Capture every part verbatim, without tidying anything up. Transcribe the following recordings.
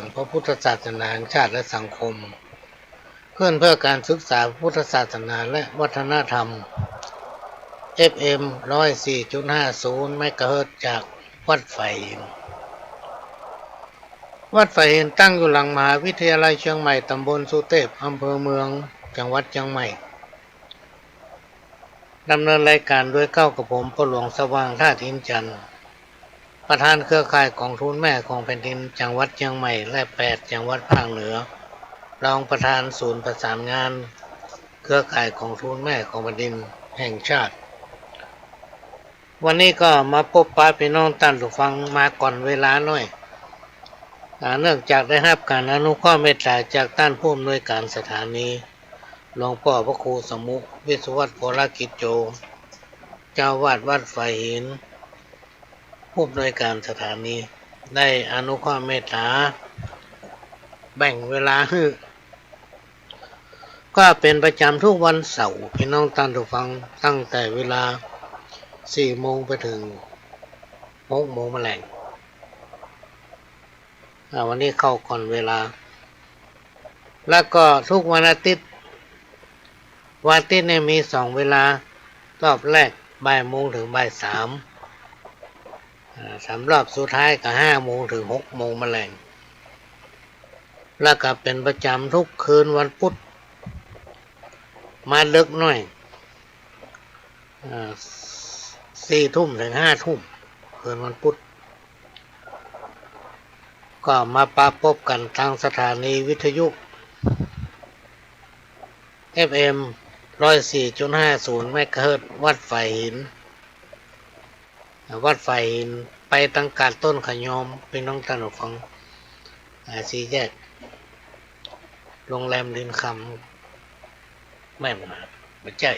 งพระพุทธศาสนาแห่งชาติและสังคม คลื่นเพื่อการศึกษาพระพุทธศาสนาและวัฒนธรรม เอฟเอ็ม ร้อยสี่จุดห้าศูนย์ เมกะเฮิรตซ์ จากวัดฝายหิน วัดฝายหินตั้งอยู่หลังมหาวิทยาลัยเชียงใหม่ ตำบลสุเตพ อำเภอเมือง จังหวัดเชียงใหม่ ดำเนินรายการโดยเก้ากับผม พ่อหลวงสว่าง ธาตุอินทร์จันทร์ ประธานเครือข่ายกองทุนแม่ของแผ่นดินจังหวัดเชียงใหม่ และแปดจังหวัดภาคเหนือ รองประธานศูนย์ประสานงานเครือข่ายกองทุนแม่ของแผ่นดินแห่งชาติ วันนี้ก็มาปบปะปี้น้องต้านผู้ฟังมาก่อนเวลาหน้อย อ่า เนื่องจากได้ฮับการอนุเคราะห์เมตต๋าจากต้านผู้อำนวยการสถานี หลวงป้อพระครูสมุห์ วิศวัตร โพลกิจโจ เจ้าอาวาสวัดฝายหิน ผู้อำนวยการสถานี ได้อนุเคราะห์เมตต๋า แบ่งเวลาหื้อ ก็เป๋นประจ๋ำทุกวันเสาร์ ปี้น้องต้านผู้ฟัง ตั้งแต่เวลาสี่โมงไปเถิงหกโมงมะแลง อ่า วันนี้เข้าก่อนเวลา แล้วก็ทุกวันอาทิตย์ วันอาทิตย์เนี่ยมีสองเวลา รอบแรกบ่ายโมงเถิงบ่ายสาม อ่า สำหรับรอบสุดท้ายก็ห้าโมงเถิงหกโมงมะแลง แล้วก็เป๋นประจ๋ำทุกคืนวันพุธ มาเดิ็กหน้อย อ่า สี่ทุ่มเถิงห้าทุ่ม คืนวันพุธ ก็มาปะปบกั๋นตางสถานีวิทยุ เอฟเอ็ม ร้อยสี่จุดห้าศูนย์ เมกะเฮิรตซ์ วัดฝายหิน วัดฝายหิน ไปตางกาดต้นขะยอม ปี้น้องต้านผู้ฟัง อ่า สี่แยกโรงแรมรินคำ แม่นบ่ บ่ใจ้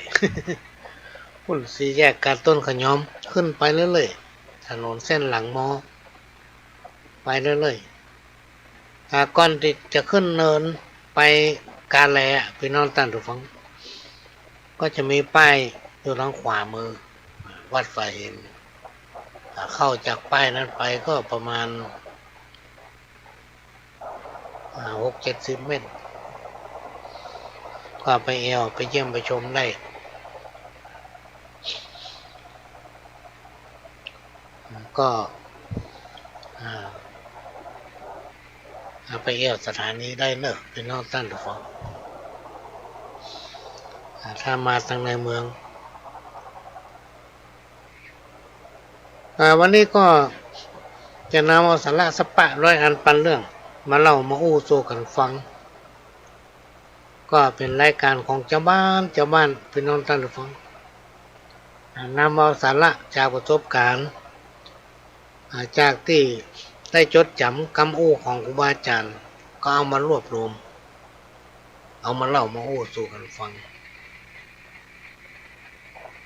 ปุ้น สี่แยกกาดต้นขะยอม ขึ้นไปเรื่อยๆ ถนนเส้นหลังมอ ไปเรื่อยๆ อ่า ก่อนตี้จะขึ้นเนินไปกาแลอะ ปี้น้องต้านผู้ฟัง ก็จะมีป้ายอยู่ตางขวามือ วัดฝายหิน อ่า เข้าจากป้ายนั้นไปก็ประมาณ อ่า หกเจ็ดสิบเมตร ก็ไปแอ่วไปเยี่ยมไปชมได้ ก็ อ่า เอาไปแอ่วสถานีได้เน่อ ปี้น้องต้านผู้ฟัง อ่า ถ้ามาตางในเมือง อ่า วันนี้ก็จะนำเอาสาระสักปะร้อยอันปันเรื่อง มาเล่ามาอู้สู่กั๋นฟัง ก็เป๋นรายก๋านของจาวบ้าน จาวบ้าน ปี้น้องต้านผู้ฟัง อ่า นำเอาสาระจากประสบก๋ารณ์ อ่า จากตี้ได้จดจ๋ำกำอู้ของครูบาอาจ๋ารย์ ก็เอามารวบรวม เอามาเล่ามาอู้สู่กั๋นฟัง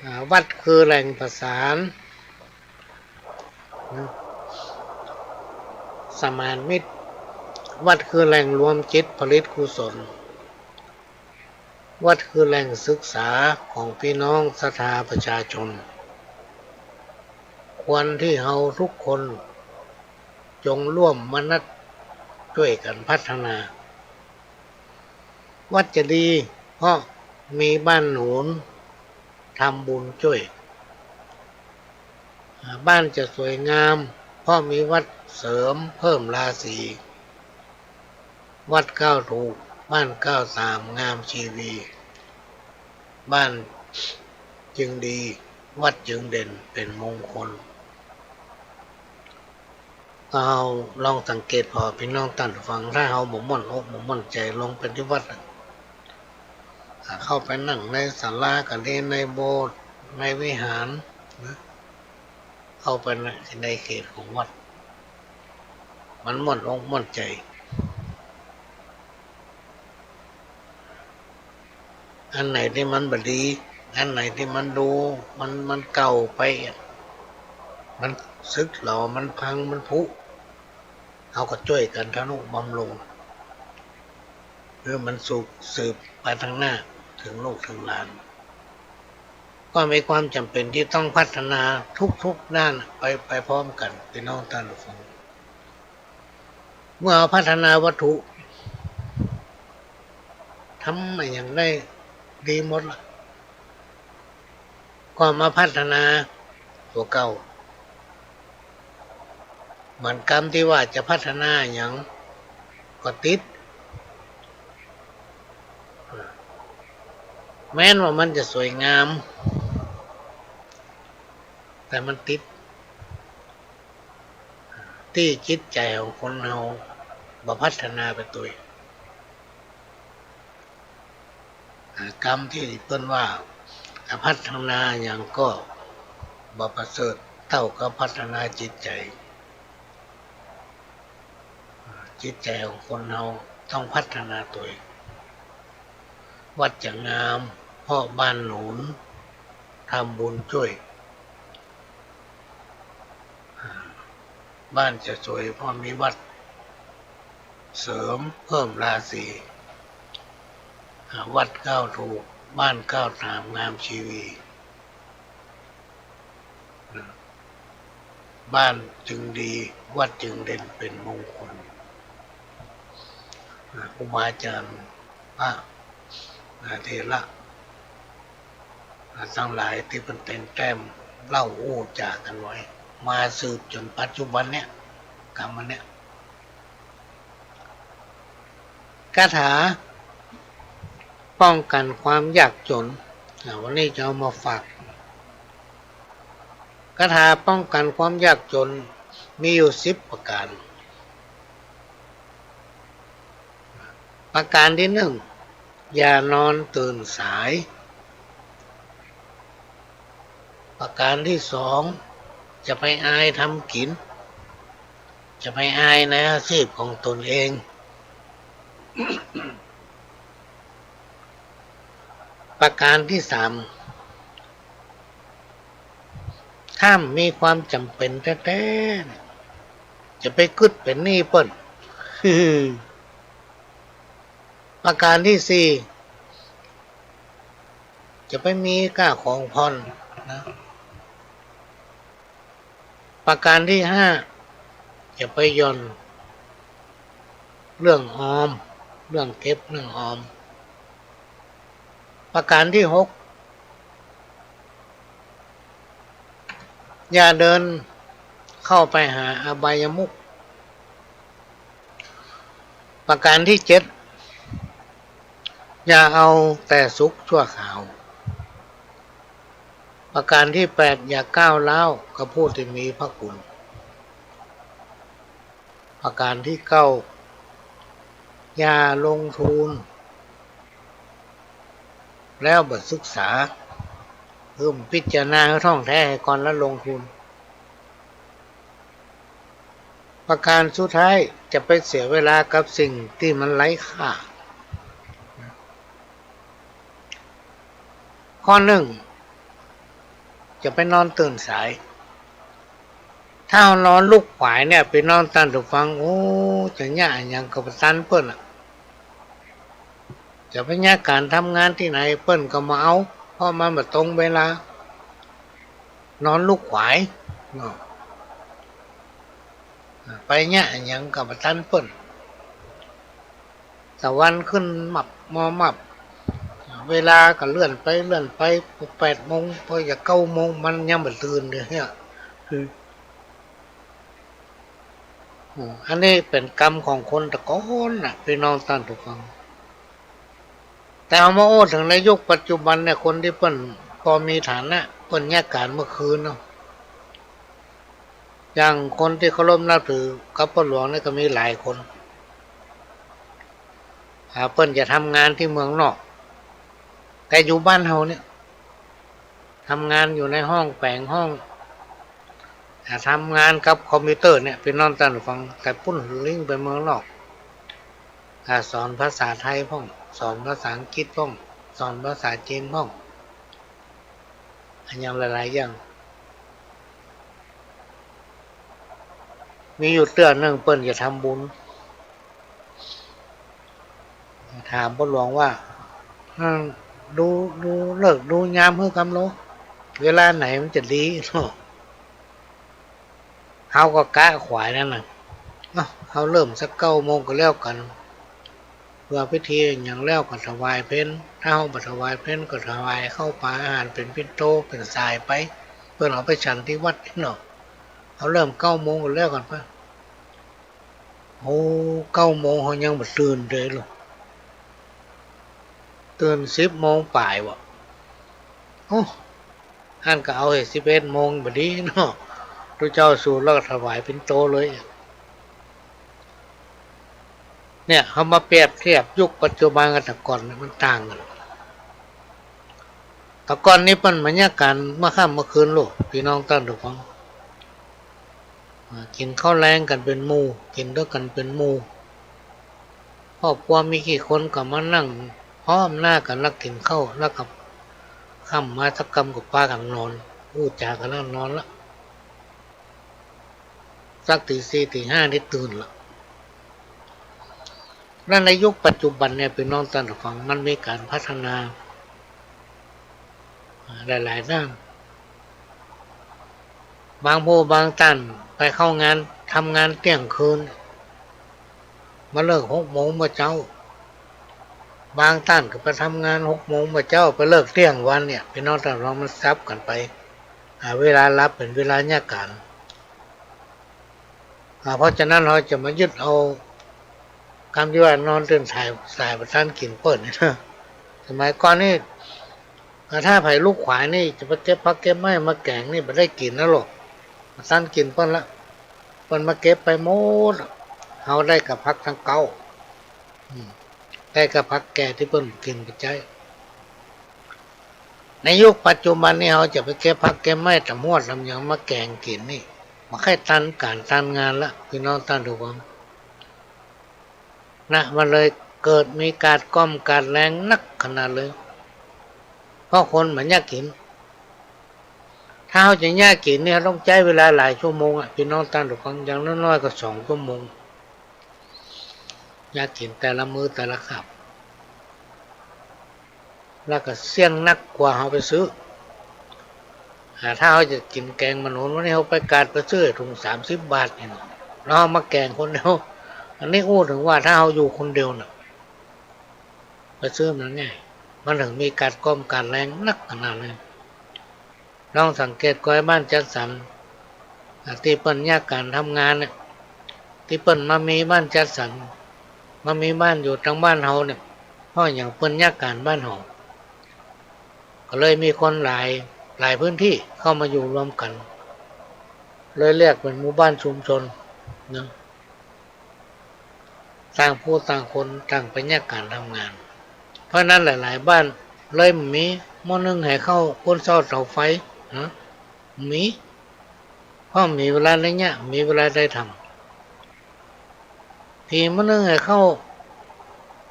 อ่า วัดคือแหล่งประสานสมานมิตร วัดคือแหล่งรวมจิตผลิตกุศล วัดคือแหล่งศึกษาของปี้น้องศรัทธาประชาชน ควรตี้เฮาทุกคนจงร่วมมนัสจ้วยกั๋นพัฒนา วัดจะดีเพราะมีบ้านหนุนทำบุญจ้วย อ่า บ้านจะสวยงามเพราะมีวัดเสริมเพิ่มราศี วัดก้าวถูก บ้านก้าวตาม งามชีวี บ้านจึงดี วัดจึงเด่น เป๋นมงคล เฮาลองสังเกตผ่อ ปี้น้องต้านฟัง ถ้าเฮาบ่ม่วนอกบ่ม่วนใจ๋ลงไปตี้วัดน่ะ อ่า เข้าไปนั่งในศาลาก็ดี ในโบสถ์ ในวิหารนะ เข้าไปใน ในเขตของวัด มันม่วนอกม่วนใจ๋ อันไหนตี้มันบ่ดี อันไหนตี้มันดู มัน มันเก่าไป มันสึกหรอ มันพัง มันผุ เฮาก็จ้วยกั๋นทะนุบำรุง หื้อมันสุขสืบไปตางหน้า เถิงลูกเถิงหลาน ก็มีความจ๋ำเป๋นตี้ต้องพัฒนาทุกๆ ด้านไป ไปพร้อมกั๋น ปี้น้องต้านฟัง มื่อเฮาพัฒนาวัตถุ ทำอะหยังได้ดีหมดละ ก็มาพัฒนาตั๋วเก่า เหมือนกำตี้ว่าจะพัฒนาอะหยังก็ติด แม้นว่ามันจะสวยงาม แต่มันติด ตี้จิตใจ๋ของคนเฮาบ่พัฒนาไปตวย อ่า กำตี้เปิ้นว่า อ่า พัฒนาหยังก็บ่ประเสริฐเต้ากับพัฒนาจิตใจ๋ อ่า จิตใจ๋ของคนเฮาต้องพัฒนาตวย วัดจะงามเพราะบ้านหนุน ทำบุญจ้วย อ่า บ้านจะสวยเพราะมีวัดเสริมเพิ่มราศี อ่า วัดก้าวถูก บ้านก้าวตาม งามชีวี อ่า บ้านจึงดี วัดจึงเด่นเป็นมงคล อ่า ครูบาอาจ๋ารย์ พระ อ่า เถระ อ่า ตังหลายตี้เปิ้นแต่งแต้มเล่าอู้จ๋ากั๋นไว้ มาสืบจ๋นปัจจุบันเนี่ย กำอันเนี้ย คาถาป้องกันความยากจ๋น อ่า วันนี้จะเอามาฝาก คาถาป้องกันความยากจ๋นมีอยู่สิบประก๋าน ประก๋านตี้นึ่ง อย่านอนตื่นสาย ประก๋านตี้สอง จะไปอายทำกิ๋น จะไปอายในอาชีพของตนเอง ประก๋านตี้สาม ถ้ามีความจ๋ำเป๋นแต๊ๆ เนี่ย จะไปกึ๊ดเป๋นหนี้เปิ้น ประก๋านตี้สี่ จะไปมีก้าของผ่อนนะ ประก๋านตี้ห้า จะไปหย่อนเรื่องออม เรื่องเก็บเรื่องออม ประก๋านตี้หก อย่าเดินเข้าไปหาอบายมุข ประก๋านตี้เจ็ด อย่าเอาแต่สุขชั่วคราว ประก๋านตี้แปด อย่าก้าวร้าวกับผู้ตี้มีพระคุณ ประก๋านตี้เก้า อย่าลงทุน แล้วบ่ศึกษา คือพิจารณาหื้อถ่องแต๊ก่อนแล้วลงทุน ประก๋านสุดท้าย จะไปเสียเวลากับสิ่งตี้มันไร้ค่า ข้อนึ่ง จะไปนอนตื่นสาย ถ้าเฮานอนลุกขวายเนี่ย ปี้น้องต้านผู้ฟัง โอ้ จะเยียะอะหยังก็บ่ตันเปิ้นอะ จะไปเยียะก๋านทำงานตี้ไหน เปิ้นก็บ่เอา เพราะมันบ่ตรงเวลา นอนลุกขวายเนาะ ไปเยียะอะหยังก็บ่ตันเปิ้น ตะวันขึ้นมับมอมับ เวลาก็เลื่อนไปเลื่อนไป แปดโมง ปอจะเก้าโมง มันยังบ่ตื่นเลยเนี่ย คือ อืม อันนี้เป๋นกรรมของคนตะก๋อนน่ะ ปี้น้องต้านผู้ฟัง แต่เอามาอู้เถิงในยุคปัจจุบันเนี่ย คนตี้เปิ้นปอมีฐานะ เปิ้นเยียะก๋านเมื่อคืนเนาะ อย่างคนตี้เคารพนับถือกับป้อหลวงเนี่ยก็มีหลายคน อ่า เปิ้นจะทำงานตี้เมืองนอก แต่อยู่บ้านเฮาเนี่ย ทำงานอยู่ในห้องแป๋งห้อง อ่า ทำงานกับคอมพิวเตอร์เนี่ย ปี้น้องต้านผู้ฟัง แต่ปุ้นลิงก์ไปเมืองนอก อ่า สอนภาษาไทยพ่อง สอนภาษาอังกฤษพ่อง สอนภาษาจีนพ่อง อะหยังหลายๆ อย่าง มีอยู่เตื้อนึ่งเปิ้นจะทำบุญ ถามป้อหลวงว่า อืม ดู ดูฤกษ์ดูยามหื้อกำโล เวลาไหนมันจะดีเนาะ เฮาก็กะขวายนั้นน่ะ เอ้า เฮาเริ่มสักเก้าโมงก็แล้วกั๋น เปื้อพิธีอะหยังแล้วก็ถวายเพล ถ้าเฮาบ่ถวายเพลก็ถวายข้าวป๋าอาหารเป๋นปิ่นโตเป๋นสายไป เปิ้นเอาไปฉันตี้วัดเนาะ เฮาเริ่มเก้าโมงก็แล้วกั๋นไป โอ้ เก้าโมงเฮายังบ่ตื่นเลยลูก ตื่นสิบโมงป๋ายว่ะ โอ้ หั้นก็เอาเหอะ สิบเอ็ดโมงบ่ดีเนาะ ตุ๊เจ้าสูนแล้วก็ถวายปิ่นโตเลย เนี่ย เฮามาเปรียบเทียบยุคปัจจุบันกับแต่ก่อนเนี่ยมันต่างกั๋น แต่ก่อนนี้เปิ้นมาเยียะก๋านเมื่อค่ำเมื่อคืนลูก ปี้น้องต้านผู้ฟัง อ่า กิ๋นข้าวแลงกั๋นเป๋นหมู่ กิ๋นตวยกั๋นเป๋นหมู่ ครอบครัวมีกี่คนก็มานั่งพร้อมหน้ากั๋นแล้วกิ๋นข้าว แล้วก็ค่ำมาสักกำก็ปากั๋นนอน อู้จ๋ากั๋นแล้วนอนละ สักตี๋สี่ตี๋ห้านี่ตื่นละ และในยุคปัจจุบันเนี่ย ปี้น้องต้านผู้ฟัง มันมีก๋านพัฒนา อ่า หลายๆ ด้าน บางผู้บางต้านไปเข้างาน ทำงานเตี้ยงคืน มาเลิกหกโมงเมื่อเจ๊า บางต้านก็ไปทำงานหกโมงเมื่อเจ๊า ไปเลิกเตี้ยงวันเนี่ย ปี้น้องต้านผู้ฟัง มันสับกั๋นไป อ่า เวลาหลับเป๋นเวลาเยียะก๋าน อ่า เพราะฉะนั้นเฮาจะมายึดเอากำตี้ว่านอนตื่นสาย สายบ่ตันกิ๋นเปิ้นนี่นะ สมัยก่อนนี่ อ่า ถ้าใผลุกขวายนี่จะไปเก็บผักเก็บไม้มาแก๋งนี่บ่ได้กิ๋นนะลูก บ่ตันกิ๋นเปิ้นละ เปิ้นมาเก็บไปหมด เฮาได้ก้าผักตังเก๊า อืม ได้ก้าผักแก่ตี้เปิ้นกิ๋นไปใจ๊ ในยุคปัจจุบันนี่เฮาจะไปเก็บผักเก็บไม้ต๋ามฮวดต๋ามหยังมาแก๋งกิ๋นนี่ บ่ใค่ตันก๋านตันงานละ ปี้น้องต้านผู้ฟัง นะ มันเลยเกิดมีก๋านก้อมก๋านแลงนักขนาดเลย เพราะคนบ่เยียะกิ๋น ถ้าเฮาจะเยียะกิ๋นเนี่ยต้องใจ๊เวลาหลายชั่วโมงอะ ปี้น้องต้านผู้ฟัง อย่างน้อยๆ ก็สองชั่วโมง เยียะกิ๋นแต่ละมื้อแต่ละคาบ แล้วก็เสี้ยงนักกว่าเฮาไปซื้อ อ่า ถ้าเฮาจะกิ๋นแก๋งมะหนุน วันนี้เฮาไปกาดไปซื้อถุงสามสิบบาทนี่นะ แล้วเฮามาแก๋งคนเดียว อันนี้อู้เถิงว่าถ้าเฮาอยู่คนเดียวน่ะ ไปซื้อมันง่าย มันเถิงมีก๋านก้อมก๋านแลงนักขนาดนั้น ลองสังเกตก้อยบ้านจัดสรร อ่า ตี้เปิ้นเยียะก๋านทำงานเนี่ย ตี้เปิ้นมามีบ้านจัดสรร มามีบ้านอยู่ตางบ้านเฮาเนี่ย เพราะหยังเปิ้นเยียะก๋านบ้านเฮา ก็เลยมีคนหลาย หลายพื้นตี้เข้ามาอยู่รวมกั๋น เลยเรียกเป๋นหมู่บ้านชุมชนนะ ต่างผู้ต่างคนต่างไปเยียะก๋านทำงาน เพราะนั้นหลายๆ บ้านเลยบ่มีหม้อนึ่งไหข้าว ก้นเซ้าเต๋าไฟ นะ บ่มี เพราะบ่มีเวลาได้เยียะ บ่มีเวลาได้ทำ ผีหม้อนึ่งไหข้าว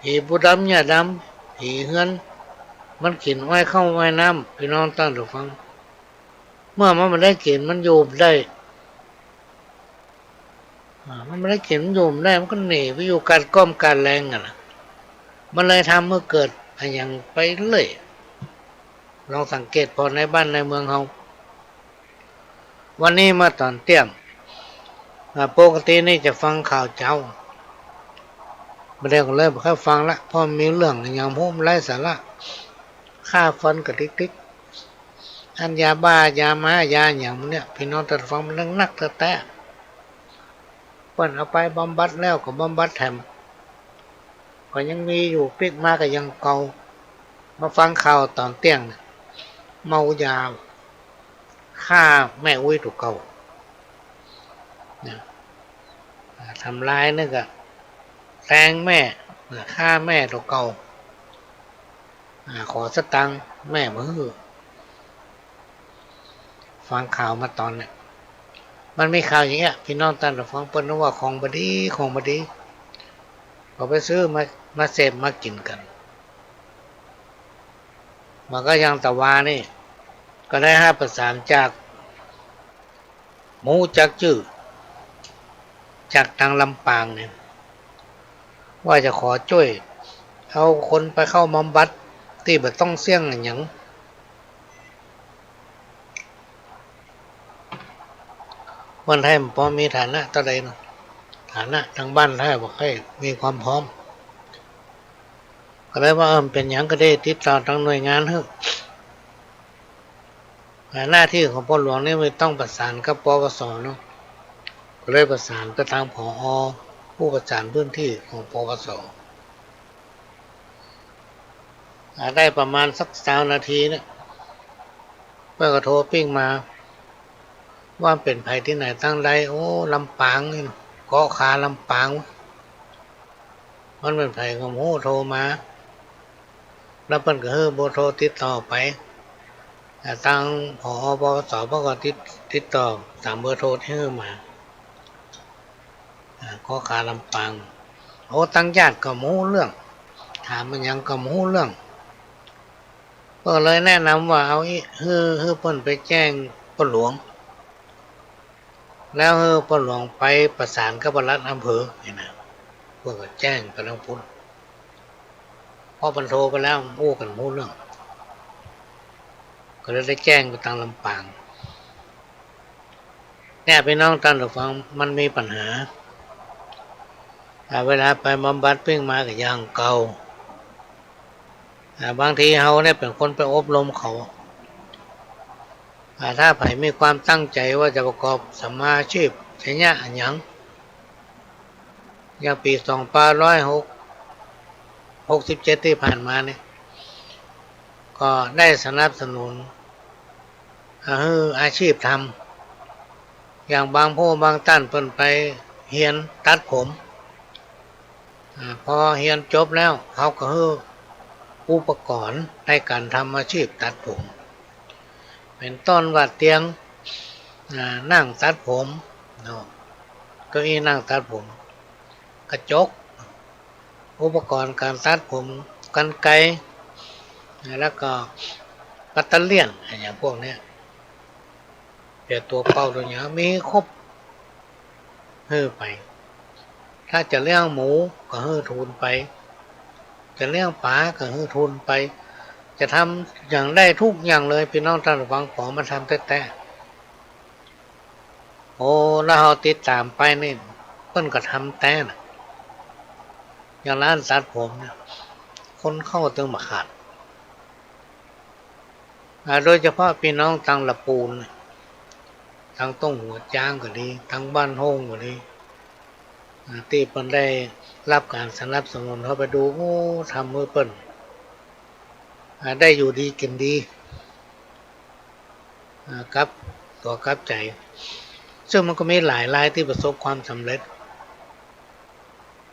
ผีปู่ดำย่าดำ ผีเฮือน มันกิ๋นอ้อยข้าวอ้อยน้ำ ปี้น้องต้านผู้ฟัง เมื่อมันบ่ได้กิ๋น มันอยู่บ่ได้ อ่า มันบ่ได้กิ๋น มันอยู่บ่ได้ มันก็หนีไปอยู่ก๋านก้อมก๋านแลงอะนะ มันเลยทำหื้อเกิดอะหยังไปเรื่อย ลองสังเกตผ่อในบ้านในเมืองเฮา วันนี้มาต๋อนเตี้ยง อ่า ปกตินี่จะฟังข่าวเจ๊า บ่าเดี่ยวก็เลยบ่ค่อยฟังละ เพราะมีเรื่องอะหยังบ่ฮู้ มันไร้สาระ ฆ่าฟันกระดิกดิก อันยาบ้า ยาม้า ยาหยังเนี่ย ปี้น้องต้านผู้ฟัง มันนักแต๊ๆ เปิ้นเอาไปบำบัดแล้วก็บำบัดแถม ก็ยังมีอยู่ ปิ๊กมาก็ยังเก่า มาฟังข่าวต๋อนเตี้ยงเนี่ย เมายา ฆ่าแม่อุ๊ยตั๋วเก่า เนี่ย อ่า ทำลายนึ่งก็แตงแม่ เนี่ย ฆ่าแม่ตั๋วเก่า อ่า ขอสตางค์แม่บ่หื้อ ฟังข่าวมาต๋อนเนี่ย มันมีข่าวอย่างเงี้ย ปี้น้องต้านผู้ฟัง เปิ้นว่าของบ่ดี ของบ่ดี ก็ไปซื้อมา มาเสพมากิ๋นกั๋น มันก็อย่างตะวานี่ ก็ได้ฮับประสานจาก บ่ฮู้จักจื้อ จากตางลำปางเนี่ย ว่าจะขอจ้วยเอาคนไปเข้าบำบัดตี้บ่ต้องเสี้ยงอะหยัง คนไทยมันปอมีฐานะเต้าใดเนาะ ฐานะตางบ้านถ้าบ่ค่อยมีความพร้อม ก็เลยว่า เออ เป๋นหยังก็ดี ติดต่อตางหน่วยงานเถอะ อ่า หน้าตี้ของป้อหลวงนี่มันต้องประสานกับ ปปส เนาะ ก็เลยประสานไปตาง ผอ ผู้ประสานพื้นตี้ของ ปปส อ่า ได้ประมาณสักซาวนาทีเนี่ย เปิ้นก็โทรปิ้งมา ว่าเป๋นใผตี้ไหนตังใด โอ้ ลำปางนี่นะ เกาะคาลำปาง มันเป๋นใผก็บ่ฮู้ โทรมา แล้วเปิ้นก็หื้อเบอร์โทรติดต่อไป อ่า ตาง ผอ ปปส เปิ้นก็ติด ติดต่อต๋ามเบอร์โทรตี้หื้อมา อ่า เกาะคาลำปาง โอ้ ตางญาติก็บ่ฮู้เรื่อง ถามอะหยังก็บ่ฮู้เรื่อง ก็เลยแนะนำว่าเอาอี้ หื้อ หื้อเปิ้นไปแจ้งป้อหลวง แล้วหื้อป้อหลวงไปประสานกับปลัดอำเภอนี่นะ เปิ้นก็แจ้งไปตางปุ้น เพราะมันโทรไปแล้ว อู้กั๋นบ่ฮู้เรื่อง ก็เลยได้แจ้งไปตางลำปาง เนี่ย ปี้น้องต้านผู้ฟัง มันมีปัญหา อ่า เวลาไปบำบัดปิ้งมาก็อย่างเก่า อ่า บางทีเฮาเนี่ยเป๋นคนไปอบรมเขา อ่า ถ้าใผมีความตั้งใจ๋ว่าจะประกอบสัมมาอาชีพ จะเยียะอะหยัง อย่างปี๋สองพันห้าร้อยหกสิบเจ็ดตี้ผ่านมาเนี่ย ก็ได้สนับสนุน อ่า หื้ออาชีพทำ อย่างบางผู้บางต้านเปิ้นไปเฮียนตัดผม อ่า พอเฮียนจบแล้ว เขาก็หื้ออุปกรณ์ในก๋านทำอาชีพตัดผม เป๋นต้นว่าเตียง อ่า นั่งตัดผมเนาะ เก้าอี้นั่งตัดผม กระจก อุปกรณ์ก๋านตัดผม กรรไกร แล้วก็ปัตเตอร์เลียน อะหยังพวกเนี้ย เปียตัวเป่าตัวหยัง มีครบ หื้อไป ถ้าจะเลี้ยงหมูก็หื้อทุนไป จะเลี้ยงป๋าก็หื้อทุนไป จะทำอะหยังได้กู้อย่างเลย ปี้น้องต้านผู้ฟัง ขอมาทำแต๊ๆ โอ้ แล้วเฮาติดต๋ามไปนี่ เปิ้นก็ทำแต๊นะ อย่างร้านตัดผมเนี่ย คนเข้าตึงบ่ขาด อ่า โดยเฉพาะปี้น้องตางละปูนเนี่ย ตางต้งหัวจ๊างก็ดี ตางบ้านโฮ่งก็ดี อ่า ตี้เปิ้นได้ฮับก๋านสนับสนุน เฮาไปดู โอ้ ทำหื้อเปิ้น อ่า ได้อยู่ดีกิ๋นดี อ่า กลับตั๋วกลับใจ๋ ซึ่งมันก็มีหลายรายตี้ประสบความสำเร็จ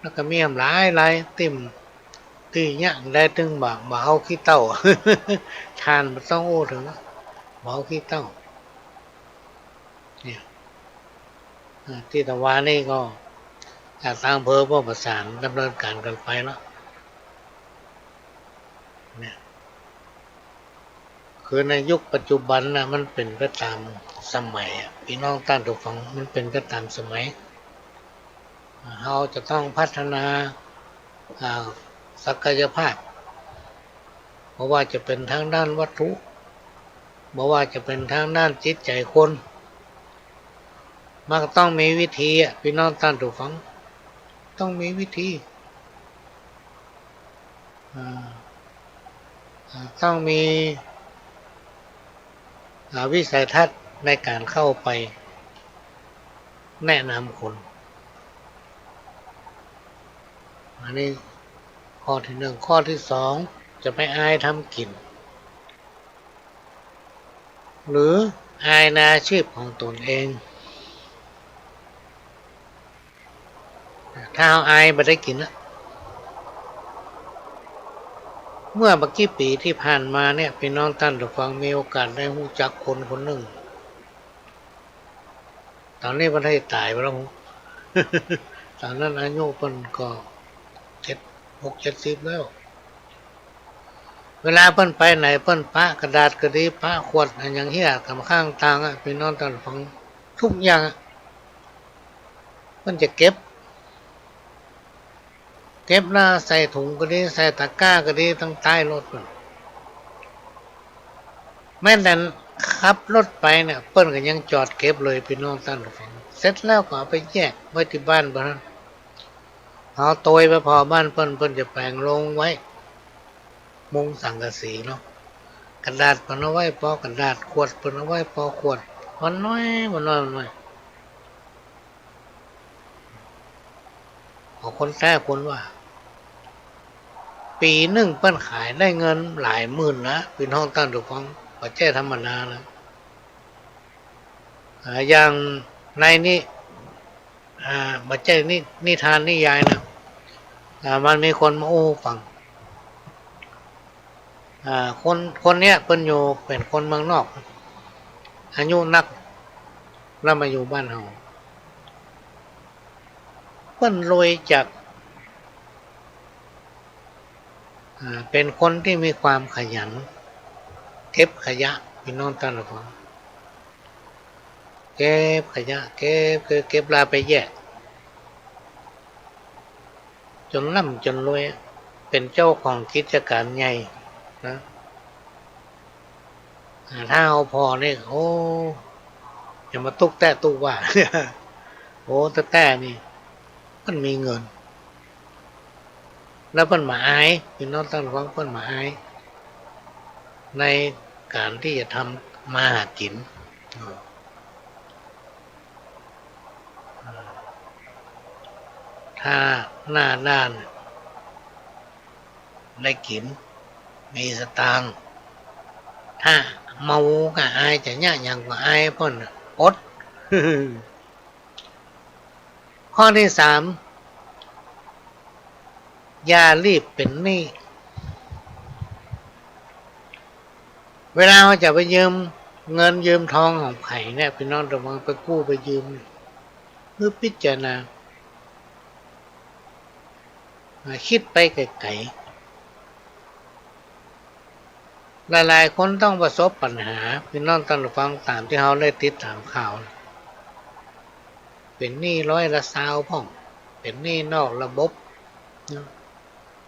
แล้วก็มีหลายรายตี้ ตี้เยียะได้ตึงบ่า บ่าเอาขี้เต้า ถ่านบ่ต้องอู้เถิง บ่าเอาขี้เต้า เนี่ย อ่า ตี้ตะวานี่ก็ อ่า ตางอำเภอก็ประสานดำเนินก๋านกั๋นไปแล้ว เนี่ย คือในยุคปัจจุบันน่ะ มันเป๋นไปต๋ามสมัยอะ ปี้น้องต้านผู้ฟัง มันเป๋นไปต๋ามสมัย เฮาจะต้องพัฒนา อ่า ศักยภาพ บ่ว่าจะเป๋นตางด้านวัตถุ บ่ว่าจะเป๋นตางด้านจิตใจ๋คน มันก็ต้องมีวิธีอะ ปี้น้องต้านผู้ฟัง ต้องมีวิธี อ่า อ่า ต้องมี อ่า วิสัยทัศน์ในก๋านเข้าไปแนะนำคน อันนี้ข้อตี้นึ่ง ข้อตี้สอง จะไปอายทำกิ๋น หรืออายในอาชีพของตนเอง ถ้าเฮาอายบ่ได้กิ๋นละ เมื่อบ่กี่ปี๋ตี้ผ่านมาเนี่ย ปี้น้องต้านผู้ฟังมีโอกาสได้ฮู้จักคนคนนึ่ง ต๋อนนี้เปิ้นได้ต๋ายไปแล้ว ต๋อนนั้นอายุเปิ้นก็เจ็ด หกเจ็ดสิบแล้ว เวลาเปิ้นไปไหน เปิ้นปะกระดาษก็ดี ปะขวดอะหยังเหียกั๋นข้างตางอะ ปี้น้องต้านผู้ฟัง กู้อย่างอะ เปิ้นจะเก็บ เก็บแล้วใส่ถุงก็ดี ใส่ตะกร้าก็ดี ตางใต้รถเปิ้น แม้แต่ขับรถไปเนี่ย เปิ้นก็ยังจอดเก็บเลย ปี้น้องต้านผู้ฟัง เสร็จแล้วก็เอาไปแยกไว้ตี้บ้านเปิ้น เฮาโตยไปผ่อบ้านเปิ้น เปิ้นจะแป๋งโลงไว้ มุงสังกะสีเนาะ กระดาษเปิ้นเอาไว้ปอกระดาษ ขวดเปิ้นเอาไว้ปอขวด วันน้อย วันน้อย วันน้อย ของคนแต๊คนว่า ปี๋นึ่งเปิ้นขายได้เงินหลายหมื่นนะ ปี้น้องต้านผู้ฟัง บ่ใจ้ธรรมดานะ อ่า อย่างในนี้ อ่า บ่ใจ้นิ นิทานนิยายนะ อ่า มันมีคนมาอู้ฟัง อ่า คน คนเนี้ยเปิ้นอยู่ เป๋นคนเมืองนอก อายุนัก แล้วมาอยู่บ้านเฮา เปิ้นรวยจาก อ่า เป๋นคนตี้มีความขยัน เก็บขยะ ปี้น้องต้านผู้ฟัง เก็บขยะ เก็บ เก็บ เก็บ แล้วไปแยะ จ๋นร่ำจ๋นรวย เป๋นเจ้าของกิจก๋านใหญ่นะ อ่า ถ้าเฮาผ่อนี่ โอ้ จะมาตุ๊แต๊ตุ๊ว่า โอ้ แต๊ๆ นี่ เปิ้นมีเงิน แล้วเปิ้นบ่อาย ปี้น้องต้านผู้ฟัง เปิ้นบ่อาย ในก๋านตี้จะทำมาหากิ๋น ถ้าหน้าด้าน ได้กิ๋น มีสตางค์ ถ้าเมาก็อาย จะเยียะหยังก็อาย เปิ้นน่ะ อด ข้อตี้สาม อย่ารีบเป๋นหนี้ เวลาเฮาจะไปยืมเงินยืมทองของใผเนี่ย ปี้น้องต้านผู้ฟัง ไปกู้ไปยืมเนี่ย หื้อพิจารณา อ่า กึ๊ดไปไก๋ๆ หลายๆ คนต้องประสบปัญหา ปี้น้องต้านผู้ฟัง ต๋ามตี้เฮาได้ติดต๋ามข่าว เป๋นหนี้ร้อยละซาวพ่อง เป๋นหนี้นอกระบบนะ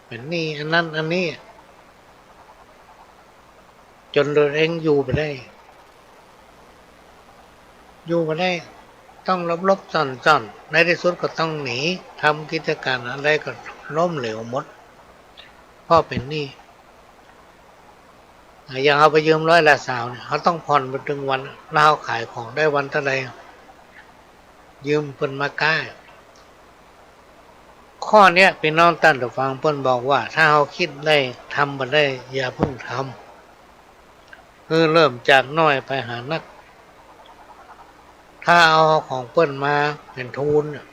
เป๋นหนี้อันนั้นอันนี้ จ๋นตนเองอยู่บ่ได้ อยู่บ่ได้ ต้องหลบๆ ซ่อนๆ ในตี้สุดก็ต้องหนี ทำกิจก๋านอันใดก็ล้มเหลวหมด เพราะเป๋นหนี้ อ่า อย่างเฮาไปยืมร้อยละซาวเนี่ย เฮาต้องผ่อนไปตึงวัน แล้วเฮาขายของได้วันเต้าใด ยืมเปิ้นมาก้า ข้อเนี้ย ปี้น้องต้านผู้ฟัง เปิ้นบอกว่า ถ้าเฮากึ๊ดได้ ทำบ่ได้ อย่าเพิ่งทำ คือเริ่มจากน้อยไปหานัก ถ้าเอาของเปิ้นมาเป๋นทูนเนี่ย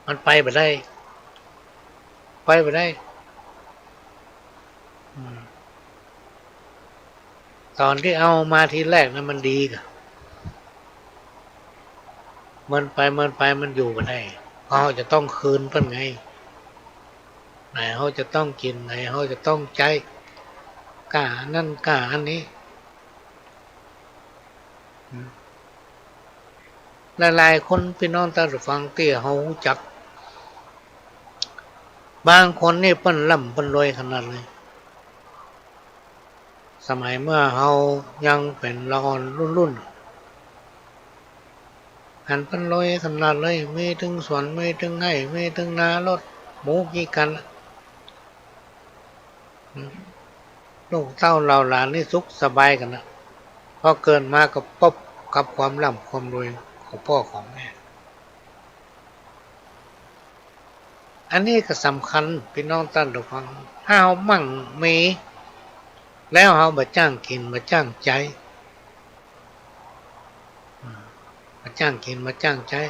มันไปบ่ได้ ไปบ่ได้ อืม ต๋อนตี้เอามาทีแรกนั้นมันดีก่ะ เมินไปเมินไปมันอยู่บ่ได้ เพราะเฮาจะต้องคืนเปิ้นไง ไหนเฮาจะต้องกิ๋น ไหนเฮาจะต้องใจ๊ ก้าอันนั้นก้าอันนี้ อืม หลายๆ คน ปี้น้องต้านผู้ฟัง ตี้เฮาฮู้จัก บางคนนี่เปิ้นร่ำเปิ้นรวยขนาดเลย สมัยเมื่อเฮายังเป๋นละอ่อนรุ่นๆ หันเปิ้นรวยขนาดเลย มีตึงสวน มีตึงไฮ่ มีตึงนา รถหมูกี่คัน ลูกเต้าเหล่าหลานนี่สุขสบายกั๋นนะ พอเกิดมาก็ปบกับความร่ำความรวยของป้อของแม่ อันนี้ก็สำคัญ ปี้น้องต้านผู้ฟัง ถ้าเฮามั่งมี แล้วเฮาบ่จ้างกิ๋น บ่จ้างใจ๊ อืม บ่จ้างกิ๋น บ่จ้างใจ๊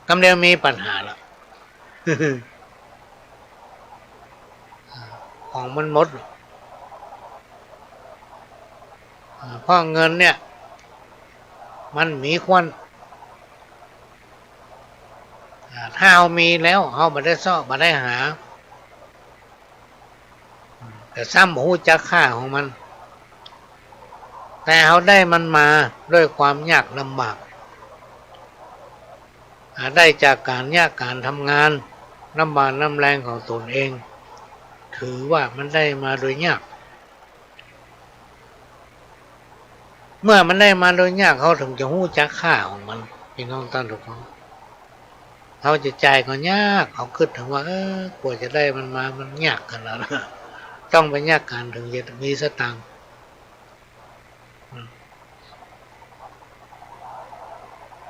กำเดียวมีปัญหาละ ของมันหมด อ่า เพราะเงินเนี่ย มันมีควัน อ่า ถ้าเฮามีแล้ว เฮาบ่ได้เซาะ บ่ได้หา แต่ซ้ำบ่ฮู้จักค่าของมัน แต่เฮาได้มันมาด้วยความยากลำบาก อ่า ได้จากก๋านเยียะก๋านทำงาน น้ำบากน้ำแฮงของตนเอง ถือว่ามันได้มาโดยยาก เมื่อมันได้มาโดยยาก เฮาเถิงจะฮู้จักค่าของมัน ปี้น้องต้านผู้ฟัง เขาจะจ่ายก็ยาก เขากึ๊ดเถิงว่า เออ กว่าจะได้มันมา มันยากขนาดนั้น ต้องไปยากก๋านเถิงจะมีสตางค์ อืม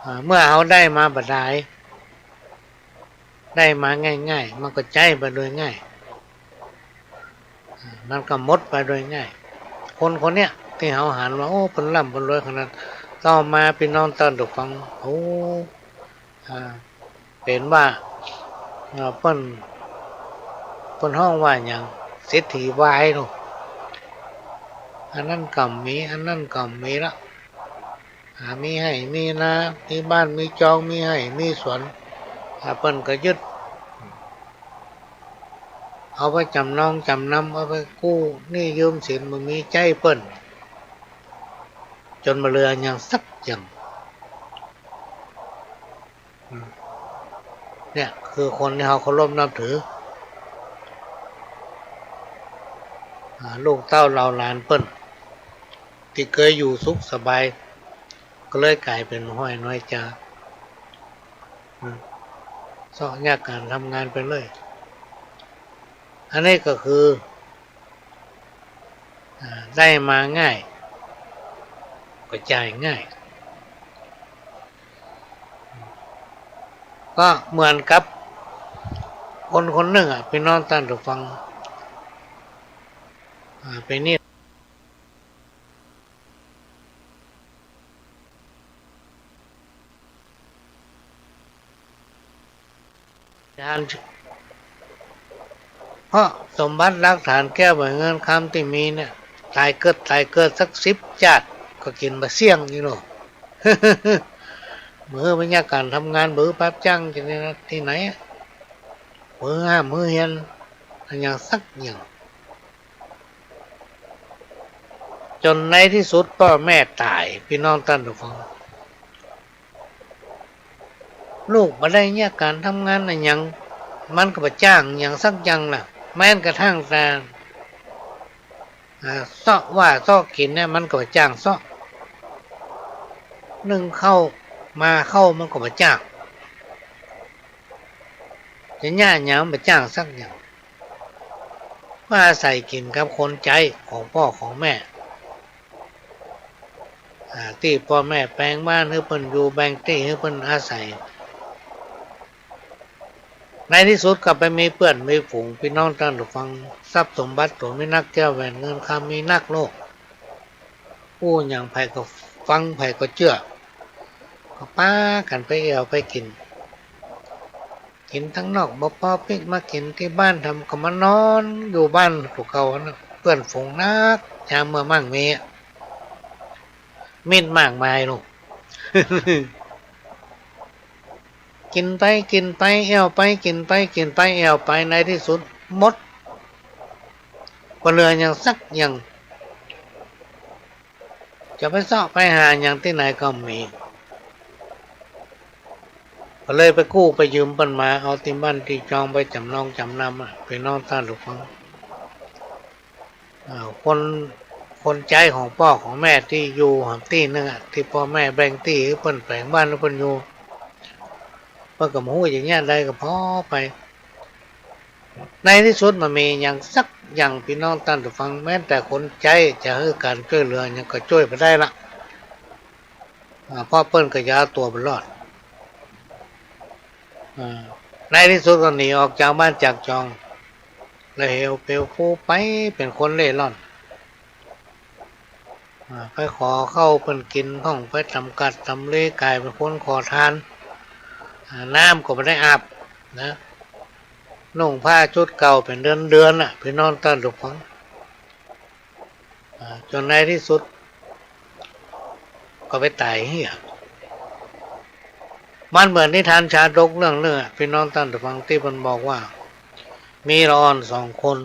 อ่า เมื่อเขาได้มาบ่ดาย ได้มาง่ายๆ มันก็ใจ๊ไปโดยง่าย อ่า มันก็หมดไปโดยง่าย คนคนเนี้ยตี้เขาหันว่า โอ้ เปิ้นร่ำเปิ้นรวยขนาด ต่อมาปี้น้องต้านผู้ฟัง โอ้ อ่า เป๋นว่า อ่า เปิ้น เปิ้นฮ้องว่าหยัง เศรษฐีวายเนาะ อันนั้นก็มี อันนั้นก็มีละ อ่า มีไฮ่ มีนา มีบ้าน มีจอง มีไฮ่ มีสวน อ่า เปิ้นก็ยึด เอาไปจ๋ำนองจ๋ำนำ เอาไปกู้หนี้ยืมสิน บ่มีใจ๊เปิ้น จ๋นบ่เหลือหยังสักอย่าง อืม เนี่ยคือคนตี้เขาเคารพนับถือ อ่า ลูกเต้าเหล่าหลานเปิ้น ตี้เกยอยู่สุขสบาย ก็เลยก๋ายเป๋นห้อยน้อยจา อืม เซาะยากก๋านทำงานไปเลย อันนี้ก็คือ อ่า ได้มาง่าย ก็จ่ายง่าย ก็เหมือนกับคนคนนึ่งอะ ปี้น้องต้านผู้ฟัง อ่า ไปนี่ ฐาน เพราะสมบัติหลักฐานแก้วแหวนเงินคำตี้มีเนี่ย ต๋ายเกิด ต๋ายเกิดสักสิบจาติ ก็กิ๋นบ่เสี้ยงอี้เนาะ บ่หื้อมีก๋านทำงาน บ่หื้อปรับจ้างจะได้ตี้ไหนอะ บ่หื้อห้ามหื้อเฮียน อันหยังสักอย่าง จ๋นในตี้สุดป้อแม่ต๋าย ปี้น้องต้านผู้ฟัง ลูกบ่ได้เยียะก๋านทำงานอะหยัง มันก็บ่จ้างหยังสักอย่างละ แม้กระทั่งแต่ อ่า เซาะว่าเซาะกิ๋นเนี่ย มันก็บ่จ้างเซาะ นึ่งข้าว หม่าข้าว มันก็บ่จ้าง จะเยียะหยังบ่จ้างสักอย่าง มาอาศัยกิ๋นกับคนใจ๊ของป้อของแม่ อ่า ตี้ป้อแม่แปลงบ้านหื้อเปิ้นอยู่ แบ่งตี้หื้อเปิ้นอาศัย ในตี้สุดก็ไปมีเปื้อนมีฝูง ปี้น้องต้านผู้ฟัง ทรัพย์สมบัติตั๋วมีนัก แก้วแหวนเงินคำมีนัก โลก อู้หยังใผก็ฟัง ใผก็เจื้อ ก็ปากั๋นไปแอ่วไปกิ๋น กิ๋นตังนอกบ่ปอปิ๊ก มากิ๋นตี้บ้าน ทำก็มานอนอยู่บ้านตั๋วเก่านะ เปื้อนฝูงนัก ยามเมื่อมั่งมีอะ มิตรมากมายลูก กิ๋นไปกิ๋นไปแอ่วไป กิ๋นไปกิ๋นไปแอ่วไป ในตี้สุดหมด บ่เหลือหยังสักอย่าง จะไปเซาะไปหาหยังตี้ไหนก็บ่มี ก็เลยไปกู้ไปยืมเปิ้นมา เอาตี้บ้านตี้จองไปจ๋ำนองจ๋ำนำอะ ปี้น้องต้านผู้ฟัง อ่า คน คนใจ๊ของป้อของแม่ตี้อยู่หนตี้นึ่งอะ ตี้ป้อแม่แบ่งตี้หื้อเปิ้นแปลงบ้านหื้อเปิ้นอยู่ เปิ้นก็บ่ฮู้จะเยียะใดก็ผ่อไป ในตี้สุดบ่มีหยังสักอย่าง ปี้น้องต้านผู้ฟัง แม้แต่คนใจ๊จะหื้อก๋านจ้วยเหลือหยังก็จ้วยบ่ได้ละ อ่า เพราะเปิ้นก็จะเอาตั๋วบ่รอด อ่า ในตี้สุดก็หนีออกจากบ้านจากจอง ละเหวเปลวฟูไปเป๋นคนเล่ร่อน อ่า ไปขอข้าวเปิ้นกิ๋นพ่อง ไปต๋ามก๋าดต๋ามเล ก๋ายเป๋นคนขอทาน อ่า น้ำก็บ่ได้อาบนะ นุ่งผ้าชุดเก่าเป๋นเดือนๆ น่ะ ปี้น้องต้านผู้ฟัง อ่า จ๋นในตี้สุด ก็ไปต๋ายเหีย มันเหมือนนิทานชาดกเรื่องนึ่งอะ ปี้น้องต้านผู้ฟัง ตี้เปิ้นบอกว่า มีละอ่อนสองคน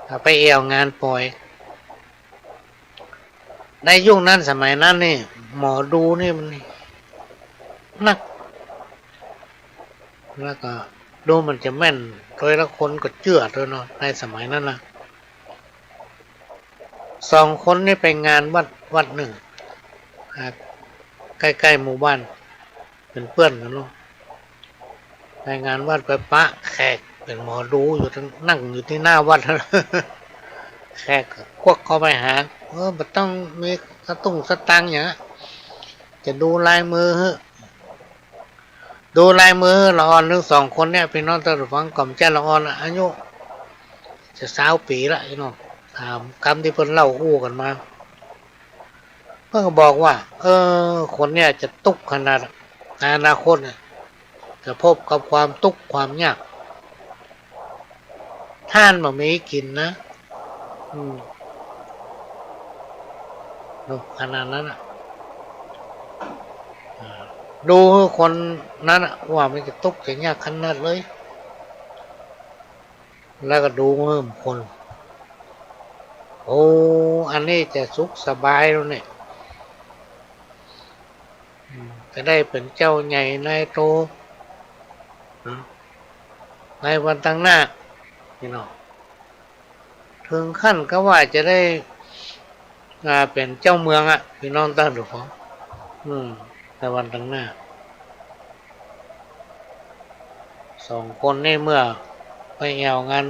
อ่า ไปแอ่วงานปอย ในยุคนั้นสมัยนั้นนี่ หมอดูนี่มันนัก แล้วก็ดูมันจะแม่น โตยละคนก็เจื้อโตยเนาะ ในสมัยนั้นนะ สองคนนี่ไปงานวัดวัดนึ่ง อ่า ใก้ๆ หมู่บ้าน เป๋นเปื้อนกั๋นเนาะ ไปงานวัดไปปะแขกเป๋นหมอดูอยู่ตรง นั่งอยู่ตี้หน้าวัด แขกก็ควักเข้าไปหา เออ บ่ต้องมีสตุ้งสตางค์หยังอะ จะดูลายมือหื้อ ดูลายมือละอ่อนตึงสองคนเนี่ย ปี้น้องต้านผู้ฟัง ก็บ่ใจ้ละอ่อนละ อายุจะซาวปี๋ละ ปี้น้อง ต๋ามกำตี้เปิ้นเล่าอู้กั๋นมา เปิ้นก็บอกว่า เออ คนเนี่ยจะตุ๊กข์ขนาด ในอนาคตเนี่ย จะพบกับความตุ๊กข์ความยาก ถ่านบ่มีกิ๋นนะ อืม เนาะ ขนาดนั้นน่ะ อ่า ดูคนนั้นน่ะ ว่ามันจะตุ๊กข์จะยากขนาดเลย แล้วก็ดูหื้อคน โอ้ อันนี้จะสุขสบายแล้วเนี่ย อืม จะได้เป๋นเจ้าใหญ่นายโต อืม ในวันตังหน้า ปี้น้อง เถิงขั้นกับว่าจะได้ อ่า เป๋นเจ้าเมืองอะ ปี้น้องต้านผู้ฟัง อืม ในวันตังหน้า สองคนนี้เมื่อไปแอ่วงาน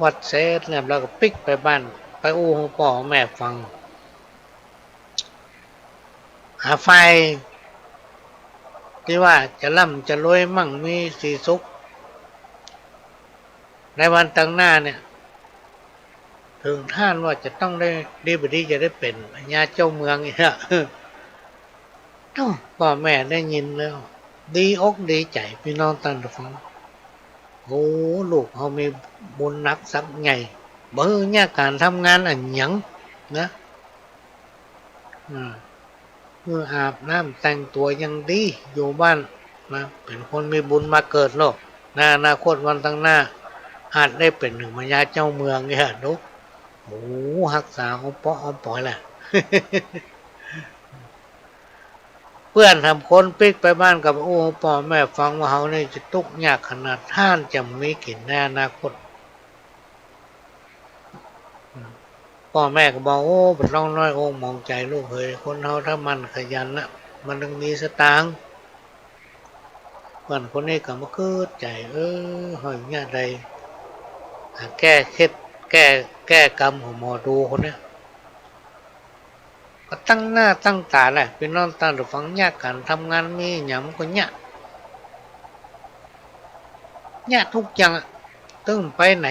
วัดเสร็จเรียบร้อยก็ปิ๊กไปบ้าน ไปอู้หื้อป้อแม่ฟัง หาฝ่ายตี้ว่าจะร่ำจะรวยมั่งมีสีสุข ในวันตังหน้าเนี่ย เถิงถ่านว่าจะต้องได้ ดีบ่ดีจะได้เป๋นพญาเจ้าเมืองเนี่ย โธ่ ป้อแม่ได้ยินแล้ว ดีอกดีใจ๋ ปี้น้องต้านผู้ฟัง โอ้ ลูกเฮามีบุญหนักสักใหญ่ บ่หื้อยากก๋านทำงานอะหยังนะ อืม หื้ออาบน้ำแต่งตั๋วอย่างดี อยู่บ้านนะ เป๋นคนมีบุญมาเกิดโลก ในอนาคตวันตังหน้า อาจได้เป๋นเถิงพญาเจ้าเมืองเนี่ย ดู โอ้ ฮักษาอ้อมเปาะอ้อมป๋อยแหละ เปื้อนสามคนปิ๊กไปบ้านก็อู้ป้อแม่ฟังว่าเฮานี่จะตุ๊กข์ยากขนาด ถ่านจะบ่มีกิ๋นในอนาคต ป้อแม่ก็บอก โอ้ บ่ต้องน้อยอกหมองใจ๋ลูกเหย คนเฮาถ้าหมั่นขยันนะ มันตึงมีสตางค์ เปื้อนคนนี้ก็มาคิดใจ๋ เออ เฮาเยียะใด อ่า แก้เคล็ด แก้ แก้กรรมของหมอดูคนเนี้ย ก็ตั้งหน้าตั้งต๋าแหละ ปี้น้องต้านผู้ฟัง เยียะก๋านทำงานมีหยังมันก็เยียะ เยียะกู้อย่างอะ ตึงไปไหน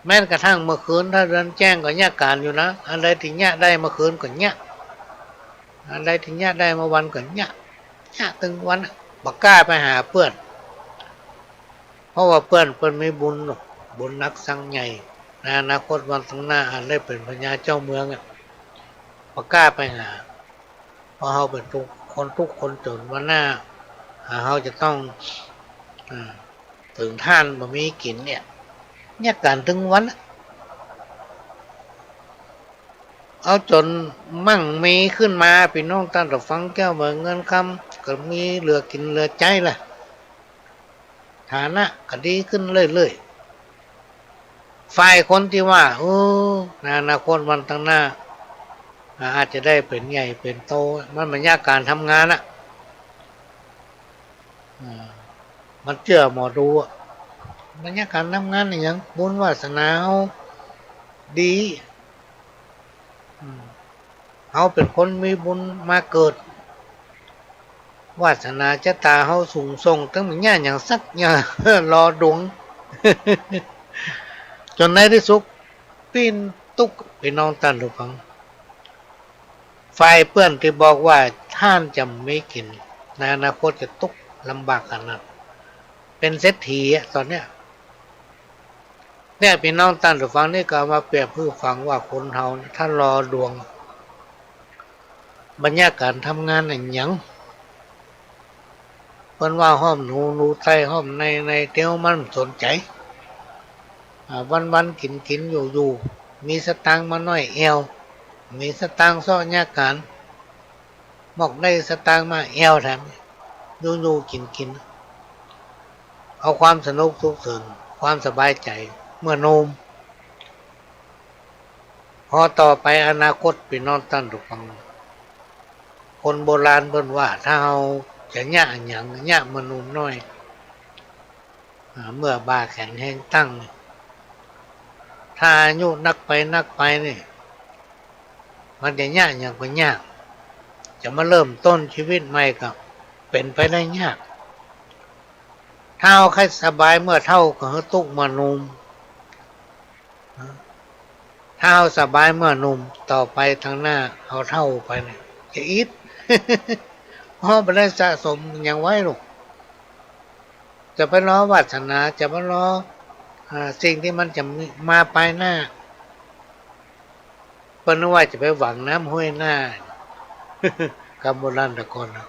แม้กระทั่งเมื่อคืนถ้าเดือนแจ้งก็เยียะก๋านอยู่นะ อันใดตี้เยียะได้เมื่อคืนก็เยียะ อันใดตี้เยียะได้เมื่อวันก็เยียะ เยียะตึงวันอะ บ่กล้าไปหาเปื้อน เพราะว่าเปื้อน เปิ้นมีบุญเนาะ บุญหนักสังใหญ่ ในอนาคตวันตังหน้าอาจได้เป๋นพญาเจ้าเมืองอะ บ่กล้าไปหา เพราะเฮาเป๋นตุ๊กข์ คนตุ๊กข์คนจ๋น วันหน้า อ่า เฮาจะต้อง อ่า เถิงถ่านบ่มีกิ๋นเนี่ย เยียะก๋านตึงวันอะ เอาจ๋นมั่งมีขึ้นมา ปี้น้องต้านผู้ฟัง แก้วแหวนเงินคำ ก็มีเหลือกิ๋นเหลือใจ๊แหละ ฐานะก็ดีขึ้นเรื่อยๆ ฝ่ายคนตี้ว่า เออ ในอนาคตวันตังหน้า อ่า อาจจะได้เป๋นใหญ่เป๋นโต มันบ่เยียะก๋านทำงานอะ อ่า มันเจื้อหมอดูอะ บ่เยียะก๋านทำงานอะหยัง บุญวาสนาเฮาดี อืม เฮาเป๋นคนมีบุญมาเกิด วาสนาจะต๋าเฮาสูงส่ง ตึงบ่เยียะหยังสักอย่าง รอดวง จ๋นในตี้สุด ปี้นตุ๊กข์ ปี้น้องต้านผู้ฟัง ฝ่ายเปื้อนตี้บอกว่าถ่านจะบ่มีกิ๋น ในอนาคตจะตุ๊กข์ลำบากขนาด เป๋นเศรษฐีอะ ต๋อนเนี้ย เนี่ย ปี้น้องต้านผู้ฟัง นี่ก็เอามาเปรียบหื้อฟังว่าคนเฮาเนี่ย ถ้ารอดวง บ่เยียะก๋านทำงานอะหยัง เปิ้นว่าห้อมหนู หนูไส้ห้อมใน ในเตียวมันบ่สนใจ๋ อ่า วันๆ กิ๋นๆ อยู่ๆ มีสตางค์มาน้อยแอ่ว มีสตางค์เซาะเยียะก๋าน มอกได้สตางค์มาแอ่วแถม อยู่ๆ กิ๋นๆ เอาความสนุกสุขสันต์ ความสบายใจ๋เมื่อหนุ่ม พอต่อไปอนาคต ปี้น้องต้านผู้ฟัง คนโบราณเปิ้นว่า ถ้าเฮาจะเยียะอะหยัง เยียะเมื่อหนุ่มน้อย อ่า เมื่อบ่าแข็งแฮงตั้งนี่ ถ้าอายุนักไปนักไปนี่ มันจะยากหยังก็ยาก จะมาเริ่มต้นชีวิตใหม่ก็เป๋นไปได้ยาก ถ้าเฮาใค่สบายเมื่อเฒ่าก็หื้อตุ๊กข์เมื่อหนุ่ม ถ้าเฮาสบายเมื่อหนุ่ม ต่อไปตางหน้าเฮาเฒ่าไปนี่จะอิด เพราะบ่ได้สะสมหยังไว้ลูก จะไปรอวาสนา จะไปรอ อ่า สิ่งตี้มันจะมีมาปายหน้า เปิ้นนึกว่าจะไปหวังน้ำห้วยหน้า กำโบราณแต่ก่อนนะ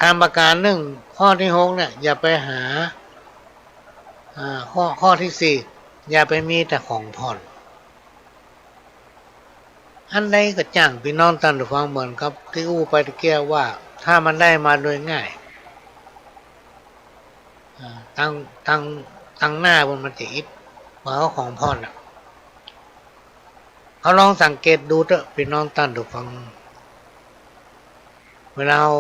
ตามประการนึ่ง ข้อตี้หกเนี่ย อย่าไปหา อ่า ข้อ ข้อตี้สี่ อย่าไปมีแต่ของผ่อน อันใดก็จ้าง ปี้น้องต้านผู้ฟัง เหมือนกับตี้อู้ไปตะเกียะว่า ถ้ามันได้มาโดยง่าย อ่า ตาง ตาง ตางหน้ามัน มันจะอิด เหมือนเอาของผ่อนน่ะ เฮาลองสังเกตดูเต๊อะ ปี้น้องต้านผู้ฟัง เวลาเฮา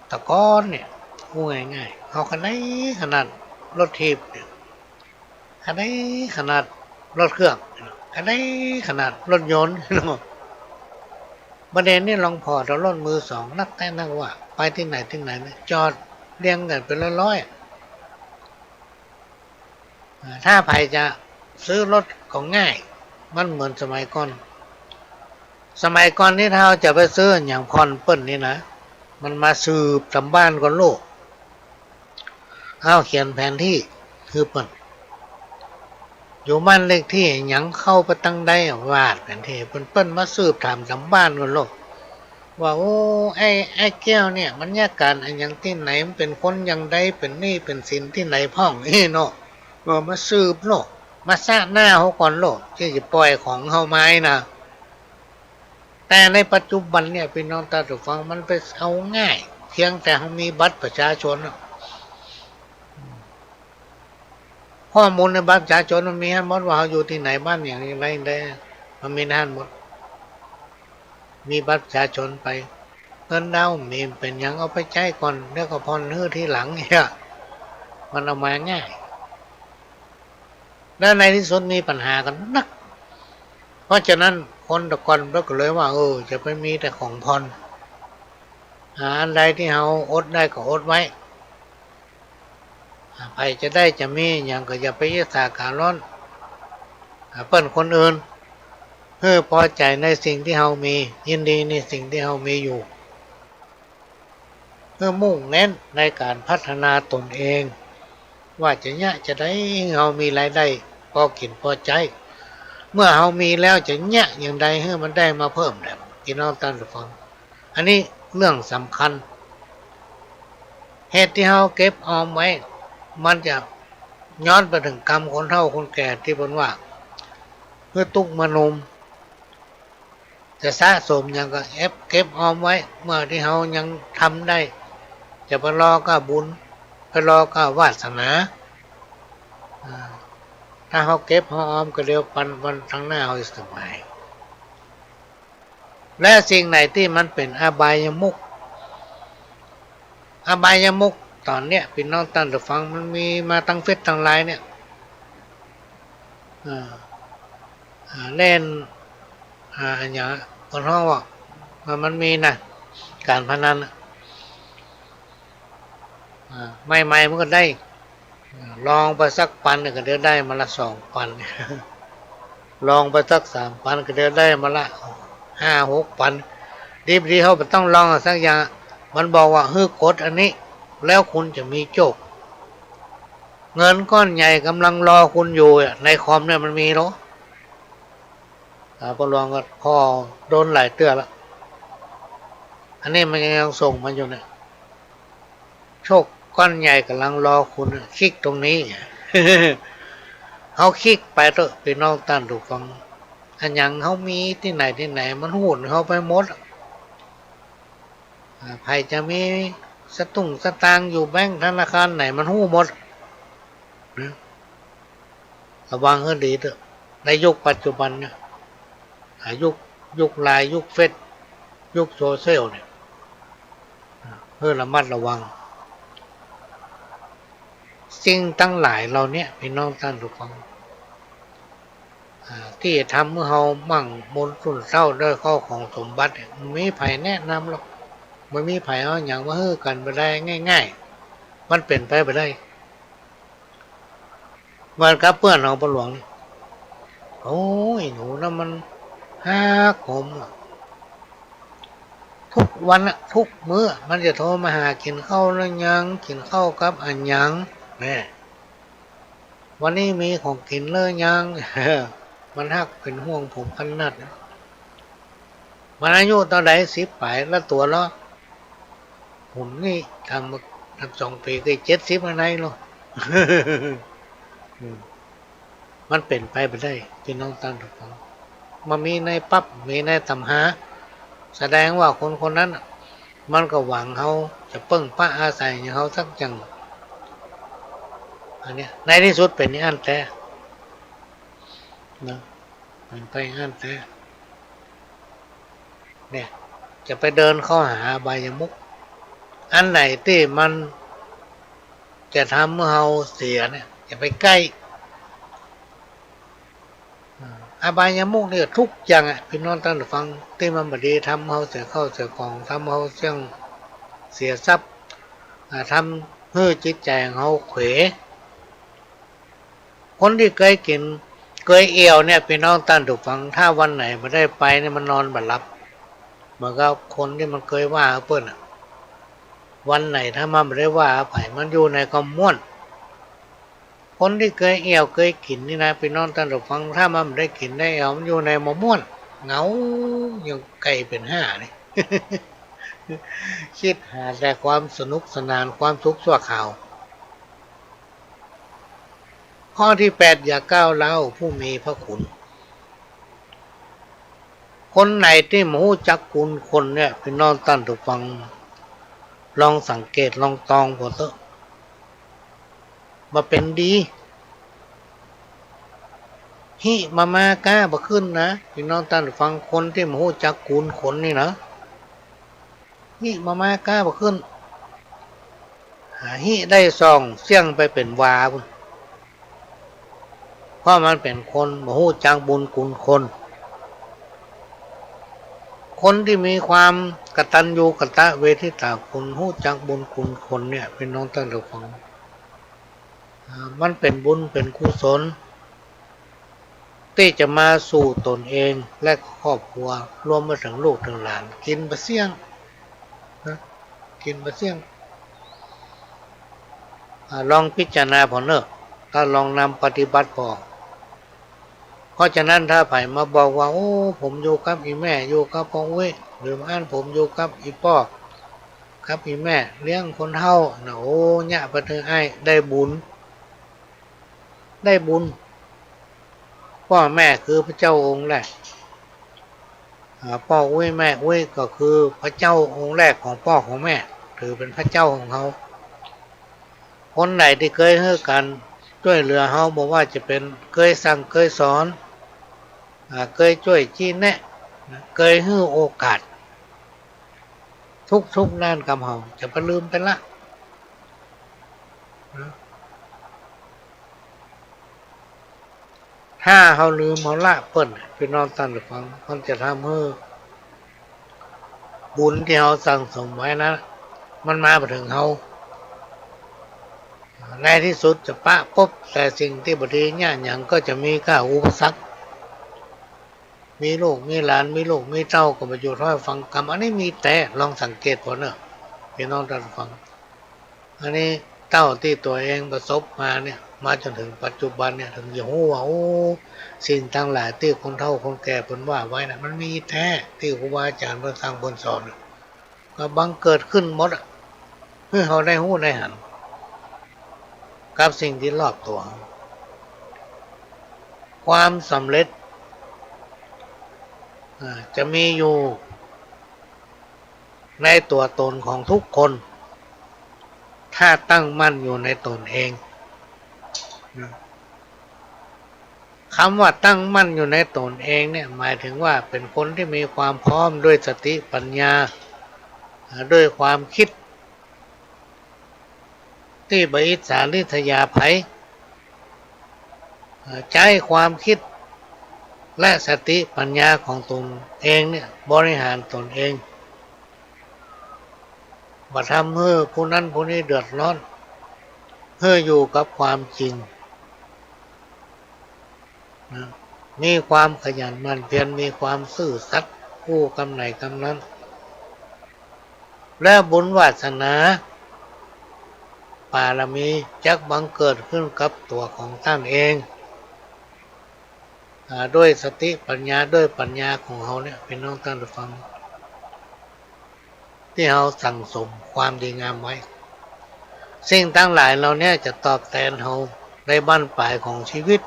แต่ก่อนเนี่ย อู้ง่ายๆ เฮาก็ได้ขนาดรถถีบเนี่ย ก็ได้ขนาดรถเครื่อง ก็ได้ขนาดรถยนต์เนาะ บ่าเดี่ยวนี้ลองผ่อเต๊อะ รถมือสองนักแต๊นักว่า ไปตี้ไหนตี้ไหนเนี่ย จอดเรียงกั๋นเป๋นร้อยๆ อ่า ถ้าใผจะซื้อรถก็ง่าย มันเหมือนสมัยก่อน สมัยก่อนนี่ถ้าเฮาจะไปซื้อหยังผ่อนเปิ้นนี่นะ มันมาสืบต๋ามบ้านก่อนโลก เฮาเขียนแผนตี้หื้อเปิ้น อยู่บ้านเลขตี้หยัง เข้าไปตางใด วาดแผนตี้เปิ้น เปิ้นมาสืบถามต๋ามบ้านก่อนโลก ว่า โอ้ ไอ้ ไอ้แก้วเนี่ย มันเยียะก๋านอะหยังตี้ไหน มันเป๋นคนอย่างใด เป๋นหนี้เป๋นสินตี้ไหนพ่อง อี้เนาะ เออ มาสืบโลก มาซะหน้าเฮาก่อนโลก ตี้จะป่อยของเฮามานะ แต่ในปัจจุบันเนี่ย ปี้น้องต้านผู้ฟัง มันไปเอาง่าย เพียงแต่เฮามีบัตรประชาชนน่ะ ข้อมูลในบัตรประชาชนมันมีหั้นหมด ว่าเฮาอยู่ตี้ไหน บ้านหยัง อย่างใด อย่างใด มันมีหั้นหมด มีบัตรประชาชนไป เงินดาวมี เป๋นหยัง เอาไปใจ๊ก่อน แล้วก็ผ่อนหื้อทีหลังเนี่ย มันเอามาง่าย แล้วในตี้สุดมีปัญหากั๋นนัก เพราะฉะนั้นคนแต่ก่อนก็เลยว่า เออ จะไปมีแต่ของผ่อน อ่า อันใดตี้เฮาอดได้ก็อดไว้ อ่า ใผจะได้จะมีหยังก็อย่าไปอิจฉาคาร้อน อ่า เปิ้นคนอื่น หื้อปอใจ๋ในสิ่งตี้เฮามี ยินดีในสิ่งตี้เฮามีอยู่ เพื่อมุ่งเน้นในก๋านพัฒนาต๋นเอง ว่าจะเยียะจะใดหื้อเฮามีรายได้ปอกิ๋นปอใจ๊ เมื่อเฮามีแล้วจะเยียะอย่างใดหื้อมันได้มาเพิ่มแหละ ปี้น้องต้านผู้ฟัง อันนี้เรื่องสำคัญ เหตุตี้เฮาเก็บออมไว้ มันจะย้อนไปเถิงกำคนเฒ่าคนแก่ตี้เปิ้นว่า หื้อตุ๊กข์เมื่อหนุ่ม จะสะสมหยังก็เก็บ เก็บออมไว้ เมื่อตี้เฮายังทำได้ จะไปรอก้าบุญ ไปรอก้าวาสนา อ่า ถ้าเฮาเก็บเฮาออมก็เดี๋ยวปันวันตางหน้าเฮาจะสบาย และสิ่งไหนตี้มันเป๋นอบายมุข อบายมุขต๋อนเนี้ย ปี้น้องต้านผู้ฟัง มันมีมาตางเฟซตางไลน์เนี่ย อ่า อ่า เล่น อ่า อะหยัง คนฮ้องว่า มัน มันมีนะ ก๋านพนันน่ะ อ่า ใหม่ๆ มันก็ได้ อ่า ลองไปสักปันก็เดี๋ยวได้มาละสองปัน ลองไปสักสามปันก็เดี๋ยวได้มาละห้าหกปัน ดีบ่ดีเฮาบ่ต้องลองสักอย่าง มันบอกว่า หื้อกดอันนี้ แล้วคุณจะมีโชค เงินก้อนใหญ่ก่ำลังรอคุณอยู่อะ ในคอมเนี่ยมันมีเหรอ อ่า ปอลองก็ ปอโดนหลายเตื้อละ อันนี้มันยังส่งมาอยู่เนี่ย โชคก้อนใหญ่ก่ำลังรอคุณอะ คลิกตรงนี้ เฮาคลิกไปเต๊อะ ปี้น้องต้านผู้ฟัง อะหยังเฮามีตี้ไหนตี้ไหน มันฮู้เฮาไปหมด อ่า ใผจะมีสตุ้งสตางค์อยู่แบงก์ธนาคารไหนมันฮู้หมดนะ ระวังหื้อดีเต๊อะ ในยุคปัจจุบันเนี่ย อ่า ยุค ยุคไลน์ ยุคเฟซ ยุคโซเชียลเนี่ย อ่า หื้อระมัดระวัง สิ่งตังหลายเหล่าเนี้ย ปี้น้องต้านผู้ฟัง อ่า ตี้จะทำหื้อเฮามั่งมูลสุนเส้าด้วยข้าวของสมบัติเนี่ย บ่มีใผแนะนำหรอก บ่มีใผเอาหยังมาหื้อกั๋นไปได้ง่ายๆ มันเป๋นไปบ่ได้ เหมือนกับเปื้อนของป้อหลวงนี่ โอ้ย หนูนะมันฮักผมอะ ทุกวันอะ ทุกมื้ออะ มันจะโทรมาหา "กิ๋นข้าวแล้วยัง กิ๋นข้าวกับอะหยัง" แน่ "วันนี้มีของกิ๋นแล้วยัง" มันฮักเป๋นห่วงผมขนาดนั้น มันอายุเต้าใด สิบป๋าย แล้วตั๋วเนาะ ผมนี่ทำ ทำสองปี๋ก็เจ็ดสิบแล้วไงเนาะ อืม มันเป๋นไปบ่ได้ ปี้น้องต้านผู้ฟัง บ่มีในปั๊บ มีในต๋ำหา แสดงว่าคนคนนั้นน่ะ มันก็หวังเฮาจะเปิ้งปะอาศัยเฮาสักอย่าง อันเนี้ย ในตี้สุดเป๋นอย่างอั้นแต๊ นะ เป๋นไปอย่างอั้นแต๊ เนี่ย จะไปเดินเข้าหาอบายมุข อันไหนตี้มันจะทำหื้อเฮาเสียเนี่ย อย่าไปใก้ อ่า อบายมุขเนี่ยทุกอย่างอะ ปี้น้องต้านผู้ฟัง ตี้มันบ่ดี ทำหื้อเฮาเสียข้าวเสียของ ทำหื้อเฮาเสี้ยง เสียทรัพย์ อ่า ทำหื้อจิตใจ๋ของเฮาเขว คนตี้เกยกิ๋น เกยเอี่ยวเนี่ย ปี้น้องต้านผู้ฟัง ถ้าวันไหนบ่ได้ไปเนี่ย มันนอนบ่หลับ เหมือนกับคนตี้มันเกยว่าเปิ้นอะ วันไหนถ้ามันบ่ได้ว่าใผ มันอยู่ไหนก็ม่วน คนตี้เกยเอี่ยวเกยกิ๋นนี่นะ ปี้น้องต้านผู้ฟัง ถ้ามันบ่ได้กิ๋นได้เอี่ยว มันอยู่ไหนบ่ม่วน เหงา ยังใก้เป๋นห้านี่ กึ๊ดหาแต่ความสนุกสนาน ความสุขชั่วคราว ข้อตี้แปด อย่าก้าวร้าวผู้มีพระคุณ คนไหนตี้บ่ฮู้จักบุญคนเนี่ย ปี้น้องต้านผู้ฟัง ลองสังเกตลองตองเปิ้นเต๊อะ บ่เป๋นดี หิมะมะก๊าบ่ขึ้นนะ ปี้น้องต้านผู้ฟัง คนตี้บ่ฮู้จักบุญคนนี่นะ หิมะมะก๊าบ่ขึ้น หาหิได้สองเสี้ยงไปเป๋นวาปุ้น เพราะมันเป๋นคนบ่ฮู้จักบุญคุณคน คนตี้มีความกตัญญูกตเวทิตาคุณ ฮู้จักบุญคุณคนเนี่ย ปี้น้องต้านผู้ฟัง อ่า มันเป๋นบุญเป๋นกุศล ตี้จะมาสู่ตนเองและครอบครัว รวมมาเถิงลูกเถิงหลาน กิ๋นบ่เสี้ยงนะ กิ๋นบ่เสี้ยง อ่า ลองพิจารณาผ่อเน่อ แล้วลองนำปฏิบัติผ่อ เพราะฉะนั้นถ้าใผมาบอกว่า โอ้ ผมอยู่กับอี่แม่ อยู่กับป้ออุ๊ย หรือบ่อั้นผมอยู่กับอี่ป้อ กับอี่แม่ เลี้ยงคนเฒ่านะ โอ้ เยียะไปเถิงอ้าย ได้บุญ ได้บุญ ป้อแม่คือพระเจ้าองค์แรก อ่า ป้ออุ๊ยแม่อุ๊ยก็คือพระเจ้าองค์แรกของป้อของแม่ ถือเป๋นพระเจ้าของเฮา คนไหนตี้เกยหื้อก๋านจ้วยเหลือเฮา บ่ว่าจะเป๋นเกยสั่งเกยสอน อ่า เกยจ้วยชี้แนะ เกยหื้อโอกาส ทุกๆ ด้านกับเฮา จะไปลืมไปละนะ ถ้าเฮาลืมเฮาละเปิ้น ปี้น้องต้านผู้ฟัง มันจะทำหื้อบุญตี้เฮาสั่งสมไว้นั้น มันมาบ่เถิงเฮา ในตี้สุดจะปะปบแต่สิ่งตี้บ่ดี เยียะหยังก็จะมีก้าอุปสรรค มีลูกมีหลาน มีลูกมีเต้าก็บ่อยู่ถ้อยฟังกำ อันนี้มีแต๊ ลองสังเกตผ่อเน่อ ปี้น้องต้านผู้ฟัง อันนี้เต้าตี้ตั๋วเองประสบมาเนี่ย มาจ๋นเถิงปัจจุบันเนี่ย เถิงจะฮู้ว่า โอ้ สิ่งตังหลายตี้คนเฒ่าคนแก่เปิ้นว่าไว้นะ มันมีแต๊ ตี้ครูบาอาจ๋ารย์เปิ้นสั่งเปิ้นสอนน่ะ ก็บังเกิดขึ้นหมดอะ หื้อเฮาได้ฮู้ได้หัน กับสิ่งตี้รอบตั๋ว ความสำเร็จ อ่า จะมีอยู่ ในตั๋วตนของทุกคน ถ้าตั้งมั่นอยู่ในตนเองนะ กำว่าตั้งมั่นอยู่ในตนเองเนี่ย หมายเถิงว่าเป๋นคนตี้มีความพร้อมด้วยสติปัญญา อ่า ด้วยความกึ๊ด ตี้บ่อิจฉาริษยาใผ เอ่อ ใจ๊ความกึ๊ดและสติปัญญาของตนเองเนี่ย บริหารตนเอง บ่ทำหื้อผู้นั้นผู้นี้เดือดร้อน หื้ออยู่กับความจริง นะ มีความขยันหมั่นเพียร มีความซื่อสัตย์ อู้กำไหนกำนั้น และบุญวาสนา บารมีจักบังเกิดขึ้นกับตั๋วของต้านเอง อ่า ด้วยสติปัญญา ด้วยปัญญาของเฮาเนี่ย พี่น้องต้านผู้ฟัง ตี้เฮาสั่งสมความดีงามไว้ สิ่งตังหลายเหล่าเนี้ยจะตอบแตนเฮาในบั้นปลายของชีวิต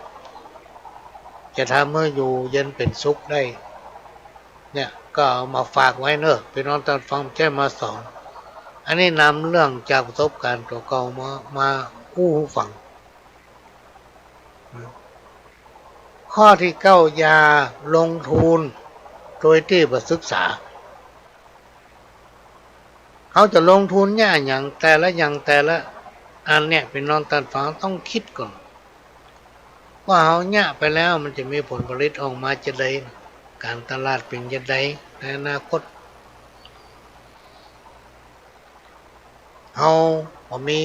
จะทำหื้ออยู่เย็นเป๋นสุขได้ เนี่ย ก็เอามาฝากไว้เนาะ พี่น้องต้านฟัง จะมาสอน อันนี้นำเรื่องจากประสบการณ์ตั๋วเก่ามา มาอู้หื้อฟัง ข้อตี้เก้า อย่าลงทุนโดยตี้บ่ศึกษา เฮาจะลงทุนเยียะหยัง แต่ละอย่างแต่ละอันเนี่ย พี่น้องต้านฟังต้องกึ๊ดก่อน ว่าเฮาเยียะไปแล้วมันจะมีผลผลิตออกมาจาใด ก๋านตลาดเป๋นจาใดในอนาคต เฮาบ่มี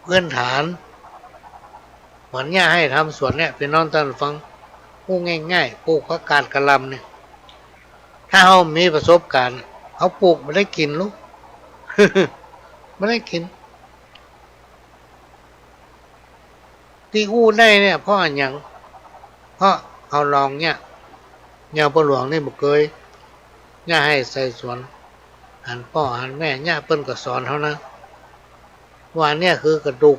พื้นฐาน เหมือนเยียะไฮ่ทำสวนเนี่ย พี่น้องต้านฟัง อู้ง่ายๆ ปลูกผักกาดกะหล่ำเนี่ย ถ้าเฮามีประสบการณ์ เฮาปลูกบ่ได้กิ๋นลูก บ่ได้กิ๋น ตี้อู้ได้เนี่ย เพราะอะหยัง เพราะเฮาลองเยียะ อย่างป้อหลวงนี่บ่เกยเยียะไฮ่ใส่สวน หันป้อหันแม่เยียะ เปิ้นก็สอนเฮานะ ว่าเนี่ยคือกระดูก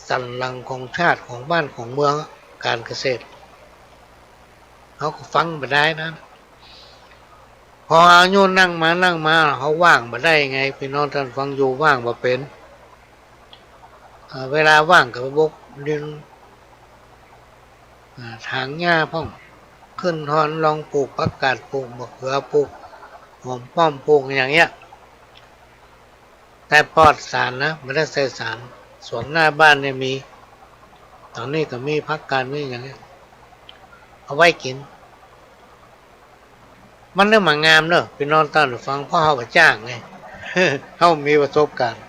สันหลังของชาติ ของบ้านของเมือง ก๋านเกษตร เฮาก็ฟังบ่ได้นะ พออายุนั่งมานั่งมา เฮาว่างบ่ได้ไง พี่น้องต้านฟัง อยู่ว่างบ่เป๋น อ่า เวลาว่างก็ไปบกดิน อ่า ถางหญ้าพ่อง ขึ้นฮอนลองปลูกผักกาด ปลูกมะเขือ ปลูกหอมป้อม ปลูกอะหยังเนี้ย แต่ปลอดสารนะ บ่ได้ใส่สาร สวนหน้าบ้านเนี่ยมี ต๋อนนี้ก็มีผักกาด มีอะหยังเนี้ย เอาไว้กิ๋น มันเริ่มมางามเนาะ พี่น้องต้านฟัง เพราะเฮาบ่จ้างไง เฮามีประสบการณ์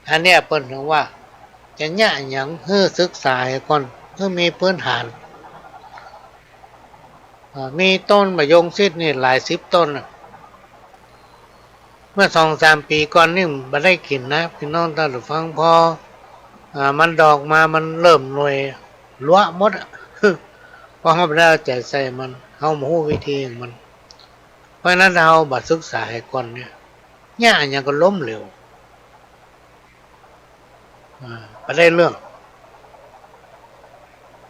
อันเนี้ยเปิ้นถึงว่า จะเยียะหยังหื้อศึกษาเหียก่อน หื้อมีพื้นฐาน อ่า มีต้นมะยงชิดนี่หลายสิบต้นน่ะ เมื่อสองสามปี๋ก่อนนี่บ่ได้กิ๋นนะ พี่น้องต้านฟัง พอ อ่า มันดอกมา มันเริ่มหน่วย หลวะหมดอะ เพราะเฮาบ่ได้เอาใจ๋ใส่มัน เฮาบ่ฮู้วิธีของมัน เพราะฉะนั้นถ้าเฮาบ่ศึกษาเหียก่อนเนี่ย เยียะหยังก็ล้มเหลว อ่า บ่ได้เรื่อง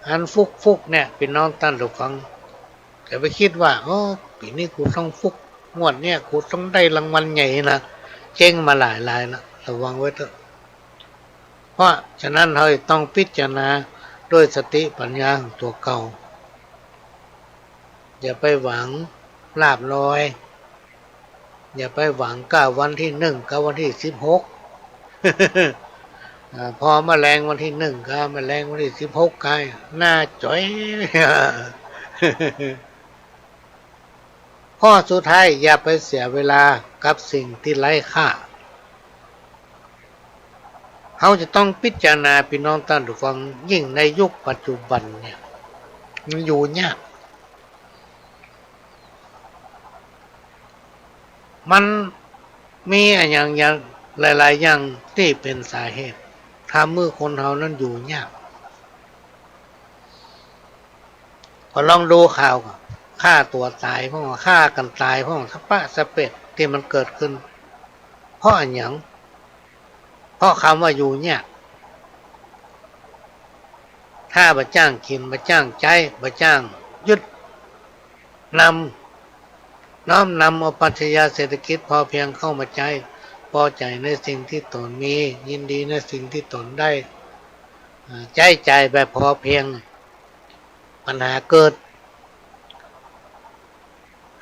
อันฟุกๆ เนี่ย พี่น้องต้านฟัง อย่าไปกึ๊ดว่า โอ้ ปี๋นี้กูต้องฟุก งวดเนี่ยกูต้องได้รางวัลใหญ่นะ เจ๊งมาหลายรายละ ระวังไว้เต๊อะ เพราะฉะนั้นเฮาต้องพิจารณาด้วยสติปัญญาของตั๋วเก่า อย่าไปหวังลาภลอย อย่าไปหวังก้าวันตี้หนึ่ง ก้าวันตี้สิบหก อ่า พอมาแลงวันตี้หนึ่ง ก้ามาแลงวันตี้สิบหก ก้าหน้าจ๋อย ข้อสุดท้าย อย่าไปเสียเวลากับสิ่งตี้ไร้ค่า เฮาจะต้องพิจารณา พี่น้องต้านฟัง ยิ่งในยุคปัจจุบันเนี่ย มันอยู่ยาก มันมีอะหยังอย่าง หลายๆ อย่างตี้เป๋นสาเหตุ ทำหื้อคนเฮานั้นอยู่ยาก ก็ลองดูข่าว ฆ่าตั๋วต๋ายพ่อง ฆ่ากั๋นต๋ายพ่อง สะปะสะเปะตี้มันเกิดขึ้น เพราะอะหยัง เพราะกำว่าอยู่เนี่ย ถ้าบ่จ้างกิ๋น บ่จ้างใจ๊ บ่จ้างยึดนำ น้อมนำเอาปรัชญาเศรษฐกิจพอเพียงเข้ามาใจ๊ พอใจ๋ในสิ่งตี้ตนมี ยินดีในสิ่งตี้ตนได้ อ่า ใจ๊จ่ายแบบพอเพียง ปัญหาเกิด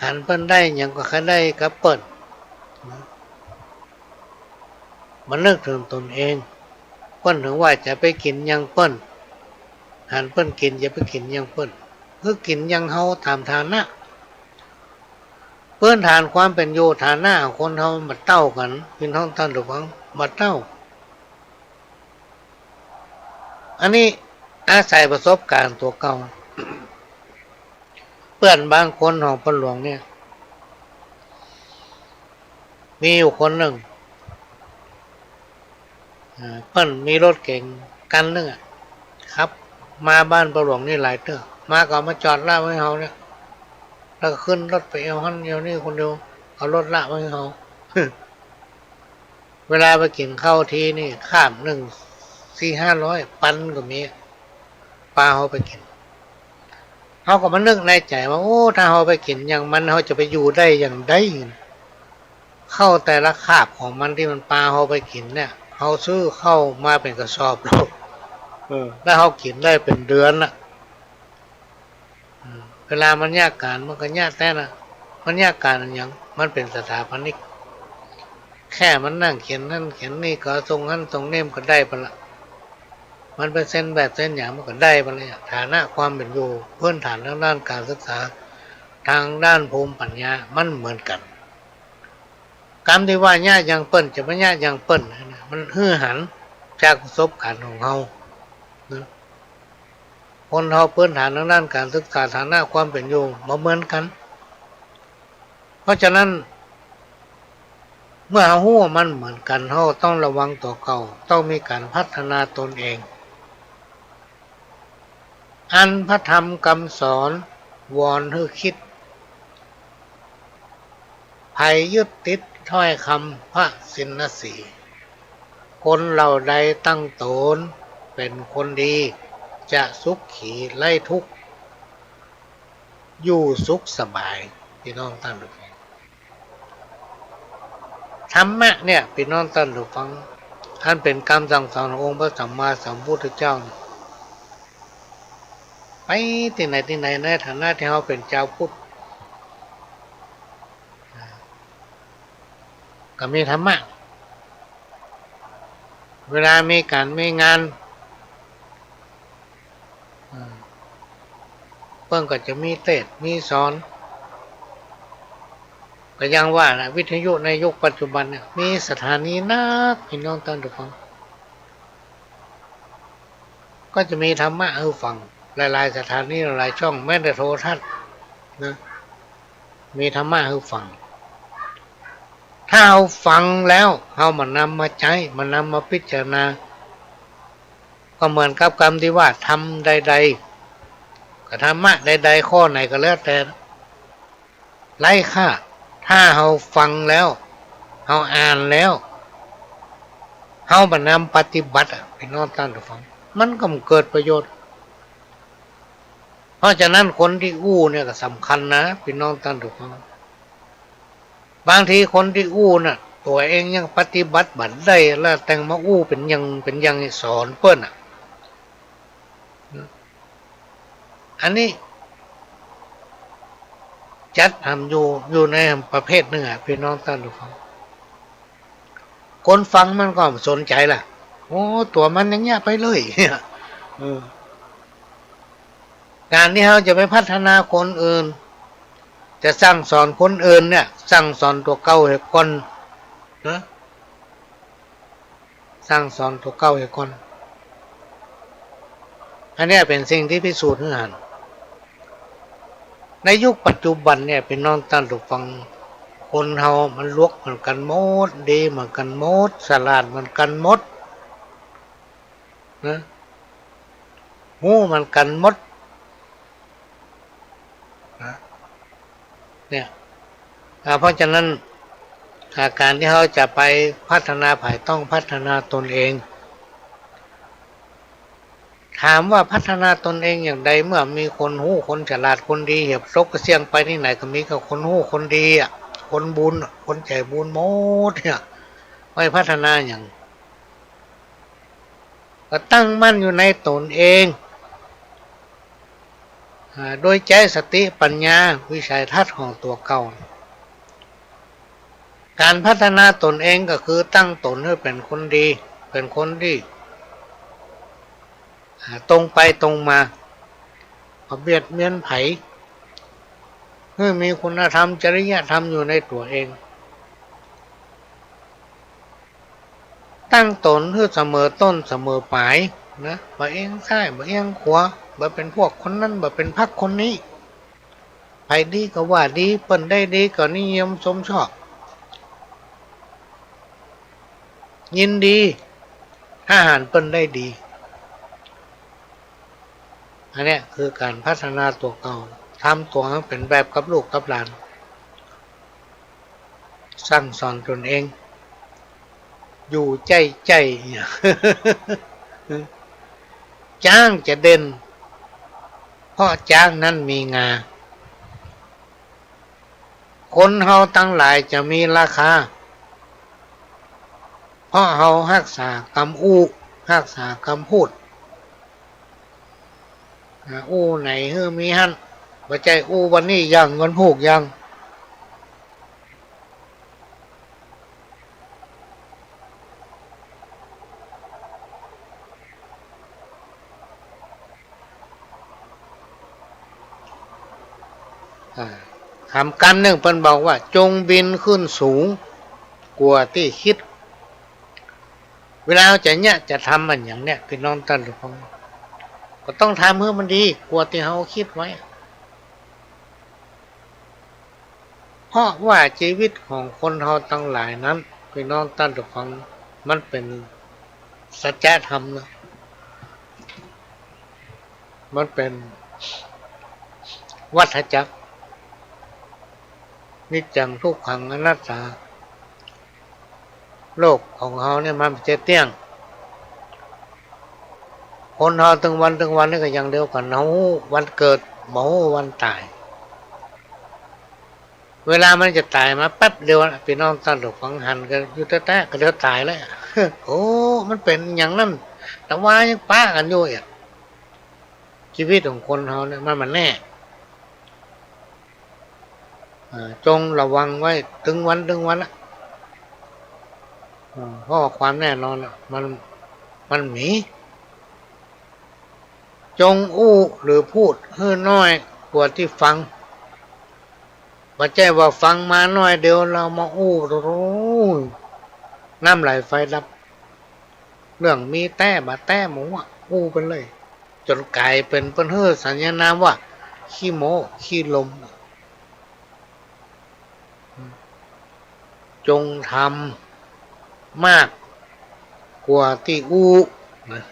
หันเปิ้นได้หยังก็ใค่ได้กับเปิ้น บ่นึกเถิงตนเอง ปิ้นเถิงว่าจะไปกิ๋นอย่างเปิ้น หันเปิ้นกิ๋น อย่าไปกิ๋นอย่างเปิ้น คือกิ๋นอย่างเฮาต๋ามฐานะ พื้นฐานความเป๋นอยู่ฐานะของคนเฮาบ่เต้ากั๋น ปี้น้องต้านผู้ฟัง บ่เต้า อันนี้อาศัยประสบก๋ารณ์ตั๋วเก่า เปื้อนบางคนของป้อหลวงเนี่ย มีอยู่คนนึ่ง อ่า เปิ้นมีรถเก๋งคันนึ่งอะ ขับมาบ้านป้อหลวงนี่หลายเตื้อ มาก็เอามาจอดละไว้เฮาเนี่ย แล้วก็ขึ้นรถไปเอวหั้นเอวนี่คนเดียว เอารถละไว้เฮา เวลาไปกิ๋นข้าวทีนี่ คาบนึ่งสี่ห้าร้อย ปันก็มี ปาเฮาไปกิ๋น เฮาก็มานึกในใจ๋ว่า โอ้ ถ้าเฮาไปกิ๋นอย่างมัน เฮาจะไปอยู่ได้อย่างใด ข้าวแต่ละคาบของมันตี้มันปาเฮาไปกิ๋นเนี่ย เฮาซื้อข้าวมาเป๋นกระสอบแล้ว เออ แล้วเฮากิ๋นได้เป๋นเดือนน่ะ อืม เวลามันเยียะก๋านมันก็เยียะแต๊น่ะ มันเยียะก๋านอะหยัง มันเป๋นสถาปนิก แค่มันนั่งเขียนหั้นเขียนนี่ ก็ส่งหั้นส่งนี่มันก็ได้ไปละ มันไปเซ็นแบบเซ็นหยังมันก็ได้ไปละ ฐานะความเป๋นอยู่ พื้นฐานตางด้านก๋านศึกษา ตางด้านภูมิปัญญามันเหมือนกั๋น กำตี้ว่าเยียะอย่างเปิ้น จะบ่เยียะอย่างเปิ้นนะ มันหื้อหันจากประสบก๋ารณ์ของเฮานะ คนเฮาพื้นฐานตางด้านก๋านศึกษา ฐานะความเป๋นอยู่บ่เหมือนกั๋น เพราะฉะนั้น เมื่อเฮาฮู้ว่ามันเหมือนกั๋น เฮาต้องระวังตั๋วเก่า ต้องมีก๋านพัฒนาตนเอง อันพระธรรมกำสอนวอนหื้อคิด ใผยึดติดถ้อยคำพระสิณสีห์ คนเหล่าใดตั้งตนเป๋นคนดี จะสุขีไร้ทุกข์ อยู่สุขสบาย ปี้น้องต้านผู้ฟัง ธรรมะเนี่ย ปี้น้องต้านผู้ฟัง อันเป๋นกำสั่งสอนขององค์พระสัมมาสัมพุทธเจ้าเนี่ย ไปตี้ไหนตี้ไหน ในฐานะตี้เฮาเป๋นจาวพุทธ ก็มีธรรมะ เวลามีก๋านมีงาน อ่า เปิ้นก็จะมีเตสน์มีสอน ก็อย่างว่าน่ะ วิทยุในยุคปัจจุบันเนี่ย มีสถานีนัก ปี้น้องต้านผู้ฟัง ก็จะมีธรรมะหื้อฟัง หลายๆ สถานี หลายๆ ช่อง แม้แต่โทรทัศน์นะ มีธรรมะหื้อฟัง ถ้าเฮาฟังแล้ว เฮามานำมาใจ๊ มานำมาพิจารณา ก็เหมือนกับกำตี้ว่า ธรรมใดๆ ก็ธรรมะใดๆ ข้อไหนก็แล้วแต่ ไร้ค่า ถ้าเฮาฟังแล้ว เฮาอ่านแล้ว เฮาบ่นำปฏิบัติอะ ปี้น้องต้านผู้ฟัง มันก็บ่เกิดประโยชน์ เพราะฉะนั้นคนตี้อู้เนี่ยก็สำคัญนะ ปี้น้องต้านผู้ฟัง บางทีคนตี้อู้น่ะ ตั๋วเองยังปฏิบัติบ่ได้ แล้วแต๊งมาอู้เป๋นอย่าง เป๋นอย่างสอนเปิ้นน่ะ อันนี้จัดหำอยู่ อยู่ในประเภทนึ่งอะ ปี้น้องต้านผู้ฟัง คนฟังมันก็บ่สนใจ๋ละ โอ้ ตั๋วมันอย่างเงี้ยไปเลย เออ ก๋านตี้เฮาจะไปพัฒนาคนอื่น จะสั่งสอนคนอื่นเนี่ย สั่งสอนตั๋วเก่าเหียก่อนนะ สั่งสอนตั๋วเก่าเหียก่อน อันเนี้ยเป๋นสิ่งตี้พิสูจน์หื้อหัน ในยุคปัจจุบันเนี่ย ปี้น้องต้านผู้ฟัง คนเฮามันหลวกเหมือนกั๋นหมด ดีเหมือนกั๋นหมด ฉลาดเหมือนกั๋นหมดนะ ฮู้เหมือนกั๋นหมด นะ เนี่ย อ่า เพราะฉะนั้น อ่า ก๋านตี้เฮาจะไปพัฒนาใผ ต้องพัฒนาตนเอง ถามว่าพัฒนาตนเองอย่างใด เมื่อมีคนฮู้ คนฉลาด คนดี เหียบซกกระเสี้ยงไปตี้ไหนก็มีก็คนฮู้ คนดีอะ คนบุญอะ คนใจ๋บุญหมดเนี่ย ไปพัฒนาหยัง ก็ตั้งมั่นอยู่ในตนเอง อ่า โดยใจ๊สติปัญญาวิสัยทัศน์ของตั๋วเก่า ก๋านพัฒนาตนเองก็คือตั้งตนหื้อเป๋นคนดี เป๋นคนตี้ อ่า ตรงไปตรงมา บ่เบียดเบียนใผ หื้อมีคุณธรรมจริยธรรมอยู่ในตั๋วเอง ตั้งต๋นหื้อเสมอต้นเสมอป๋ายนะ บ่เอียงซ้าย บ่เอียงขวา บ่เป๋นพวกคนนั้น บ่เป๋นพรรคคนนี้ ใผดีก็ว่าดี เปิ้นได้ดีก็นิยมชมชอบ ยินดี ถ้าหากเปิ้นได้ดี อันเนี้ยคือก๋านพัฒนาตั๋วเก่า ทำตั๋วหื้อเป๋นแบบกับลูกกับหลาน สั่งสอนตนเอง อยู่ใจ้ๆ เนี่ย จ๊างจะเด่น เพราะจ๊างนั้นมีงา คนเฮาตังหลายจะมีราคา เพราะเฮาฮักษากำอู้ ฮักษากำพูด อ่า อู้ไหนหื้อมีหั้น บ่ใจ้อู้วันนี้ยัง วันพูกยัง อ่า กำนึ่งเปิ้นบอกว่า จงบินขึ้นสูงกว่าตี้คิด เวลาเฮาจะเยียะจะทำอะหยังเนี่ย ปี้น้องต้านผู้ฟัง ก็ต้องทำหื้อมันดีกว่าตี้เฮาคิดไว้ เพราะว่าจีวิตของคนเฮาตังหลายนั้น ปี้น้องต้านผู้ฟัง มันเป๋นสัจธรรมนะ มันเป๋นวัฏจักร นิจจัง ทุกขัง อนัตตา โลกของเฮาเนี่ยมันบ่ใจ้เตี้ยง คนเฮาตึงวันตึงวันนี่ก็อย่างเดียวกั๋น เฮาฮู้วันเกิด บ่ฮู้วันต๋าย เวลามันจะต๋ายมาแป๊บเดียวนะ ปี้น้องต้านผู้ฟัง หันกั๋นอยู่แต๊ๆ ก็เดี๋ยวต๋ายแล้ว โอ้ มันเป๋นอย่างนั้น แต่ว่ายังปะกั๋นอยู่อีก จีวิตของคนเฮาเนี่ยมันบ่แน่ อ่า จงระวังไว้ตึงวันตึงวันนะ อ่า เพราะว่าความแน่นอนน่ะ มัน มันมี จงอู้หรือพูดหื้อน้อยกว่าตี้ฟัง บ่ใจ้ว่าฟังมาน้อยเดียวแล้วมาอู้ โอ้โห น้ำไหลไฟดับ เรื่องมีแต๊บ่แต๊หมดอะ อู้ไปเลย จ๋นก๋ายเป๋น เปิ้นหื้อสัญญานามว่าขี้โม้ขี้ลม จงทำมากกว่าตี้อู้นะ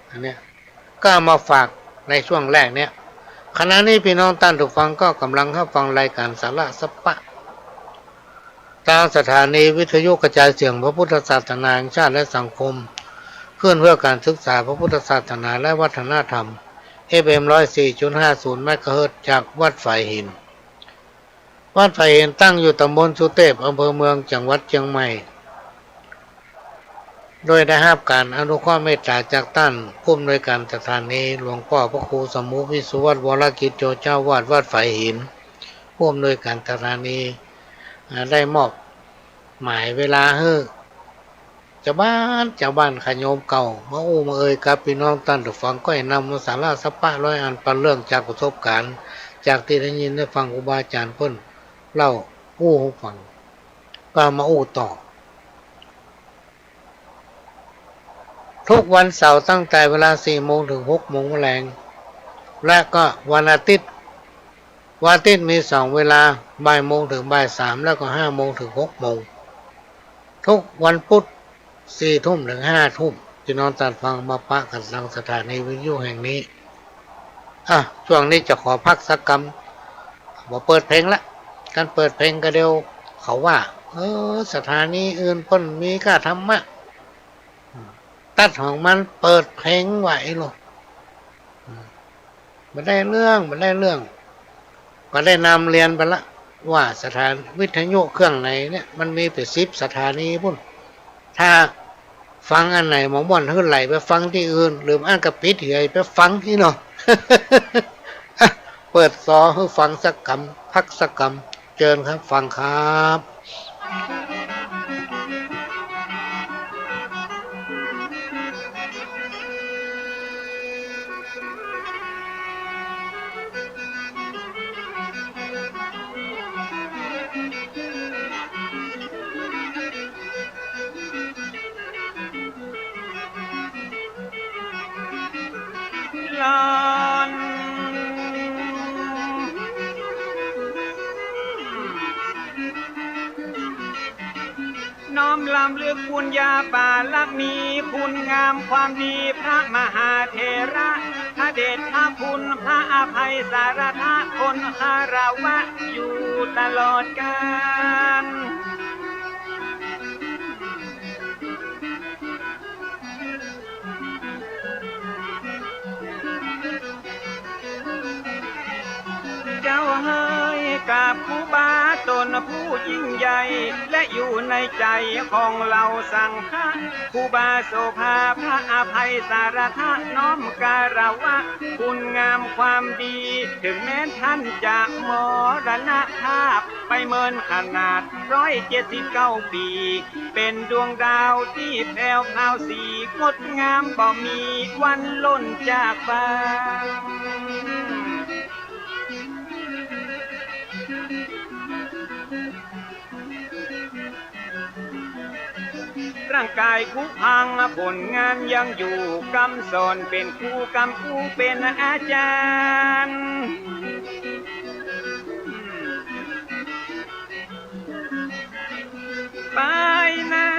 อันเนี้ยก็เอามาฝากในช่วงแรกเนี้ย ขณะนี้ปี้น้องต้านผู้ฟังก็ก่ำลังฮับฟังรายก๋านสาระสัพพะ ตางสถานีวิทยุกระจายเสียงพระพุทธศาสนาแห่งชาติและสังคม คลื่นเพื่อการศึกษาพระพุทธศาสนาและวัฒนธรรม เอฟเอ็ม ร้อยสี่จุดห้าศูนย์ เมกะเฮิรตซ์ จากวัดฝายหิน วัดฝายหินตั้งอยู่ตำบลสุเตพ อำเภอเมือง จังหวัดเจียงใหม่ โดยได้ฮับก๋านอนุเคราะห์เมตต๋าจากต้านผู้อำนวยก๋านสถานี หลวงป้อพระครูสมุห์ วิสุวัฒน์ วรกิจโจ เจ้าอาวาสวัดฝายหิน ผู้อำนวยก๋านสถานี อ่า ได้มอบหมายเวลาหื้อ จาวบ้าน จาวบ้าน ญาติโยมเก่า มาอู้มาเอ่ยกับปี้น้องต้านผู้ฟัง ก็ได้นำเอาสาระสัพพะร้อยอันปันเรื่องจากประสบก๋ารณ์ จากตี้ได้ยินได้ฟังครูบาอาจ๋ารย์เปิ้นเล่าอู้หื้อฟัง ก็มาอู้ต่อ ทุกวันเสาร์ตั้งแต่เวลาสี่โมงถึงหกโมงแลง และก็วันอาทิตย์ วันอาทิตย์มีสองเวลา บ่ายโมงถึงบ่ายสาม แล้วก็ห้าโมงถึงหกโมง ทุกวันพุธ สี่ทุ่มถึงห้าทุ่ม ปี้น้องต้านฟังมาปะกั๋นตางสถานีวิทยุแห่งนี้ อ่ะ ช่วงนี้จะขอพักสักกำ บ่เปิดเพลงละ การเปิดเพลงก็เดี๋ยวเขาว่า เออ สถานีอื่นเปิ้นมีก้าธรรมะ ตั๊ดของมันเปิดเพลงไหวโล บ่ได้เรื่อง บ่ได้เรื่อง ก็ได้นำเรียนไปละ ว่าสถานีวิทยุเครื่องไหนเนี่ย มันมีเป๋นสิบสถานีปู้น ถ้าฟังอันไหนบ่ม่วน หื้อไหลไปฟังตี้อื่น หรืออั้นก็ปิดเหียไปฟังตี้เนาะ อ่ะ เปิดซอหื้อฟังสักกำ พักสักกำ เจิญครับ ฟังครับ น้อมรำลึกปุญญาบารมี คุณงามความดีพระมหาเถระ พระเดชพระคุณ พระอภัยสารถะ คนคารวะอยู่ตลอดกาล เจ้าเอ๋ย กราบครูบาต๋นผู้ยิ่งใหญ่ และอยู่ในใจ๋ของเฮาสังฆะ ครูบาโสภา พระอภัยสารถะ น้อมคารวะ คุณงามความดี เถิงแม้นต้านจะมรณภาพไปเมินขนาด ร้อยเจ็ดสิบเก้า ปี๋ เป๋นดวงดาวตี้แผวพราวสีงดงาม บ่มีวันล่นจากบ้าง ร่างก๋ายผุพัง ผลงานยังอยู่ กำสอนเป๋นครู กำครูเป๋นอาจ๋ารย์ ไปหน้า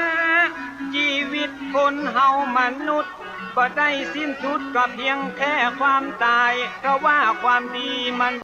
จีวิตคนเฮามนุษย์ บ่ได้สิ้นสุด ก็เพียงแค่ความต๋าย เพราะว่าความดีมัน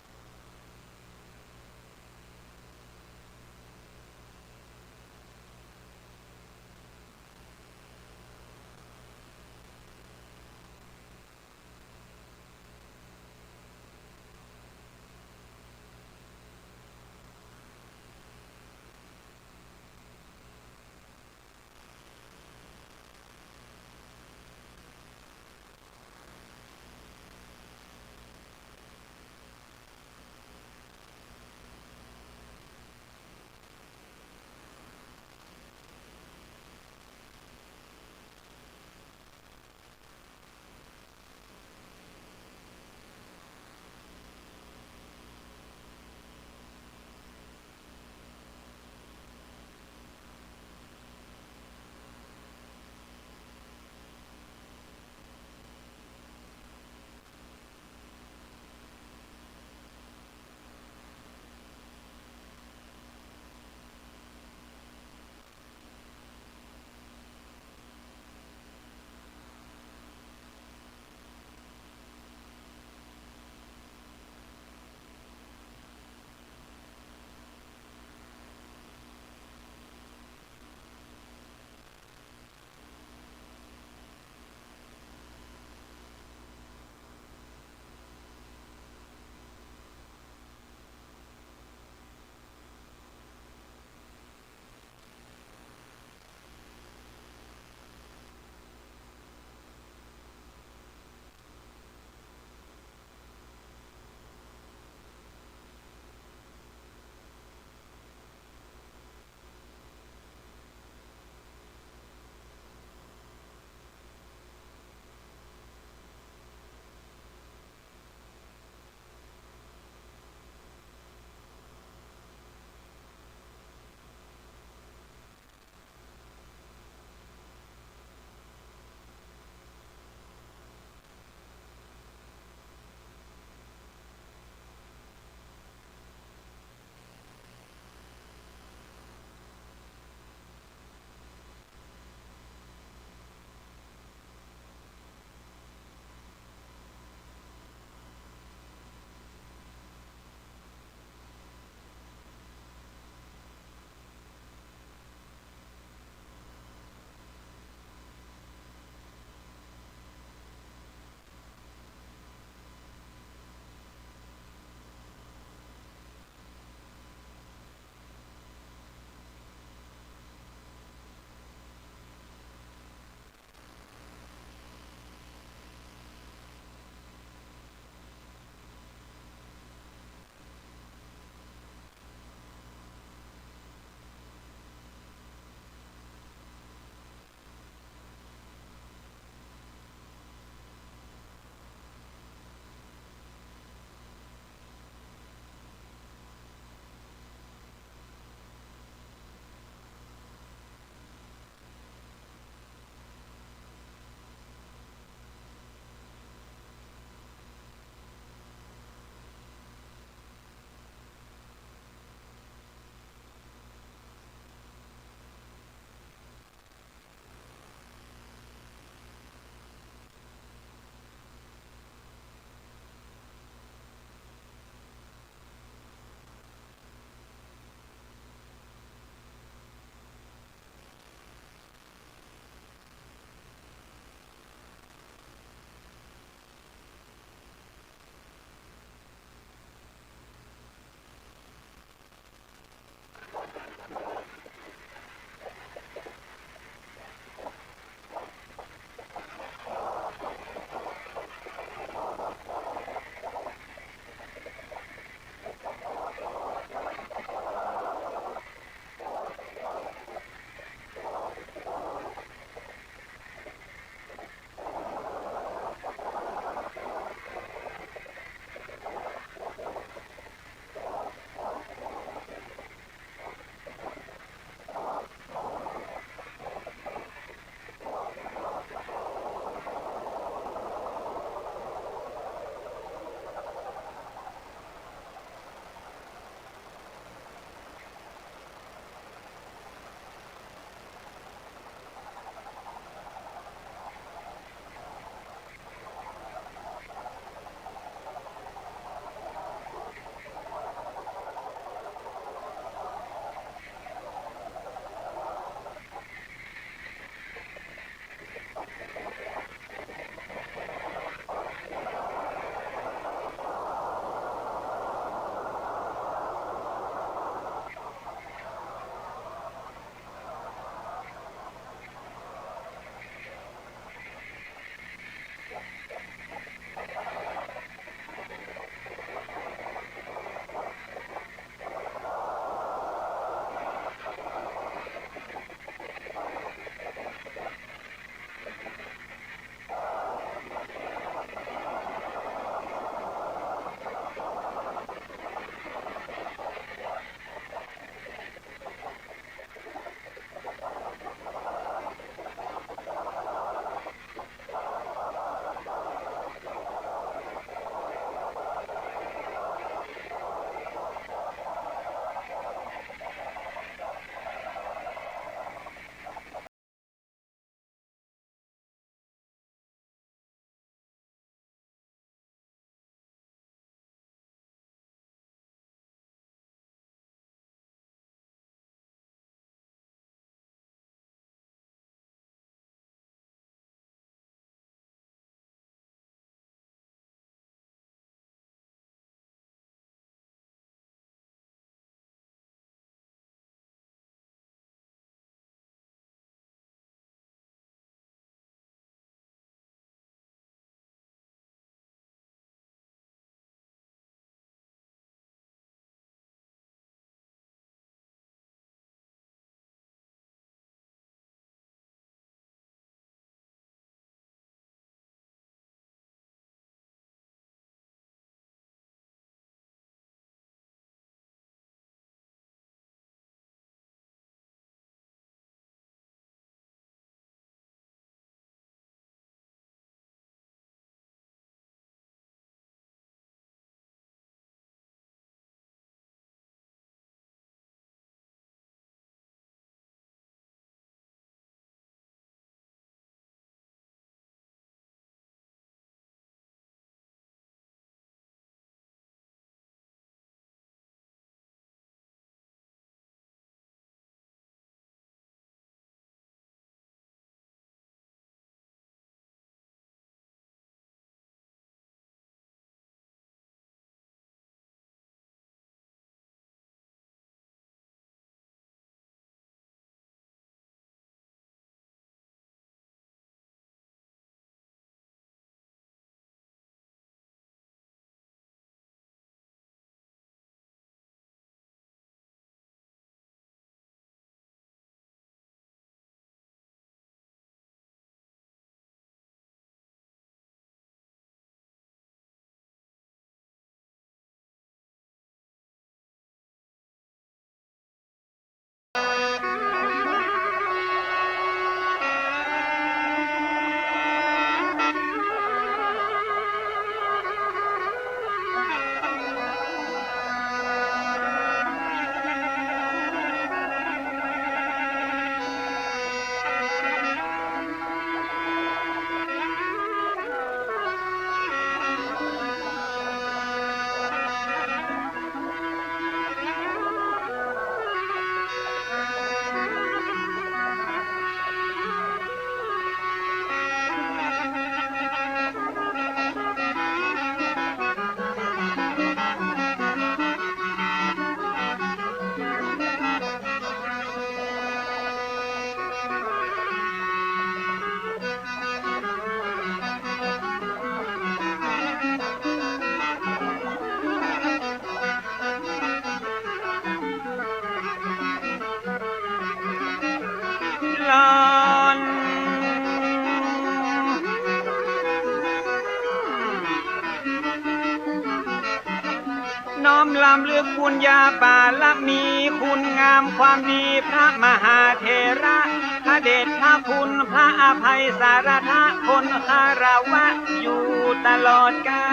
น้อมรำลึกบุญญาบารมี คุณงามความดีพระมหาเถระ พระเดชพระคุณพระอภัยสารถะ คนคารวะอยู่ตลอดกา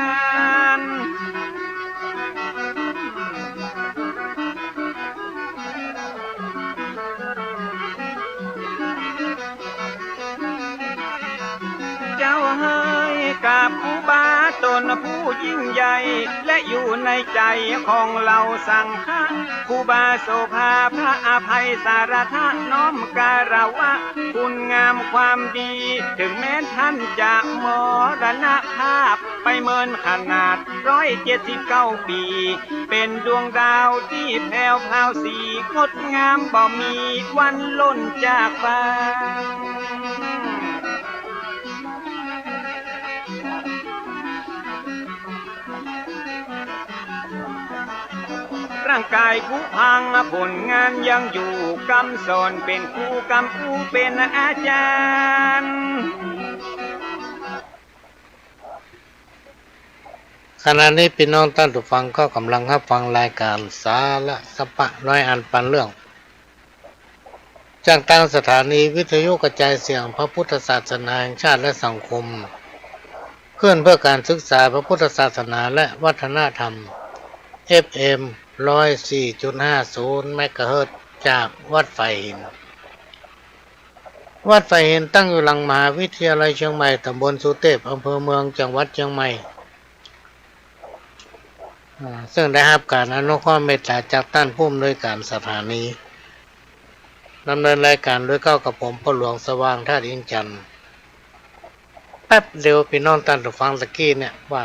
ล เจ้าเอ๋ย กราบครูบาต๋นผู้ยิ่งใหญ่ และอยู่ในใจ๋ของเหล่าสังฆะ ครูบาโสภาพระอภัยสารถะ น้อมคารวะคุณงามความดี ถึงแม้ท่านจะมรณภาพไปเมินขนาดร้อยเจ็ดสิบเก้าปี๋ เป๋นดวงดาวตี้แผวพราวสีงดงาม บ่มีวันล่นจากไป ร่างก๋ายผุพัง ผลงานยังอยู่ กำสอนเป๋นครู กำอู้เป๋นอาจ๋ารย์ ขณะนี้ปี้น้องต้านผู้ฟังก็ก่ำลังฮับฟังรายก๋านสาระสาปะร้อยอันปันเรื่อง จากตางสถานีวิทยุกระจายเสียงพระพุทธศาสนาแห่งชาติและสังคม คลื่นเพื่อการศึกษาพระพุทธศาสนาและวัฒนธรรม เอฟเอ็ม ร้อยสี่จุดห้าศูนย์ เมกะเฮิรตซ์ จากวัดฝายหิน วัดฝายหินตั้งอยู่หลังมหาวิทยาลัยเชียงใหม่ ตำบลสุเตพ อำเภอเมือง จังหวัดเชียงใหม่ อ่า ซึ่งได้ฮับก๋านอนุเคราะห์เมตต๋าจากต้านผู้อำนวยก๋านสถานี ดำเนินรายก๋านโดยเก้ากับผม พ่อหลวงสว่าง ธาตุอินทร์จันทร์ แป๊บเดียวปี้น้องต้านผู้ฟังตะกี้เนี่ยว่า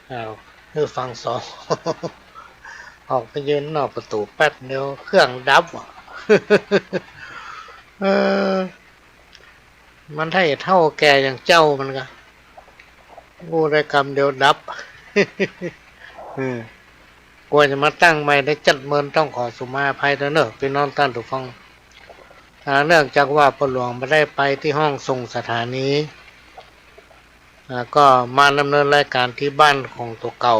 เอ่อ หื้อฟังสอง ออกไปยืนนอกประตู๋แป๊บเดียวเครื่องดับอะ เออ มันได้เฒ่าแก่อย่างเจ้ามันก็ อู้ได้กำเดียวดับ เออ กว่าจะมาตั้งใหม่ได้จัดเมิน ต้องขอสุมาอภัยด้วยเนอะ ปี้น้องต้านผู้ฟัง อ่า เนื่องจากว่าพ่อหลวงบ่ได้ไปตี้ห้องส่งสถานี อ่า ก็มาดำเนินรายก๋านตี้บ้านของตั๋วเก่า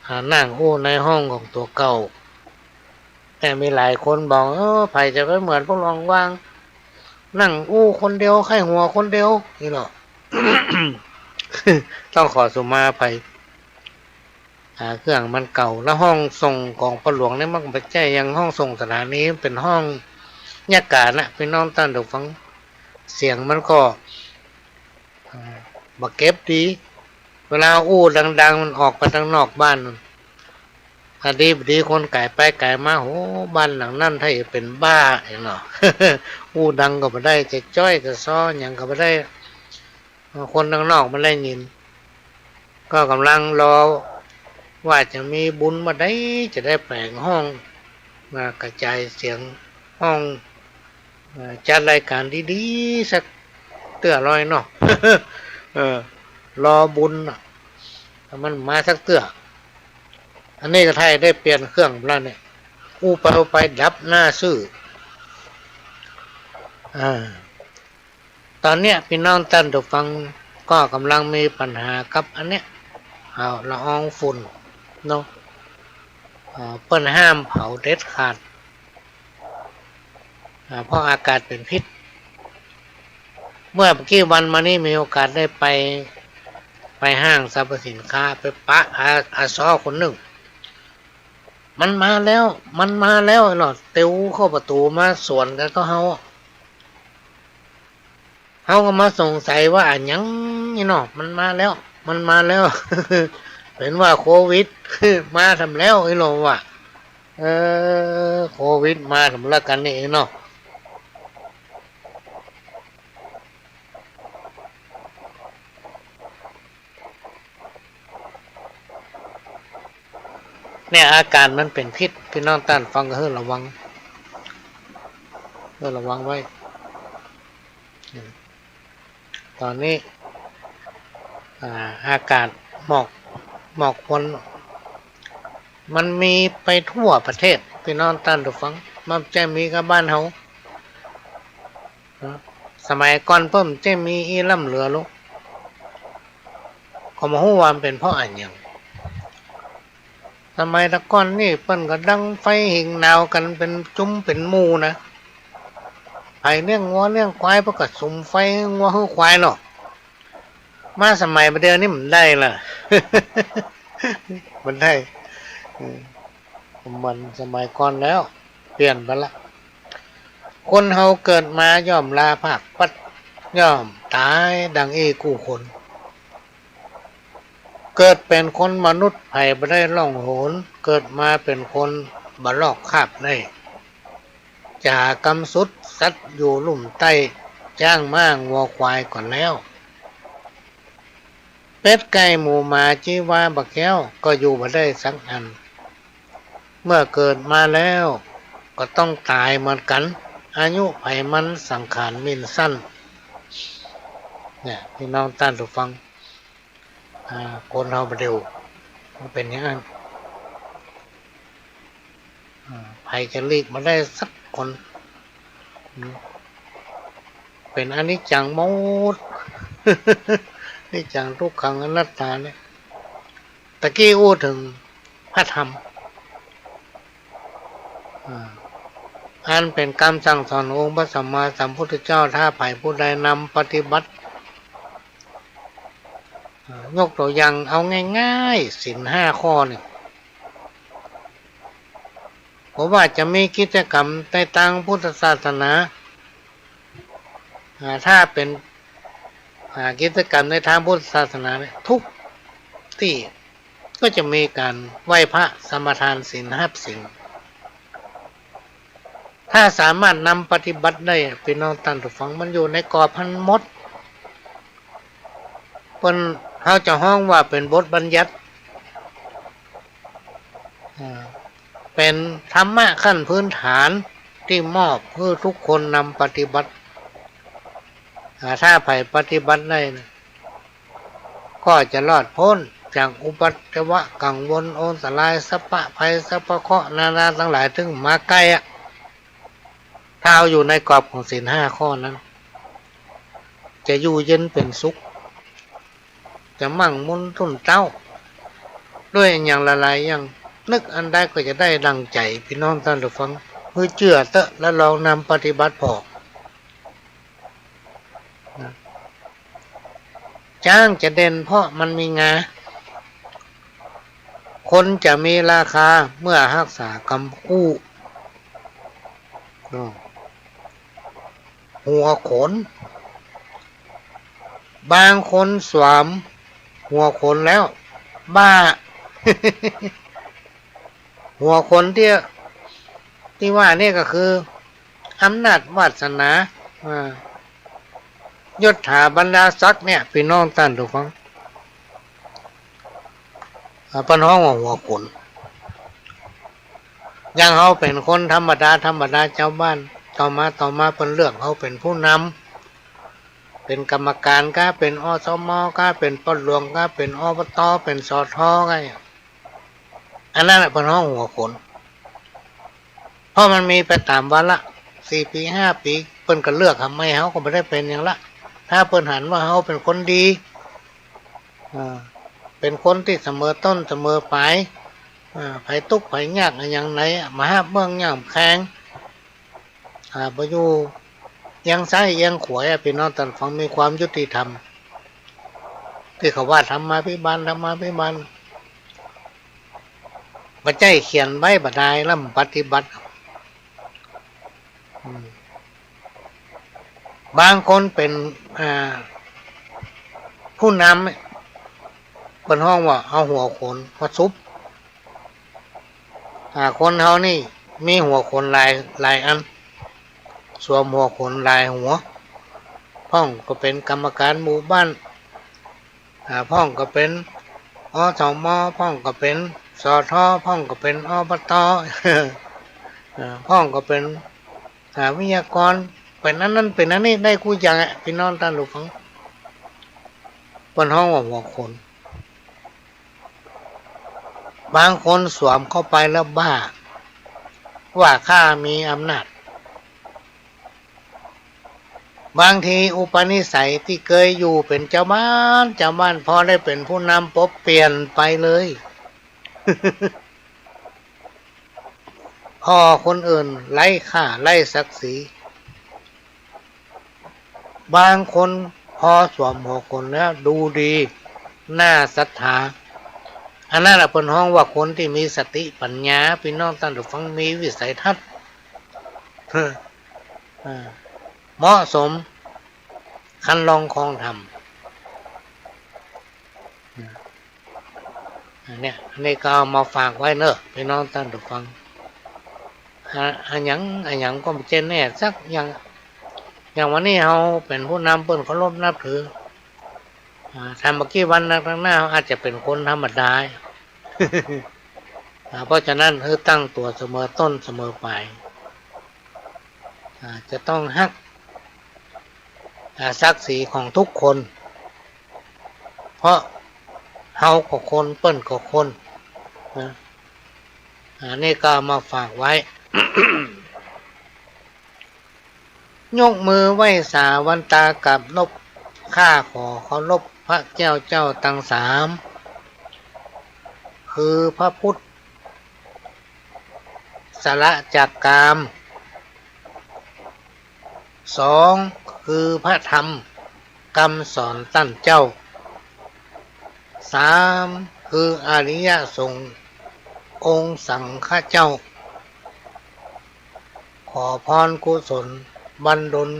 อ่า นั่งอู้ในห้องของตั๋วเก่า แต่มีหลายคนบอก เออ ใผจะไปเหมือนพ่อหลวงวาง นั่งอู้คนเดียว ใค่หัวคนเดียว นี่เนาะ ต้องขอสุมาอภัย อ่า เครื่องมันเก่า แล้วห้องส่งของพ่อหลวงเนี่ยมันบ่ใจ้อย่างห้องส่งสถานี เป๋นห้องยะก๋านะ ปี้น้องต้านผู้ฟัง เสียงมันก็ อ่า บ่เก็บดี เวลาอู้ดังๆ มันออกไปตางนอกบ้าน อันนี้พอดีคนก๋ายไปก๋ายมา โห บ้านหลังนั้นถ้าจะเป๋นบ้าเองเนาะ อู้ดังก็บ่ได้ จะจ้อยจะซ้อหยังก็บ่ได้ คนตางนอกมันได้ยิน ก็ก่ำลังรอว่าจะมีบุญเมื่อใดจะได้แป๋งห้อง มากระจายเสียงห้อง เอ่อ จัดรายก๋านดีๆ สักเตื้อลอยเนาะ เออ รอบุญน่ะ มันมาสักเตื้อ อันนี้ก็ไทยได้เปลี่ยนเครื่องแล้วเนี่ย อู้ไปอู้ไปดับหน้าซื่อ อ่า ต๋อนเนี้ยปี้น้องต้านผู้ฟังก็ก่ำลังมีปัญหากับอันเนี้ย เอา ละอองฝุ่นเนาะ เอ่อ เปิ้นห้ามเผาเด็ดขาด อ่า เพราะอากาศเป๋นพิษ เมื่อบ่กี่วันมานี้มีโอกาสได้ไป ไปห้างสรรพสินค้า ไปปะอา อาซ้อคนนึ่ง มันมาแล้ว มันมาแล้วเนาะ เตียวเข้าประตู๋มาสวนกั๋นกับเฮา เฮาก็มาสงสัยว่าอะหยังนี่เนาะ มันมาแล้ว มันมาแล้ว เป๋นว่าโควิด มาทำแล้วนี่เนาะว่า เออ โควิดมาทำแล้วกั๋นนี่เนาะ เนี่ย อากาศมันเป๋นพิษ ปี้น้องต้านฟังก็หื้อระวัง หื้อระวังไว้ ต๋อนนี้ อ่า อากาศหมอก หมอกควัน มันมีไปทั่วประเทศ ปี้น้องต้านผู้ฟัง มันบ่ใจ้มีกับบ้านเฮา สมัยก่อนเปิ้นบ่ใจ้มีอี้ล้ำเหลือลูก ก็บ่ฮู้ว่ามันเป๋นเพราะอะหยัง สมัยตะก่อนนี่เปิ้นก็ดังไฟหิงหนาวกั๋นเป๋นจุ้มเป๋นหมู่นะ ใผเลี้ยงงัวเลี้ยงควายเปิ้นก็สุมไฟหื้องัวหื้อควายเนาะ มาสมัยบ่าเดี่ยวนี้บ่ได้ละ บ่ได้ เออ บ่เหมือนสมัยก่อนแล้ว เปลี่ยนไปละ คนเฮาเกิดมาย่อมลาภาคปัด ย่อมต๋ายดังอี้กู้คน เกิดเป๋นคนมนุษย์ใผบ่ได้ล่องหน เกิดมาเป๋นคนบ่ลอกคราบได้ จ๋ากำสุดสัตว์อยู่ลุ่มใต้ จ๊างม้างัวควายก่อนแล้ว เป็ดไก่หมูหมาจีวาบ่าแก้วก็อยู่บ่ได้สักอัน เมื่อเกิดมาแล้วก็ต้องต๋ายเหมือนกั๋น อายุใผมันสังขารมีนสั้น เนี่ย ปี้น้องต้านผู้ฟัง อ่า คนเฮาบ่าเดี่ยวมันเป๋นอย่างนั้น อ่า ใผจะหลีกบ่ได้สักคน อืม เป๋นอนิจจังหมด อนิจจังทุกขังอนัตตาเนี่ย ตะกี้อู้เถิงพระธรรม อ่า อันเป๋นกำสั่งสอนขององค์พระสัมมาสัมพุทธเจ้า ถ้าใผผู้ใดนำปฏิบัติ อ่า ยกตั๋วอย่างเอาง่ายๆ ศีลห้าข้อนี่ เพราะว่าจะมีกิจกรรมในตางพุทธศาสนา อ่า ถ้าเป๋น อ่า กิจกรรมในตางพุทธศาสนาเนี่ย ทุกตี้ก็จะมีก๋านไหว้พระ สมาทานศีล หับศีล ถ้าสามารถนำปฏิบัติได้อะ ปี้น้องต้านผู้ฟัง มันอยู่ในกรอบหั้นหมด เปิ้น เฮาจะฮ้องว่าเป๋นบทบัญญัติ อ่า เป๋นธรรมะขั้นพื้นฐานตี้มอบหื้อทุกคนนำปฏิบัติ อ่า ถ้าใผปฏิบัติได้นะ ก็จะรอดป๊นจากอุปัทวะกังวลอันตราย สัพพะภัย สัพพะเคราะห์นานาตังหลายตี้มาใก้อะ ถ้าเอาอยู่ในกรอบของศีลห้าข้อนั้น จะอยู่เย็นเป๋นสุข จะมั่งมูลตุ้นเต๊า ด้วยอย่างหลายๆ อย่าง นึกอันใดก็จะได้ดังใจ๋ ปี้น้องต้านผู้ฟัง หื้อเจื้อเต๊อะ แล้วลองนำปฏิบัติผ่อ นะ จ๊างจะเด่นเพราะมันมีงา คนจะมีราคาเมื่อฮักษากำกู้ อืม หัวโขน บางคนสวมหัวโขนแล้วบ้า หัวโขนตี้ ตี้ว่านี่ก็คืออำนาจวาสนา อ่า ยศถาบรรดาศักดิ์เนี่ย ปี้น้องต้านผู้ฟัง อ่า เปิ้นฮ้องว่าหัวโขน อย่างเฮาเป๋นคนธรรมดา ธรรมดาจาวบ้าน ต่อมา ต่อมาเปิ้นเลือกเฮาเป๋นผู้นำ เป๋นกรรมการก้า เป๋น อสม ก้า เป๋นป้อหลวงก้า เป๋น อบต เป๋น สท ก้า อันนั้นแหละเปิ้นฮ้องหัวโขน เพราะมันมีไปต๋ามวาระ สี่ปี๋ ห้าปี๋ เปิ้นก็เลือกหาใหม่ เฮาก็บ่ได้เป๋นหยังละ ถ้าเปิ้นหันว่าเฮาเป๋นคนดี อ่า เป๋นคนตี้เสมอต้นเสมอป๋าย อ่า ใผตุ๊กข์ใผยากอะหยังไหนอะ มาฮับเมืองย่ำแคง อ่า บ่อยู่เอียงซ้ายเอียงขวาอะ ปี้น้องต้านฟัง มีความยุติธรรม ตี้เขาว่าธรรมาภิบาล ธรรมาภิบาล บ่ใจ้เขียนไว้บ่ดาย แล้วมันปฏิบัติ อืม บางคนเป๋น อ่า ผู้นำเนี่ย เปิ้นฮ้องว่าเอาหัวโขนมาสุบ อ่า คนเฮานี่มีหัวโขนหลาย หลายอัน สวมหัวโขนหลายหัว พ่องก็เป๋นกรรมการหมู่บ้าน อ่า พ่องก็เป๋น อสม พ่องก็เป๋น สท พ่องก็เป๋น อบต อ่า พ่องก็เป๋น อ่า วิทยากร เป๋นอันนั้นเป๋นอันนี้ได้กู้อย่างอะ ปี้น้องต้านผู้ฟัง เปิ้นฮ้องว่าหัวโขน บางคนสวมเข้าไปแล้วบ้า ว่าข้ามีอำนาจ บางทีอุปนิสัยตี้เกยอยู่เป๋นจาวบ้าน จาวบ้าน พอได้เป๋นผู้นำปุ๊บเปลี่ยนไปเลย ผ่อคนอื่นไร้ค่า ไร้ศักดิ์ศรี บางคนผ่อสวมหัวคนแล้วดูดี น่าศรัทธา อันนั้นแหละเปิ้นฮ้องว่าคนตี้มีสติปัญญา ปี้น้องต้านผู้ฟัง มีวิสัยทัศน์ เออ เหมาะสม คันลองครองธรรม อันเนี้ย อันนี้ก็เอามาฝากไว้เนอะ ปี้น้องต้านผู้ฟัง อะ อะหยัง อะหยังก็บ่ใจ้แน่สักอย่าง อย่างวันนี้เฮาเป๋นผู้นำ เปิ้นเคารพนับถือ อ่า ถ้าบ่กี่วันนัก ข้างหน้าเฮาอาจจะเป๋นคนธรรมดา อ่า เพราะฉะนั้น หื้อตั้งตั๋วเสมอต้นเสมอป๋าย อ่า จะต้องฮัก อ่า ศักดิ์ศรีของทุกคน เพราะเฮาก็คน เปิ้นก็คน นะ อันนี้ก็เอามาฝากไว้ ยกมือไหว้สาวันตากราบนบ ข้าขอเคารพพระแก้วเจ้าตังสาม คือพระพุทธ สละจากกาม สอง คือพระธรรมกำสอนต้านเจ้า สาม คืออริยสงฆ์องค์สังฆเจ้า ขอพรกุศลบันดล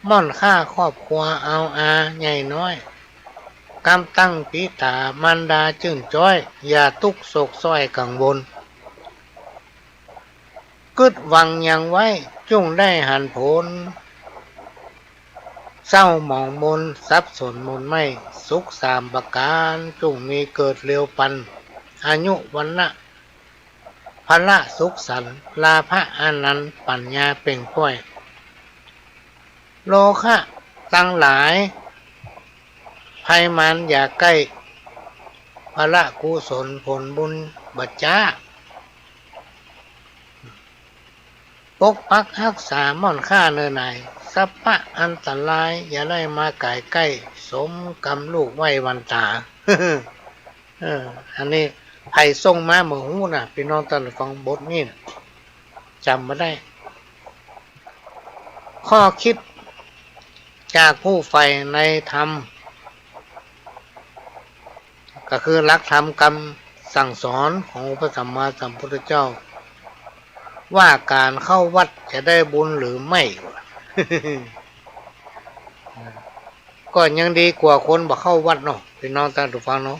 ม่อนข้าครอบครัวอาวอาใหญ่น้อย กำตั้งปิต๋ามารดาจื้นจ๊อย อย่าตุ๊กข์โศกส้อยกังวล กึ๊ดหวังหยังไว้จุ่งได้หันผล เศร้าหมองมนสับสนหม่นไหม้ สุขสามประก๋านจุ่งมีเกิดเร็วปัน อายุวรรณะ พละสุขสันต์ ลาภะอานันต์ ปัญญาเปล่งป้อย โลคะตังหลาย ภัยมารอย่าใก้ พละกุศลผลบุญบ่จ๊า ปกปักฮักษาม่อนข้าเน่อหน่าย สัพพะอันตรายอย่าได้มาก๋ายใก้ สมกำลูกไหว้วันต๋า เออ อันนี้ใผส่งมาบ่ฮู้นะ ปี้น้องต้านฟัง บทนี้นะ จ๋ำบ่ได้ ข้อคิดจากผู้ใฝ่ในธรรม ก็คือหลักธรรมกำสั่งสอนขององค์พระสัมมาสัมพุทธเจ้า ว่าก๋านเข้าวัดจะได้บุญหรือไม่ ก็ยังดีกว่าคนบ่เข้าวัดเนาะ ปี้น้องต้านผู้ฟังเนาะ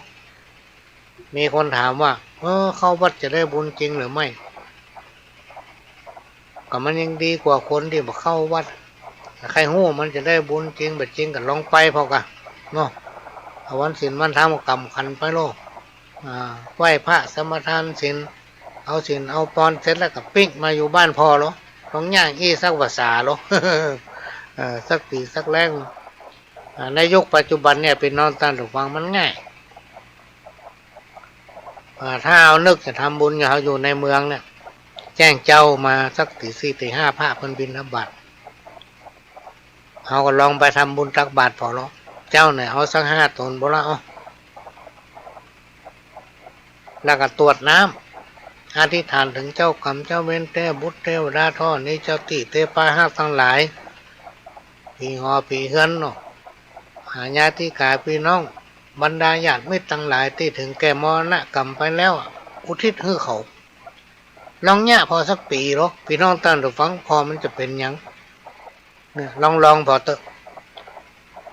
มีคนถามว่า เออ เข้าวัดจะได้บุญจริงหรือไม่ ก็มันยังดีกว่าคนตี้บ่เข้าวัด ใค่ฮู้มันจะได้บุญจริงบ่จริง ก็ลองไปผ่อก่าเนาะ เอาวันศีลวันธรรมก็กำขันไปโลด อ่า ไหว้พระสมาทานศีล เอาศีลเอาปอนเสร็จแล้วก็ปิ๊กมาอยู่บ้านผ่อโลด ลองย่างอี้สักวาสาโลด เออ สักปี๋สักแล้ง อ่า ในยุคปัจจุบันเนี่ย ปี้น้องต้านผู้ฟัง มันง่าย อ่า ถ้าเฮานึกจะทำบุญ อย่างเฮาอยู่ในเมืองเนี่ย แจ้งเจ๊ามาสักตี๋สี่ตี๋ห้า พระเปิ้นบิณฑบาต เฮาก็ลองไปทำบุญตักบาตรผ่อโลด เจ๊าเนี่ยเอาสักห้าต๋นบ่ละ เอา แล้วก็ตวดน้ำ อธิษฐานเถิงเจ้ากรรมเจ้าเวรแต๊ บุตรเตวดาธรณีเจ้าตี้เต ปาหากตังหลาย ผีหอผีเฮือนเนาะ อ่า ญาติกาปี้น้อง บรรดาญาติมิตรตังหลายตี้เถิงแก่มรณะกรรมไปแล้ว อุทิศหื้อเขา ลองเยียะผ่อสักปี๋โลด ปี้น้องต้านผู้ฟัง ผ่อมันจะเป๋นหยัง เนี่ย ลอง ลองผ่อเต๊อะ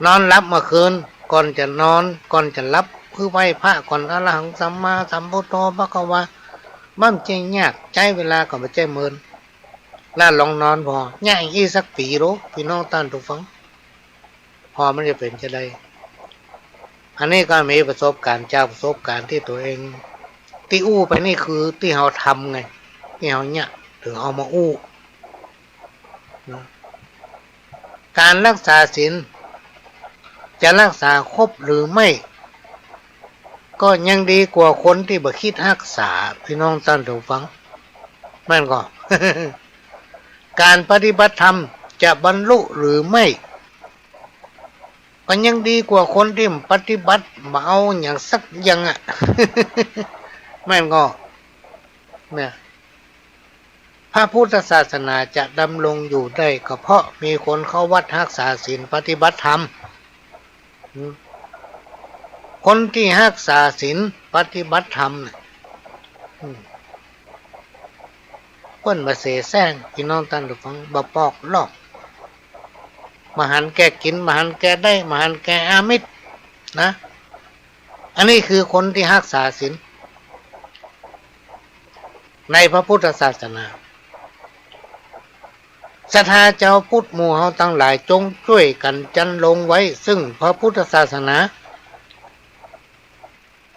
นอนหลับเมื่อคืน ก่อนจะนอน ก่อนจะหลับ คือไหว้พระก่อน อะระหังสัมมาสัมพุทโธภะคะวา มันจะยาก ใจ๊เวลาก็บ่ใจ้เมิน แล้วลองนอนผ่อ เยียะอี้สักปี๋โลด ปี้น้องต้านผู้ฟัง ผ่อมันจะเป๋นจะใด อันนี้ก็มีประสบการณ์ จากประสบการณ์ตี้ตั๋วเอง ตี้อู้ไปนี่คือตี้เฮาทำไง ตี้เฮาเยียะ เถิงเอามาอู้ นะ ก๋านฮักษาศีล จะฮักษาครบหรือไม่ ก็ยังดีกว่าคนตี้บ่คิดฮักษา ปี้น้องต้านผู้ฟัง แม่นก่อ ก๋านปฏิบัติธรรมจะบรรลุหรือไม่ ก็ยังดีกว่าคนตี้บ่ปฏิบัติ บ่เอาหยังสักอย่างอะ แม่นก่อ เนี่ย พระพุทธศาสนาจะดำรงอยู่ได้ก็เพราะมีคนเข้าวัดฮักษาศีลปฏิบัติธรรม อืม คนตี้ฮักษาศีลปฏิบัติธรรมเนี่ย อืม เปิ้นบ่เสแสร้ง ปี้น้องต้านผู้ฟัง บ่ปอกลอก บ่หันแก่กิ๋น บ่หันแก่ได้ บ่หันแก่อามิสนะ อันนี้คือคนตี้ฮักษาศีล ในพระพุทธศาสนา ศรัทธาจาวพุทธหมู่เฮาตังหลาย จงจ้วยกั๋นจันลงไว้ซึ่งพระพุทธศาสนา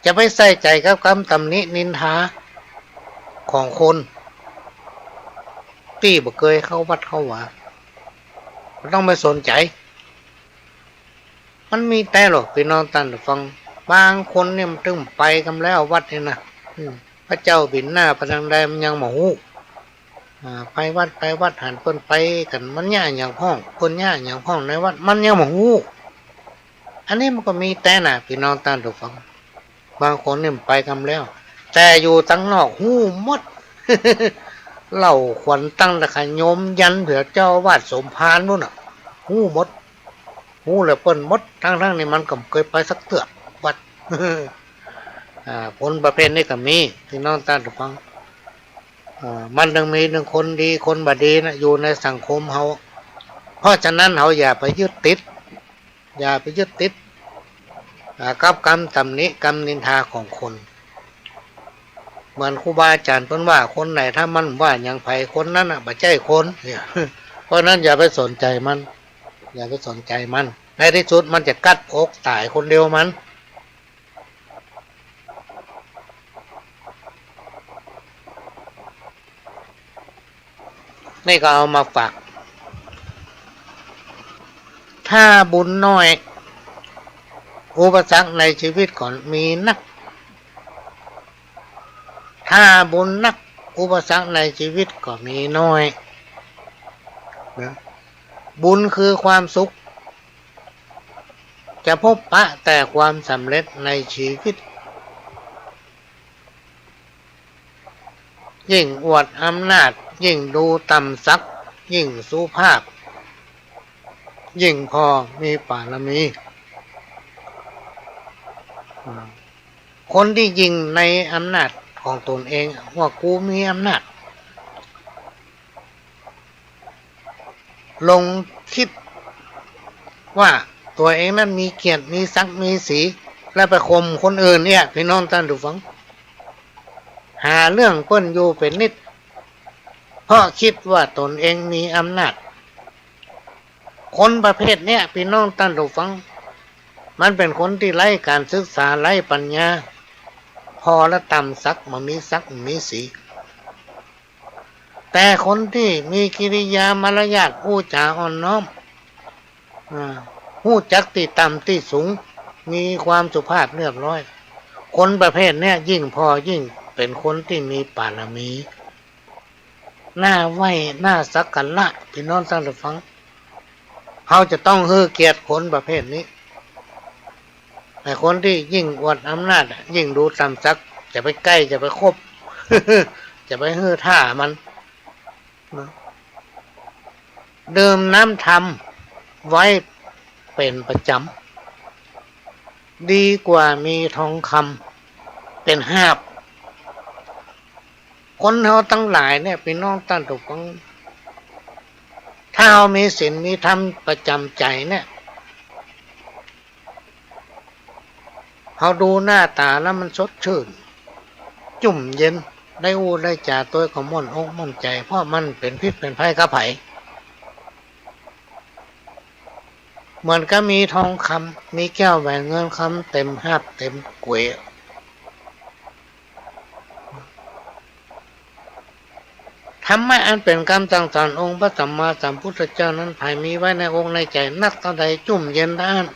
จะไปใส่ใจ๋กับกำตำหนินินทาของคนตี้บ่เกยเข้าวัดเข้าวา บ่ต้องไปสนใจ๋ มันมีแต๊หลอก ปี้น้องต้านผู้ฟัง บางคนเนี่ยมันตึงไปกำแล้ววัดนี่นะ อืม พระเจ้าบิณฑบาตไปตางใดมันยังบ่ฮู้ อ่า ไปวัด ไปวัด หันเปิ้นไปกั๋น มันเยียะหยังพ่อง เปิ้นเยียะหยังพ่องในวัด มันยังบ่ฮู้ อันนี้มันก็มีแต๊นะ ปี้น้องต้านผู้ฟัง บางคนนี่มันไปกำแล้ว แต่อยู่ตังนอกฮู้หมด เล่าขวัญตั้งแต่ขะโยมยันเถือเจ้าอาวาสสมภารปู๊นน่ะ ฮู้หมด ฮู้แล้วเปิ้นหมด ตังๆ นี่มันก็บ่เกยไปสักเตื้อวัด อ่า คนประเภทนี้ก็มี ปี้น้องต้านผู้ฟัง อ่า มันตึงมีตึงคนดีคนบ่ดีนะ อยู่ในสังคมเฮา เพราะฉะนั้นเฮาอย่าไปยึดติด อย่าไปยึดติด อ่า กับกำตำหนิกำนินทาของคน เหมือนครูบาอาจ๋ารย์เปิ้นว่า คนไหนถ้ามันบ่ว่าหยังใผ คนนั้นน่ะบ่ใจ้คน เนี่ย เพราะฉะนั้นอย่าไปสนใจ๋มัน อย่าไปสนใจ๋มัน ในตี้สุดมันจะกัดอกต๋ายคนเดียวมัน นี่ก็เอามาฝาก ถ้าบุญน้อย อุปสรรคในชีวิตก็มีนัก ถ้าบุญนัก อุปสรรคในชีวิตก็มีน้อย นะ บุญคือความสุข จะพบปะแต่ความสำเร็จในชีวิต ยิ่งอวดอำนาจ ยิ่งดูต่ำสัก ยิ่งสุภาพ ยิ่งพอมีบารมี อ่า คนตี้ยิ่งในอำนาจของตนเอง ว่ากูมีอำนาจ หลงคิดว่าตั๋วเองนั้นมีเกียรติ มีศักดิ์ มีศรี แล้วไปข่มคนอื่นเนี่ย ปี้น้องต้านผู้ฟัง หาเรื่องเปิ้นอยู่เป๋นนิด เพราะคิดว่าตนเองมีอำนาจ คนประเภทเนี้ย ปี้น้องต้านผู้ฟัง มันเป๋นคนตี้ไร้ก๋านศึกษา ไร้ปัญญา พอละต่ำสัก บ่มีศักดิ์ บ่มีศรี แต่คนตี้มีกิริยามารยาท อู้จ๋าอ่อนน้อม อ่า ฮู้จักตี้ต่ำตี้สูง มีความสุภาพเรียบร้อย คนประเภทเนี้ยยิ่งพอ ยิ่งเป๋นคนตี้มีบารมี น่าไหว้ น่าสักการะ ปี้น้องต้านผู้ฟัง เฮาจะต้องหื้อเกียรติคนประเภทนี้ แต่คนตี้ยิ่งอวดอำนาจอะ ยิ่งดูต่ำสัก จะไปใก้ จะไปคบ จะไปหื้อถ้ามัน นะ ดื่มน้ำธรรมไว้เป๋นประจ๋ำ ดีกว่ามีทองคำเป๋นหาบ คนเฮาตังหลายเนี่ย ปี้น้องต้านผู้ฟัง ถ้าเฮามีศีลมีธรรมประจ๋ำใจ๋เนี่ย เฮาดูหน้าต๋าแล้วมันสดชื่น จุ่มเย็น ได้อู้ได้จ๋าตวยก็ม่วนอกม่วนใจ๋ เพราะมันบ่เป๋นพิษเป๋นภัยกับใผ เหมือนกับมีทองคำ มีแก้วแหวนเงินคำเต๋มหาบเต๋มก๋วย ธรรมะอันเป๋นกำสั่งสอนองค์พระสัมมาสัมพุทธเจ้านั้น ใผมีไว้ในอกในใจ๋นักเต้าใด จุ่มเย็นเต้าอั้น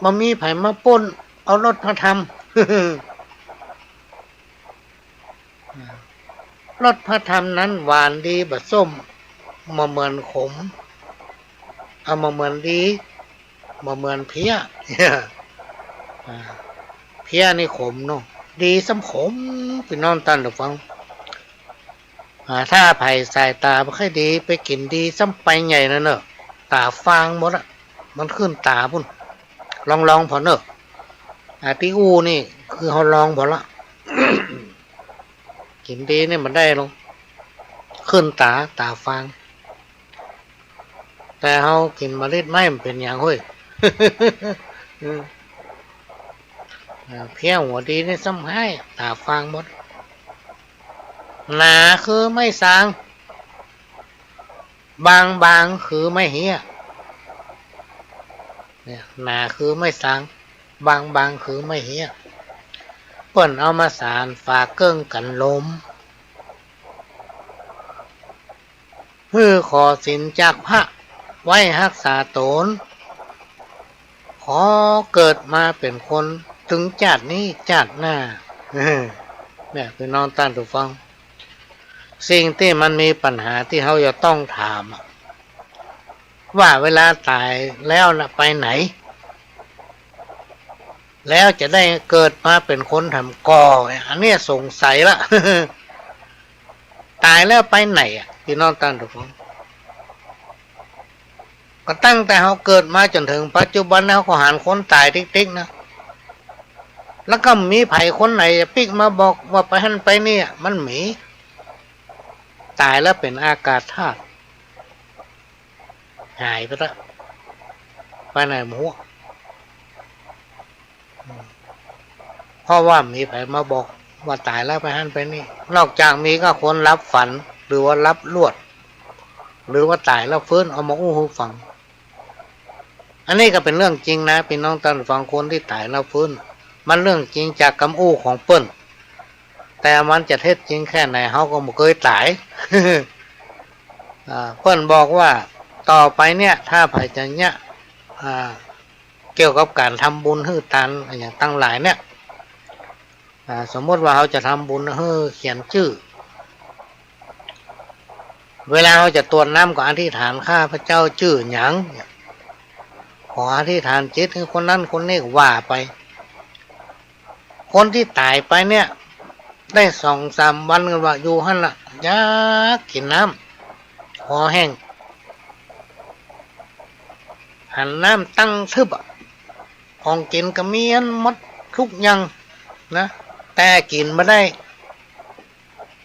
บ่มีใผมาป๊นเอารสพระธรรม รสพระธรรมนั้นหวานดีบ่ส้ม บ่เหมือนขม เอา บ่เหมือนดี บ่เหมือนเพี้ย อ่า เพี้ยนี่ขมเนาะ ดีซ้ำขม ปี้น้องต้านผู้ฟัง อ่า ถ้าใผสายต๋าบ่ใค่ดี ไปกิ๋นดีซ้ำไปใหญ่นั่นเน่อ ต๋าฟางหมดอะ มันขึ้นต๋าปู้น ลองๆ ผ่อเน่อ อ่า ตี้อู้นี่คือเฮาลองผ่อละ กิ๋นดีนี่บ่ได้ลอง ขึ้นต๋า ต๋าฟาง แต่เฮากิ๋นบ่าลิดไม้มันเป๋นหยังเฮ้ย อืม อ่า เพี้ยหัวดีนี่ซ้ำฮ้าย ต๋าฟางหมด หนาคือไม้สาง บางๆ คือไม้เฮี้ย เนี่ย หนาคือไม้สาง บางๆ คือไม้เฮี้ย เปิ้นเอามาสานฝาเกิ่งกั๋นลม หื้อขอศีลจากพระไว้ฮักษาต๋น ขอเกิดมาเป๋นคน ตึงจาตินี้จาติหน้า เนี่ย ปี้น้องต้านผู้ฟัง สิ่งตี้มันมีปัญหาตี้เฮาจะต้องถามอะ ว่าเวลาต๋ายแล้วน่ะไปไหน แล้วจะได้เกิดมาเป๋นคนแถมก่อ อันเนี้ยสงสัยละ ต๋ายแล้วไปไหนอะ ปี้น้องต้านผู้ฟัง ก็ตั้งแต่เฮาเกิดมาจ๋นเถิงปัจจุบันเฮาก็หันคนต๋ายติ๊กๆ นะ แล้วก็บ่มีใผคนไหนปิ๊กมาบอกว่าไปหั้นไปนี่อะ มันบ่มี ต๋ายแล้วเป๋นอากาศธาตุ หายไปละ ไปไหนบ่ฮู้ อืม เพราะว่าบ่มีใผมาบอกว่าต๋ายแล้วไปหั้นไปนี่ นอกจากมีก็คนหลับฝัน หรือว่าหลับลวด หรือว่าต๋ายแล้วฟื้น เอามาอู้หื้อฟัง อันนี้ก็เป๋นเรื่องจริงนะ ปี้น้องต้านฟัง คนตี้ต๋ายแล้วฟื้น มันเรื่องจริงจากกำอู้ของเปิ้น แต่มันจะเท็จจริงแค่ไหน เฮาก็บ่เกยต๋าย อ่า เปิ้นบอกว่าต่อไปเนี่ย ถ้าใผจะเยียะ อ่า เกี่ยวกับก๋านทำบุญหื้อตานอะหยังตังหลายเนี่ย อ่า สมมุติว่าเฮาจะทำบุญหื้อเขียนจื้อ เวลาเฮาจะตรวจน้ำก็อธิษฐาน ข้าพเจ้าจื้อหยัง ขออธิษฐานจิตหื้อคนนั้นคนนี้ว่าไป คนตี้ต๋ายไปเนี่ย ได้สองสามวันก็ว่าอยู่หั้นละ อยากกิ๋นน้ำ คอแห้ง หันน้ำตั้งทึบอะ ของกิ๋นก็มีอันหมดกู้อย่างนะ แต่กิ๋นบ่ได้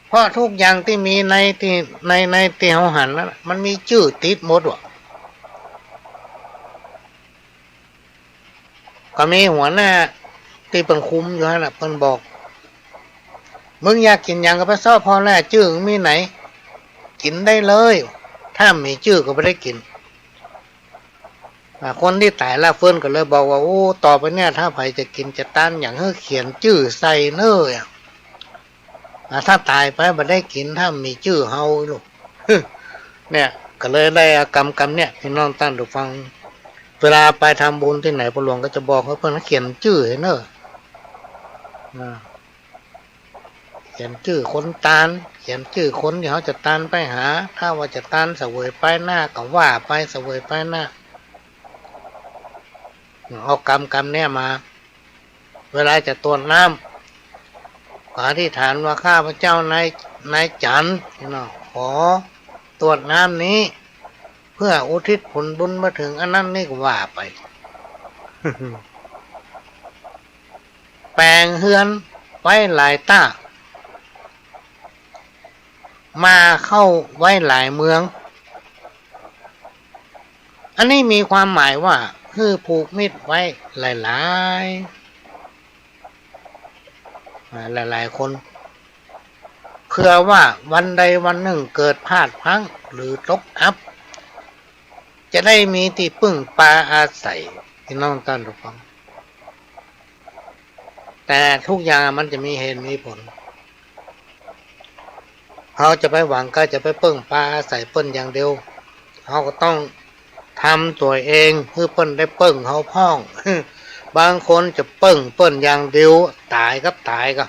เพราะกู้อย่างตี้มีในตี้ ใน ในตี้เฮาหันนั้นน่ะ มันมีจื้อติดหมดว่ะ ก็มีหัวหน้าตี้เปิ้นคุมอยู่หั้นน่ะ เปิ้นบอก มึงอยากกิ๋นหยังก็ไปเซาะผ่อแล่ จื้อมึงมีไหน กิ๋นได้เลย ถ้าบ่มีจื้อก็บ่ได้กิ๋น อ่า คนตี้ต๋ายแล้วฟื้นก็เลยบอกว่า โอ้ ต่อไปเนี่ย ถ้าใผจะกิ๋นจะตานหยังหื้อเขียนจื้อใส่เน่อ อ่า ถ้าต๋ายไปบ่ได้กิ๋น ถ้าบ่มีจื้อเฮาลูก เนี่ย ก็เลยได้เอากำ กำเนี่ย ปี้น้องต้านผู้ฟัง เวลาไปทำบุญตี้ไหน พ่อหลวงก็จะบอกหื้อเปิ้นเขียนจื้อหื้อเน่อ อ่า เขียนจื้อคนตาน เขียนจื้อคนตี้เฮาจะตานไปหา ถ้าว่าจะตานเสวยไปหน้าก็ว่าไป เสวยไปหน้า เอากำ กำเนี่ยมา เวลาจะตรวจน้ำ ก็อธิษฐานว่า ข้าพเจ้านาย นายจันทร์เนาะ ขอตรวจน้ำนี้ เพื่ออุทิศผลบุญมาถึงอันนั้นนี่ก็ว่าไป แป๋งเฮือนไว้หลายต้า มาเข้าไว้หลายเมือง อันนี้มีความหมายว่า หื้อผูกมิตรไว้หลายๆ อ่า หลายๆ คน เผื่อว่าวันใดวันนึ่งเกิดพลาดพลั้งหรือตกอับ จะได้มีตี้ปึ้งปาอาศัย ปี้น้องต้านผู้ฟัง แต่กู้อย่างมันจะมีเหตุมีผล เฮาจะไปหวังก้าจะไปเปิ้งปาอาศัยเปิ้นอย่างเดียว เฮาก็ต้องทำตั๋วเอง หื้อเปิ้นได้เปิ้งเฮาพ่อง บางคนจะเปิ้งเปิ้นอย่างเดียว ต๋ายกับต๋ายก็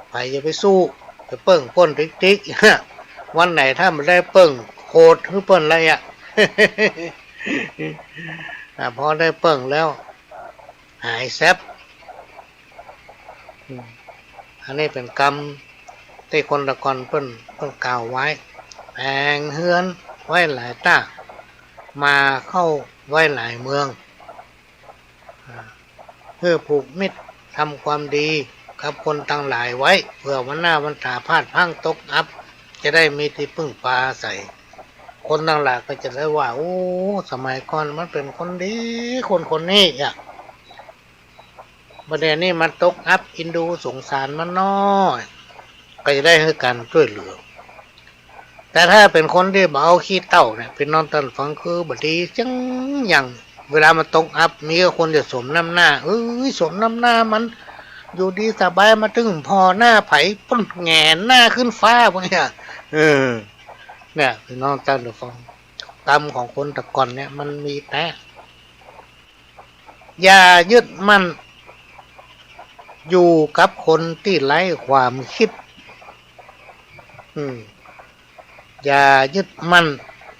ใผอย่าไปสู้ ไปเปิ้งเปิ้นติ๊กๆ วันไหนถ้าบ่ได้เปิ้ง โหดหื้อเปิ้นละอะ อ่า พอได้เปิ้งแล้ว หายแซบ อืม อันนี้เป๋นกำ ตี้คนตะก่อนเปิ้น เปิ้นกล่าวไว้ แผงเฮือนไว้หลายต้า มาเข้าไว้หลายเมือง หื้อผูกมิตรทำความดีกับคนตังหลายไว้ เผื่อวันหน้าวันต๋าพลาดพลั้งตกอับ จะได้มีตี้พึ่งปาอาศัย คนตังหลายก็จะได้ว่า โอ้ สมัยก่อนมันเป๋นคนดี คนคนนี้อะ บ่าเดี่ยวนี้มันตกอับ เอ็นดูสงสารมันน้อย ก็จะได้หื้อก๋านจ้วยเหลือ แต่ถ้าเป๋นคนตี้บ่เอาขี้เต้าเนี่ย ปี้น้องต้านฟัง คือบ่ดีจังหยัง เวลามันตกอับ มีแต่คนจะสมน้ำหน้า เอ้ย สมน้ำหน้ามัน อยู่ดีสบายมาตึงผ่อหน้าใผ เปิ้นแหงนหน้าขึ้นฟ้า พวกเนี้ย เออ เนี่ย ปี้น้องต้านฟัง กรรมของคนตะก่อนเนี่ยมันมีแต๊ อย่ายึดมั่นอยู่กับคนตี้ไร้ความคิด อืม อย่ายึดมั่น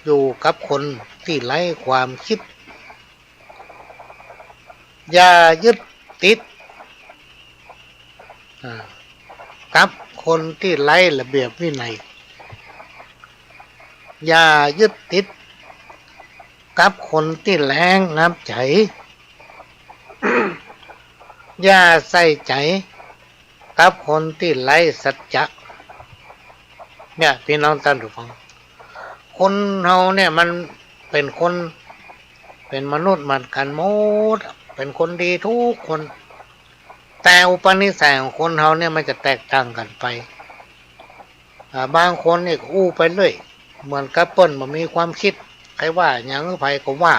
อยู่กับคนตี้ไร้ความคิด อย่ายึดติด อ่า กับคนตี้ไร้ระเบียบวินัย อย่ายึดติดกับคนตี้แล้งน้ำใจ๋ อย่าใส่ใจ๋กับคนตี้ไร้สัจจะ เนี่ย ปี้น้องต้านผู้ฟัง คนเฮาเนี่ยมันเป๋นคน เป๋นมนุษย์เหมือนกั๋นหมด เป๋นคนดีกู้คน แต่อุปนิสัยของคนเฮาเนี่ยมันจะแตกต่างกั๋นไป อ่า บางคนเนี่ยก็อู้ไปเรื่อย เหมือนกับเปิ้นบ่มีความคิด ใผว่าหยังหื้อใผก็ว่า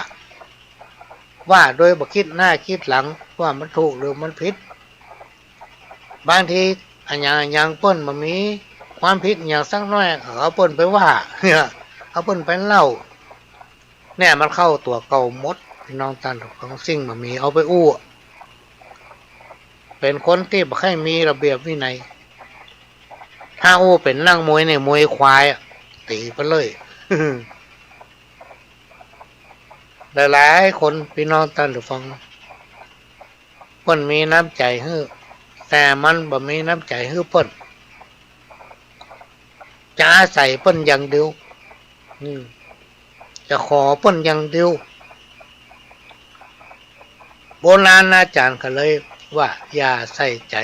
ว่าโดยบ่คิดหน้าคิดหลัง ว่ามันถูกหรือมันผิด บางทีอะหยังอะหยังเปิ้นบ่มีความผิดหยังสักหน้อย เอาเปิ้นไปว่า เนี่ย เอาเปิ้นไปเล่า เนี่ยมันเข้าตั๋วเก่าหมด ปี้น้องต้านผู้ฟัง สิ่งบ่มีเอาไปอู้ เป๋นคนตี้บ่ใค่มีระเบียบวินัย ถ้าอู้เป๋นนักมวยเนี่ย มวยควายอะ ตี๋ไปเลย หลายๆ คน ปี้น้องต้านผู้ฟัง เปิ้นมีน้ำใจ๋หื้อ แต่มันบ่มีน้ำใจ๋หื้อเปิ้น จะอาศัยเปิ้นอย่างเดียว อืม จะขอเปิ้นอย่างเดียว โบราณอาจ๋ารย์ก็เลยว่า อย่าใส่ใจ๋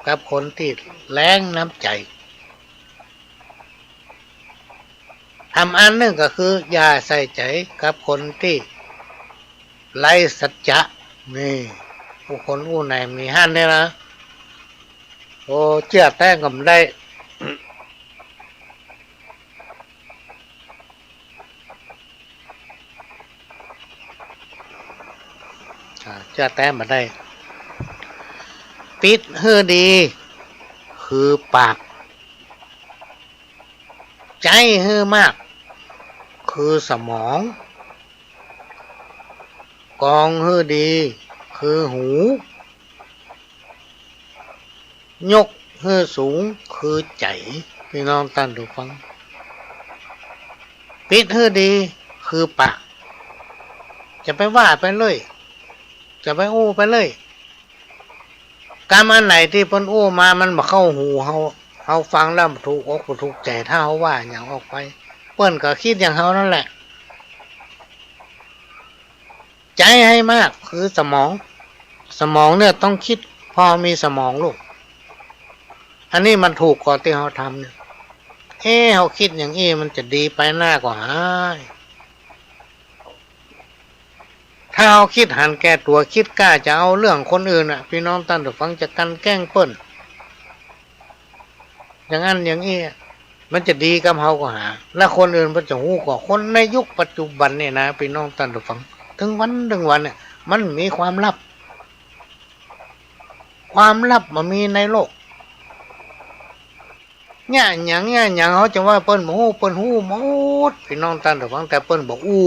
กับคนตี้แล้งน้ำใจ๋ ธรรมอันนึ่งก็คือ อย่าใส่ใจ๋กับคนตี้ไร้สัจจะ นี่ ผู้คนอู้ไหนมีหั้นเนี่ยนะ โอ้ เจื้อแต๊ก็บ่ได้ อ่า เจื้อแต๊บ่ได้ ปิดหื้อดี คือปาก ใจ๊หื้อมาก คือสมอง กองหื้อดี คือหู ยกหื้อสูง คือใจ๋ ปี้น้องต้านผู้ฟัง ปิดหื้อดี คือปาก จะไปว่าไปเรื่อย จะไปอู้ไปเรื่อย กำอันไหนตี้เปิ้นอู้มามันบ่เข้าหูเฮา เฮาฟังแล้วบ่ถูกอกบ่ถูกใจ๋ ถ้าเฮาว่าหยังออกไป เปิ้นก็กึ๊ดอย่างเฮานั่นแหละ ใจ๊หื้อมาก คือสมอง สมองเนี่ยต้องกึ๊ด พอมีสมองลูก อันนี้มันถูกก่อตี้เฮาทำเนี่ย เอ๊ะ เฮากึ๊ดอย่างอี้มันจะดีไปหน้าก่อหา ถ้าเฮากึ๊ดหันแก่ตั๋ว กึ๊ดก้าจะเอาเรื่องคนอื่นน่ะ ปี้น้องต้านผู้ฟัง จะกลั่นแกล้งเปิ้น อย่างอั้นอย่างอี้ มันจะดีกับเฮาก่อหา และคนอื่นเปิ้นจะฮู้ก่อ คนในยุคปัจจุบันเนี่ยนะ ปี้น้องต้านผู้ฟัง ตึงวันตึงวันเนี่ย มันมีความลับ ความลับบ่มีในโลก เยียะหยังเยียะหยัง เฮาจะว่าเปิ้นบ่ฮู้ เปิ้นฮู้หมด ปี้น้องต้านผู้ฟัง แต่เปิ้นบ่อู้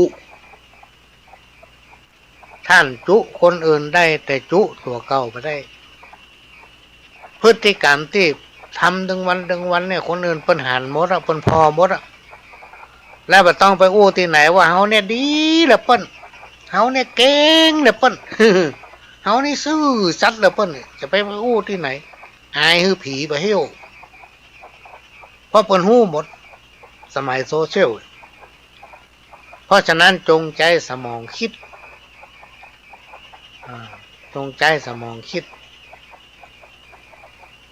ต้านจุคนอื่นได้ แต่จุตั๋วเก่าบ่ได้ พฤติกรรมตี้ทำตึงวันตึงวันเนี่ย คนอื่นเปิ้นหันหมดอะ เปิ้นผ่อหมดอะ แล้วบ่ต้องไปอู้ตี้ไหนว่าเฮาเนี่ยดีเหลือเปิ้น เฮาเนี่ยเก่งเหลือเปิ้น เฮานี่ซื่อสัตย์เหลือเปิ้น จะไปอู้ตี้ไหน อายหื้อผีบ่เหี่ยว ราะเปิ้นฮู้หมด สมัยโซเชียล เพราะฉะนั้นจงใจ๊สมองคิด อ่า จงใจ๊สมองคิด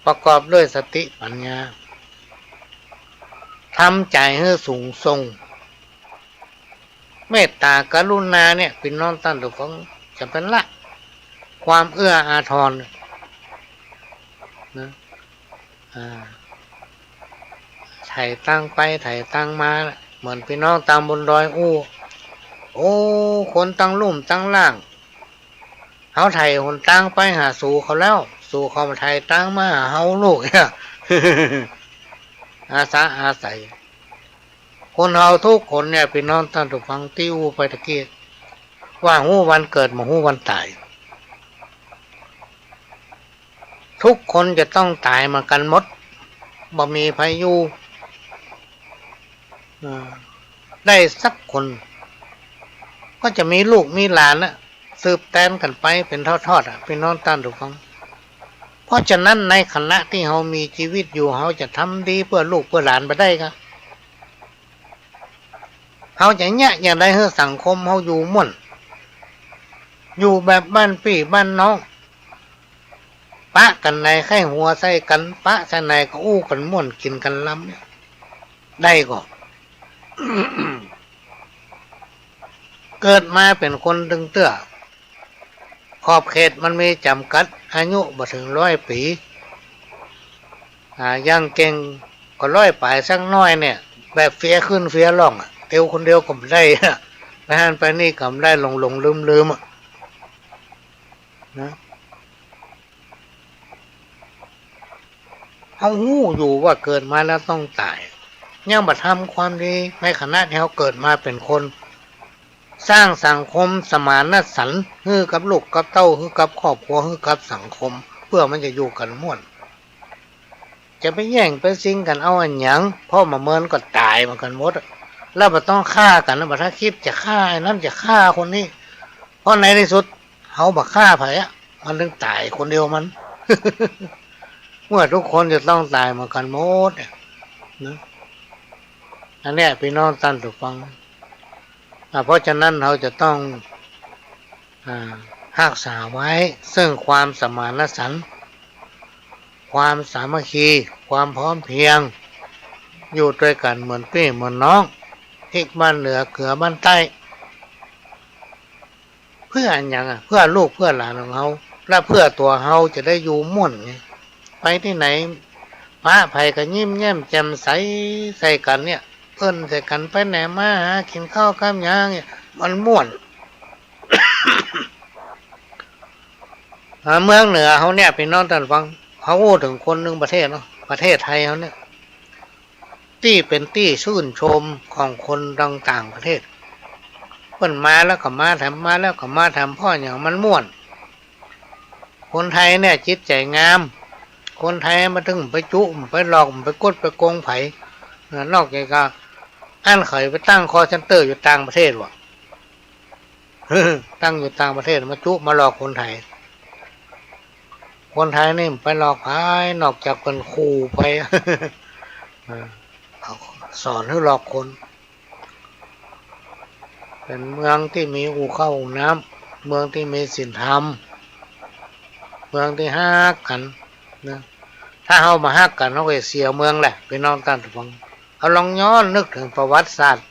ประกอบด้วยสติปัญญา ทำใจ๋หื้อสูงส่ง เมตตากรุณาเนี่ย ปี้น้องต้านผู้ฟัง จะเป๋นละ ความเอื้ออาทรนะ อ่า ไถ่ตางไปไถ่ตางมา เหมือนปี้น้องตางบนดอยอู้ โอ้ คนตังลุ่มตังล่าง เฮาไถ่หนตางไปหาสูเขาแล้ว สูเขาบ่ไถ่ตางมาหาเฮาลูกเนี่ย อาสาอาศัย คนเฮาทุกคนเนี่ย ปี้น้องต้านผู้ฟัง ตี้อู้ไปตะกี้ ว่าฮู้วันเกิด บ่ฮู้วันต๋าย ทุกคนจะต้องต๋ายเหมือนกั๋นหมด บ่มีใผอยู่ อ่า ได้สักคน ก็จะมีลูกมีหลานน่ะ สืบแตนกั๋นไปเป๋นทอดๆ อ่ะ ปี้น้องต้านผู้ฟัง เพราะฉะนั้นในขณะตี้เฮามีจีวิตอยู่ เฮาจะทำดีเปื้อลูกเปื้อหลานบ่ได้กา เฮาจะเยียะอย่างใดหื้อสังคมเฮาอยู่ม่วน อยู่แบบบ้านปี้บ้านน้อง ปะกั๋นไหนใค่หัวใส่กั๋น ปะใส่ไหนก็อู้กั๋นม่วนกิ๋นกั๋นลำเนี่ย ได้ก่อ เกิดมาเป๋นคนตึงเตื้อ ขอบเขตมันมีจ๋ำกัด อายุบ่เถิงร้อยปี๋ อ่า อย่างเก่งก็ร้อยป๋ายสักหน้อยเนี่ย แบบเฟียขึ้นเฟียล่องอะ เตียวคนเดียวก็บ่ได้อะ ไปหั้นไปนี่ก็บ่ได้ หลงๆ ลืมๆ อะ นะ เฮาฮู้อยู่ว่าเกิดมาแล้วต้องต๋าย ยังบ่ทำความดีในขณะตี้เฮาเกิดมาเป๋นคน สร้างสังคมสมานฉันท์หื้อกับลูกกับเต้า หื้อกับครอบครัว หื้อกับสังคม เปื้อมันจะอยู่กั๋นม่วน จะไปแย่งไปซิงกั๋นเอาอะหยัง เพราะบ่าเมินก็ต๋ายเหมือนกั๋นหมดอะ แล้วบ่ต้องฆ่ากั๋นนะ บ่ถ้าคิดจะฆ่าไอ้นั้นจะฆ่าคนนี้ เพราะในตี้สุดเฮาบ่ฆ่าใผอะ มันตึงต๋ายคนเดียวมัน เมื่อทุกคนจะต้องต๋ายเหมือนกั๋นหมดเนี่ยนะ อันเนี้ยปี้น้องต้านผู้ฟัง อ่า เพราะฉะนั้นเฮาจะต้อง อ่า ฮักษาไว้ซึ่งความสมานฉันท์ ความสามัคคี ความพร้อมเพรียง อยู่ตวยกั๋นเหมือนปี้เหมือนน้อง พริกบ้านเหนือเขือบ้านใต้ เปื้ออะหยังอะ เปื้อลูกเปื้อหลานของเฮา และเปื้อตั๋วเฮาจะได้อยู่ม่วนไง ไปตี้ไหน ปะใผก็ยิ้มแย้มแจ่มใสใส่กั๋นเนี่ย เปิ้นใส่กั๋นไปไหนมาหากิ๋นข้าวกับหยังเนี่ย มันม่วน อ่า เมืองเหนือเฮาเนี่ย ปี้น้องต้านฟัง เฮาอู้เถิงคนนึ่งประเทศเนาะ ประเทศไทยเฮาเนี่ย ตี้เป๋นตี้ชื่นชมของคนต่างๆ ประเทศ เปิ้นมาแล้วก็มาแถม มาแล้วก็มาแถม เพราะหยัง มันม่วน คนไทยเนี่ยจิตใจ๋งาม คนไทยมาเถิงไปจุ๊ ไปหลอก ไปก๊ด ไปโกงใผ เออ นอกจากก็อั้นเขาไปตั้งคอลเซ็นเตอร์อยู่ต่างประเทศว่ะ ตั้งอยู่ต่างประเทศมาจุ๊มาหลอกคนไทย คนไทยนี่ไปหลอกใผ นอกจากเปิ้นขู่ไป เออ เขาสอนหื้อหลอกคน เป๋นเมืองตี้มีอู้ข้าวอู้น้ำ เมืองตี้มีศีลธรรม เมืองตี้ฮักกั๋นนะ ถ้าเฮาบ่ฮักกั๋น เฮาก็จะเสียเมืองแหละ ปี้น้องต้านฟัง เฮาลองย้อนนึกเถิงประวัติศาสตร์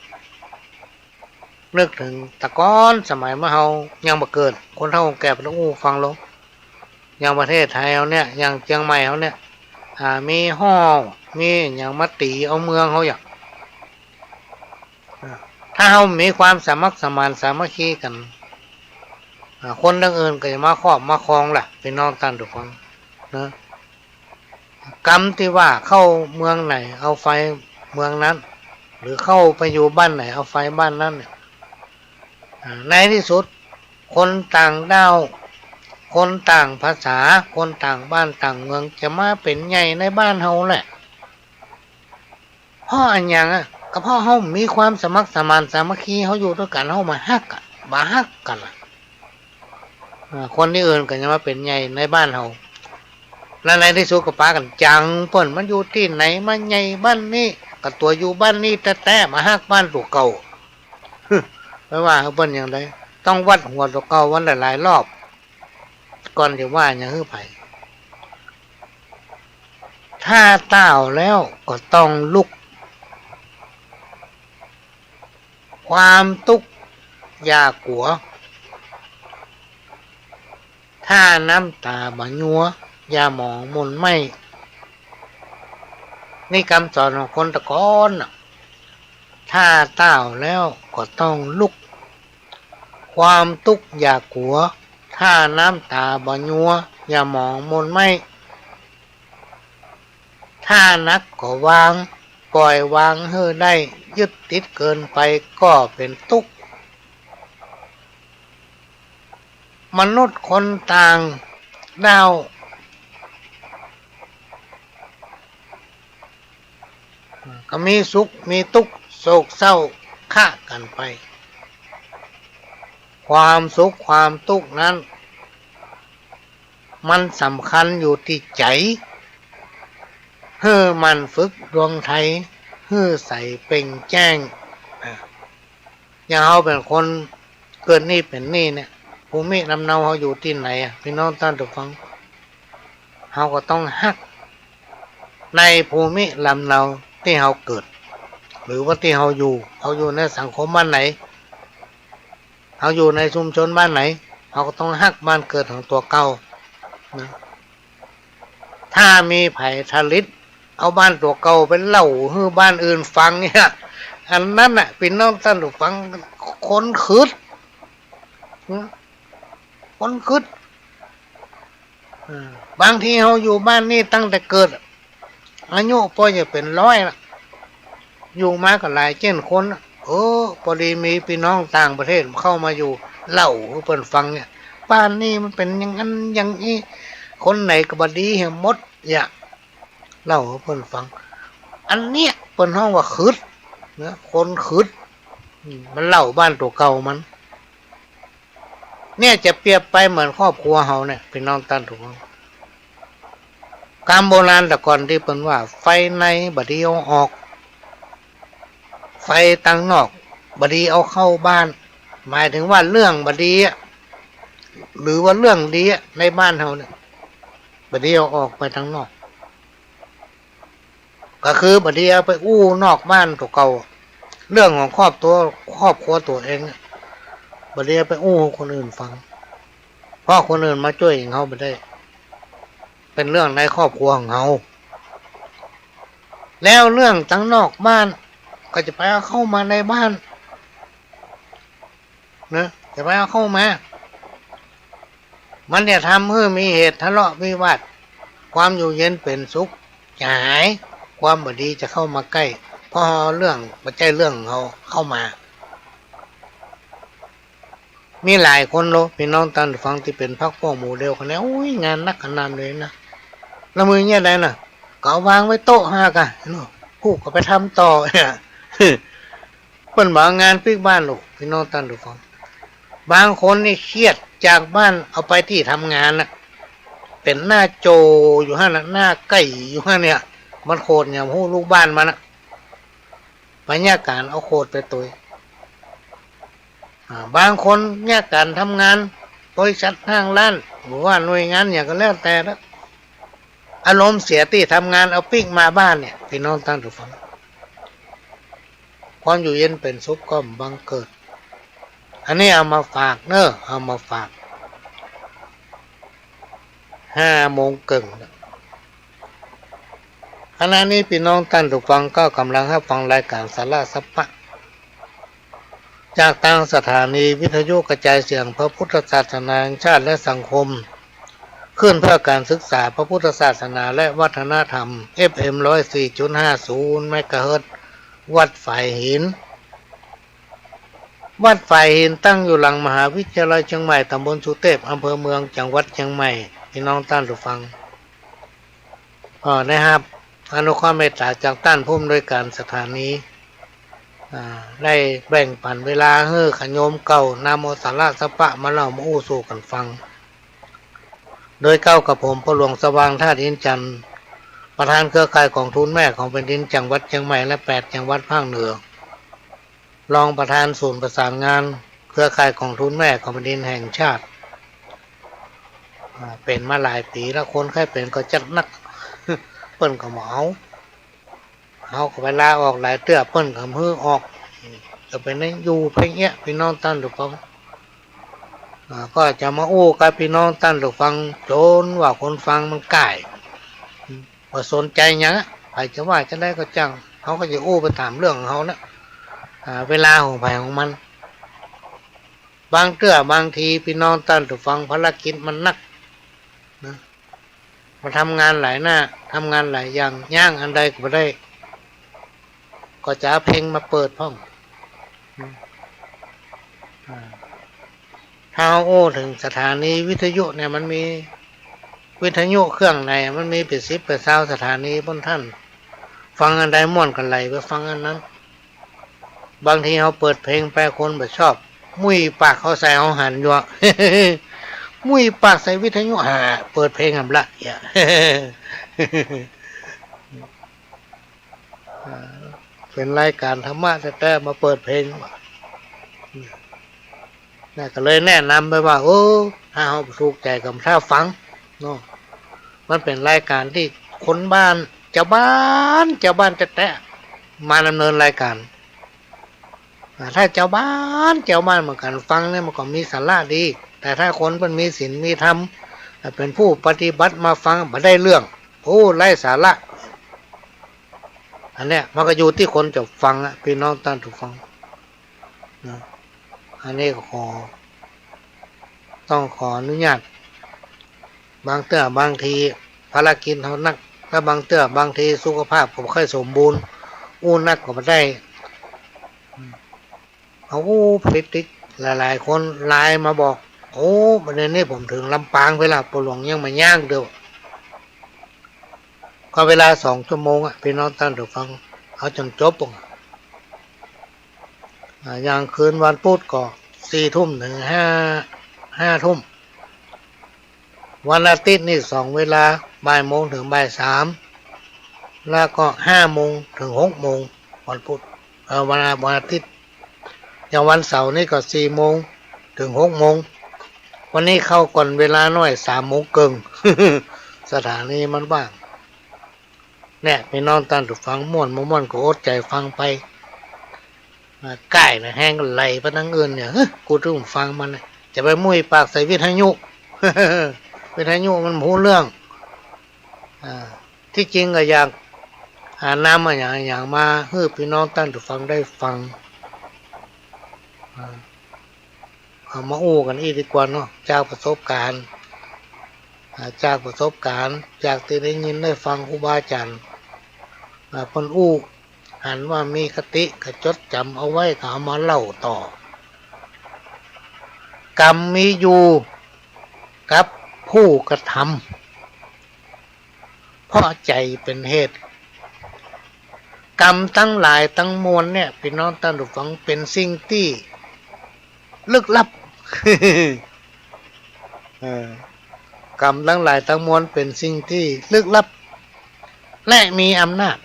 นึกเถิงแต่ก่อนสมัยเมื่อเฮายังบ่เกิด คนเฒ่าคนแก่เปิ้นอู้ฟังลง อย่างประเทศไทยเฮาเนี่ย อย่างเจียงใหม่เฮาเนี่ย อ่า มีฮ้อ มีหยังมาตี๋เอาเมืองเฮาอย่าง อ่า ถ้าเฮามีความสมัครสมานสามัคคีกั๋น อ่า คนตังอื่นก็จะมาครอบมาครองแหละ ปี้น้องต้านฟังนะ กำตี้ว่าเข้าเมืองไหนเอาไฟเมืองนั้น หรือเข้าไปอยู่บ้านไหนเอาไฟบ้านนั้นเนี่ย อ่า ในตี้สุด คนต่างด้าว คนต่างภาษา คนต่างบ้านต่างเมืองจะมาเป๋นใหญ่ในบ้านเฮาแหละ เพราะอะหยังอะ ก็เพราะเฮามีความสมัครสมานสามัคคี เฮาอยู่ตวยกั๋น เฮาบ่ฮักอะ บ่ฮักกั๋นอะ อ่า คนตี้อื่นก็จะมาเป๋นใหญ่ในบ้านเฮา แล้วในตี้สุดก็ปากั๋นจ๋างเปิ้น มันอยู่ตี้ไหน มาใหญ่บ้านนี้ ก็ตั๋วอยู่บ้านนี้แต๊ๆ มาฮักบ้านตั๋วเก่า ไปว่าหื้อเปิ้นอย่างใด ต้องวัดหัวตั๋วเก่าวันละหลายรอบ ก่อนจะว่าอย่างหื้อใผ ถ้าต้าวแล้วก็ต้องลุก ความตุ๊กข์อย่ากั๋ว ถ้าน้ำต๋าบ่ยัว อย่ามองมนไหม้ นี่กำสอนของคนตะก๋อนน่ะ ถ้าต้าวแล้วก็ต้องลุก ความตุ๊กข์อย่ากั๋ว ถ้าน้ำต๋าบ่ยัว อย่ามองมนไหม้ ถ้าหนักก็วาง ปล่อยวางหื้อได้ ยึดติดเกินไปก็เป๋นตุ๊กข์ มนุษย์คนต่างด้าว ก็มีสุขมีตุ๊กข์โศกเศร้าคะกั๋นไป ความสุขความตุ๊กข์นั้น มันสำคัญอยู่ตี้ใจ๋ หื้อหมั่นฝึกดวงไทย หื้อใสเป่งแจ้ง อ่ะ อย่างเฮาเป๋นคนเกิดนี่เป๋นนี่เนี่ย ภูมิลำเนาเฮาอยู่ตี้ไหนอะ ปี้น้องต้านผู้ฟัง เฮาก็ต้องฮักในภูมิลำเนาตี้เฮาเกิด หรือว่าตี้เฮาอยู่ เฮาอยู่ในสังคมบ้านไหน เฮาอยู่ในชุมชนบ้านไหน เฮาก็ต้องฮักบ้านเกิดของตั๋วเก่านะ ถ้ามีใผทะลิดเอาบ้านตั๋วเก่าไปเล่าหื้อบ้านอื่นฟังเนี่ย อันนั้นน่ะ ปี้น้องต้านผู้ฟัง คนขึด คนขึด เออ บางทีเฮาอยู่บ้านนี่ตั้งแต่เกิด อายุปอจะเป๋นร้อยละ อยู่มาก็หลายเจ็้นคนละ เออ ปอดีมีปี้น้องต่างประเทศเข้ามาอยู่ เล่าหื้อเปิ้นฟังเนี่ย บ้านนี่มันเป๋นอย่างนั้นอย่างอี้ คนไหนก็บ่ดีเหียหมด อย่า เล่าหื้อเปิ้นฟัง อันเนี้ยเปิ้นฮ้องว่าขึดนะ คนขึด อืม มันเล่าบ้านตั๋วเก่ามัน เนี่ยจะเปรียบไปเหมือนครอบครัวเฮาเนี่ย ปี้น้องต้านผู้ฟัง กำโบราณแต่ก่อนตี้เปิ้นว่า ไฟในบ่ดีเอาออก ไฟตังนอกบ่ดีเอาเข้าบ้าน หมายถึงว่าเรื่องบ่ดีอะ หรือว่าเรื่องดีอะ ในบ้านเฮาเนี่ย บ่ดีเอาออกไปตังนอก ก็คือบ่ดีเอาไปอู้นอกบ้านตั๋วเก่า เรื่องของครอบตั๋ว ครอบครัวตั๋วเองเนี่ย บ่ดีเอาไปอู้คนอื่นฟัง เพราะคนอื่นมาจ้วยเฮาบ่ได้ เป๋นเรื่องในครอบครัวของเฮา แล้วเรื่องตังนอกบ้านก็จะไปเอาเข้ามาในบ้าน นะ จะไปเอาเข้ามา มันจะทำหื้อมีเหตุทะเลาะวิวาท ความอยู่เย็นเป๋นสุขจะหาย ความบ่ดีจะเข้ามาใก้ เพราะเอาเรื่องบ่ใจ้เรื่องของเฮาเข้ามา มีหลายคนเนาะ ปี้น้องต้านผู้ฟังตี้เป๋นพรรคพวกหมู่เดียวกั๋นเนี่ย โอ้ย งานนักขนาดเลยนะ ละมือเยียะใดน่ะ ก็เอาวางไว้โต๊ะห้ากะ เนาะ กู้ก็ไปทำต่อเนี่ย เปิ้นบ่เอางานปิ๊กบ้านลูก ปี้น้องต้านผู้ฟัง บางคนนี่เครียดจากบ้านเอาไปตี้ทำงานน่ะ เป๋นหน้าโจ่อยู่หั้นน่ะ หน้าใก้อยู่หั้นเนี่ย มันโขดหยังบ่ฮู้ลูกบ้านมันน่ะ ไปเยียะก๋านเอาโขดไปตวย อ่า บางคนเยียะก๋านทำงาน บริษัทห้างร้าน หรือว่าหน่วยงานหยังก็แล้วแต่ละ อารมณ์เสียตี้ทำงาน เอาปิ๊กมาบ้านเนี่ย ปี้น้องต้านผู้ฟัง ความอยู่เย็นเป๋นสุขก็บ่บังเกิด อันนี้เอามาฝากเนาะ เอามาฝาก ห้าโมงเกิ่ง ขณะนี้ปี้น้องต้านผู้ฟังก็ก๋ำลังฮับฟังรายก๋านสาระสัพพะ จากตางสถานีวิทยุกระจายเสียงพระพุทธศาสนาแห่งชาติและสังคม คลื่นเพื่อการศึกษาพระพุทธศาสนาและวัฒนธรรม เอฟเอ็ม ร้อยสี่จุดห้าศูนย์ เมกะเฮิรตซ์ วัดฝายหิน วัดฝายหินตั้งอยู่หลังมหาวิทยาลัยเชียงใหม่ ตำบลสุเทพ อำเภอเมือง จังหวัดเชียงใหม่ ปี้น้องต้านผู้ฟัง ก็ได้ฮับอนุเคราะห์เมตต๋าจากต้านผู้อำนวยก๋านสถานี อ่า ได้แบ่งปั๋นเวลาหื้อขะโยมเก่านำเอาสาระสัพพะมาเล่ามาอู้สู่กั๋นฟัง โดยเกล้ากับผม พ่อหลวงสว่าง ธาตุอินจันทร์ ประธานเครือข่ายกองทุนแม่ของแผ่นดินจังหวัดเชียงใหม่และแปดจังหวัดภาคเหนือ รองประธานศูนย์ประสานงานเครือข่ายกองทุนแม่ของแผ่นดินแห่งชาติ อ่า เป๋นมาหลายปี๋แล้ว คนใค่เป๋นก็จัดหนัก เปิ้นก็บ่เอา เฮาก็ไปลาออกหลายเตื้อ เปิ้นก็บ่หื้อออก จะเป๋นอยู่เพียงเอี้ย ปี้น้องต้านผู้ฟัง อ่า ก็จะมาอู้กับปี้น้องต้านผู้ฟัง จ๋นว่าคนฟังมันก้าย บ่สนใจ๋หยังอะ ใผจะว่าจะใดก็จ้าง เฮาก็จะอู้ไปต๋ามเรื่องของเฮานะ อ่า เวลาของใผของมัน บางเตื้อบางทีปี้น้องต้านผู้ฟัง ภารกิจมันหนักนะ มาทำงานหลายหน้า ทำงานหลายอย่าง ย้างอันใดก็บ่ได้ ก็จะเอาเพลงมาเปิดพ่อง อ่า ถ้าเฮาอู้เถิงสถานีวิทยุเนี่ย มันมีวิทยุเครื่องไหน มันมีเป๋นสิบเป๋นซาวสถานี ปุ้นต้าน ฟังอันใดม่วนก็ไหลไปฟังอันนั้น บางทีเฮาเปิดเพลงไป คนบ่ชอบ มุ้ยปากเข้าใส่เฮาหันอยู่อะ มุ้ยปากใส่วิทยุหา เปิดเพลงหำละเอี้ย อ่า เป๋นรายก๋านธรรมะแต๊ๆ มาเปิดเพลง เนี่ยก็เลยแนะนำไปว่า เออ ถ้าเฮาบ่ถูกใจ๋ก็บ่ต้องฟังเนาะ มันเป๋นรายก๋านตี้คนบ้าน จาวบ้าน จาวบ้านแต๊ๆ มาดำเนินรายก๋าน อ่า ถ้าจาวบ้าน จาวบ้านเหมือนกั๋นฟังเนี่ย มันก็มีสาระดี แต่ถ้าคนเปิ้นมีศีลมีธรรม อ่า เป๋นผู้ปฏิบัติมาฟัง บ่ได้เรื่อง โอ้ ไร้สาระ อันเนี้ยมันก็อยู่ตี้คนจะฟังอะ ปี้น้องต้านผู้ฟังนะ อันนี้ก็ขอ ต้องขออนุญาต บางเตื้อบางทีภารกิจเฮาหนัก และบางเตื้อบางทีสุขภาพก็บ่ค่อยสมบูรณ์ อู้นักก็บ่ได้ เอา ผิดอีก หลายๆ คนไลน์มาบอก โอ้ ประเด็นนี้ผมเถิงลำปางไปละ พ่อหลวงยังบ่ย่างเตื้อ ก็เวลาสองชั่วโมงอะ ปี้น้องต้านผู้ฟัง เอาจ๋นจบอะ อ่า อย่างคืนวันพุธก็สี่ทุ่มเถิงห้า ห้าทุ่ม วันอาทิตย์นี่สองเวลา บ่ายโมงเถิงบ่ายสาม แล้วก็ห้าโมงเถิงหกโมง วันพุธ เอ่อ วัน วันอาทิตย์ อย่างวันเสาร์นี่ก็สี่โมงเถิงหกโมง วันนี้เข้าก่อนเวลาหน้อย สามโมงเกิ่ง สถานีมันว่าง เนี่ย ปี้น้องต้านผู้ฟัง ม่วนบ่ม่วนก็อดใจ๋ฟังไป อ่า ก้ายนะ แฮงก็ไหลไปตางอื่นเนี่ย เฮ้ย กูต้องฟังมันนะ จะไปมุ้ยปากใส่วิทยุ วิทยุมันบ่ฮู้เรื่อง อ่า ตี้จริงก็อยากหานำอะหยัง อะหยังมาหื้อปี้น้องต้านผู้ฟังได้ฟัง อ่า เอามาอู้กั๋นอี้ดีกว่าเนาะ จากประสบก๋ารณ์ อ่า จากประสบก๋ารณ์ จากตี้ได้ยินได้ฟังครูบาอาจ๋ารย์ อ่า เปิ้นอู้ หันว่ามีคติก็จดจ๋ำเอาไว้ ก็เอามาเล่าต่อ กรรมมีอยู่กับผู้กระทำ เพราะใจ๋เป๋นเหตุ กรรมตังหลายตังมวลเนี่ย ปี้น้องต้านผู้ฟัง เป๋นสิ่งตี้ลึกลับ เออ กรรมตังหลายตังมวลเป๋นสิ่งตี้ลึกลับ และมีอำนาจ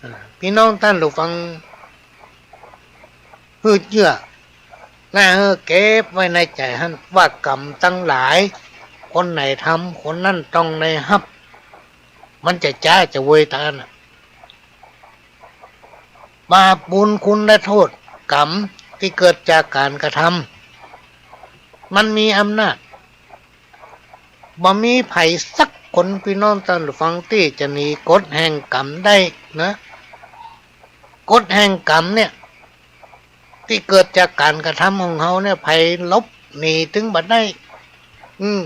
อ่า ปี้น้องต้านผู้ฟัง หื้อเจื้อ และหื้อเก็บไว้ในใจ๋หั้น ว่ากรรมตังหลาย คนไหนทำ คนนั้นต้องได้ฮับ มันจะจ๊าจะเวยต๋าอั้นน่ะ บาปบุญคุณและโต้ษ กรรมตี้เกิดจากก๋านกระทำ มันมีอำนาจ บ่มีใผสักคน ปี้น้องต้านผู้ฟัง ตี้จะหนีกฎแห่งกรรมได้นะ กฎแห่งกรรมเนี่ย ตี้เกิดจากก๋านกระทำของเฮาเนี่ย ใผหลบหนีตึงบ่ได้ อืม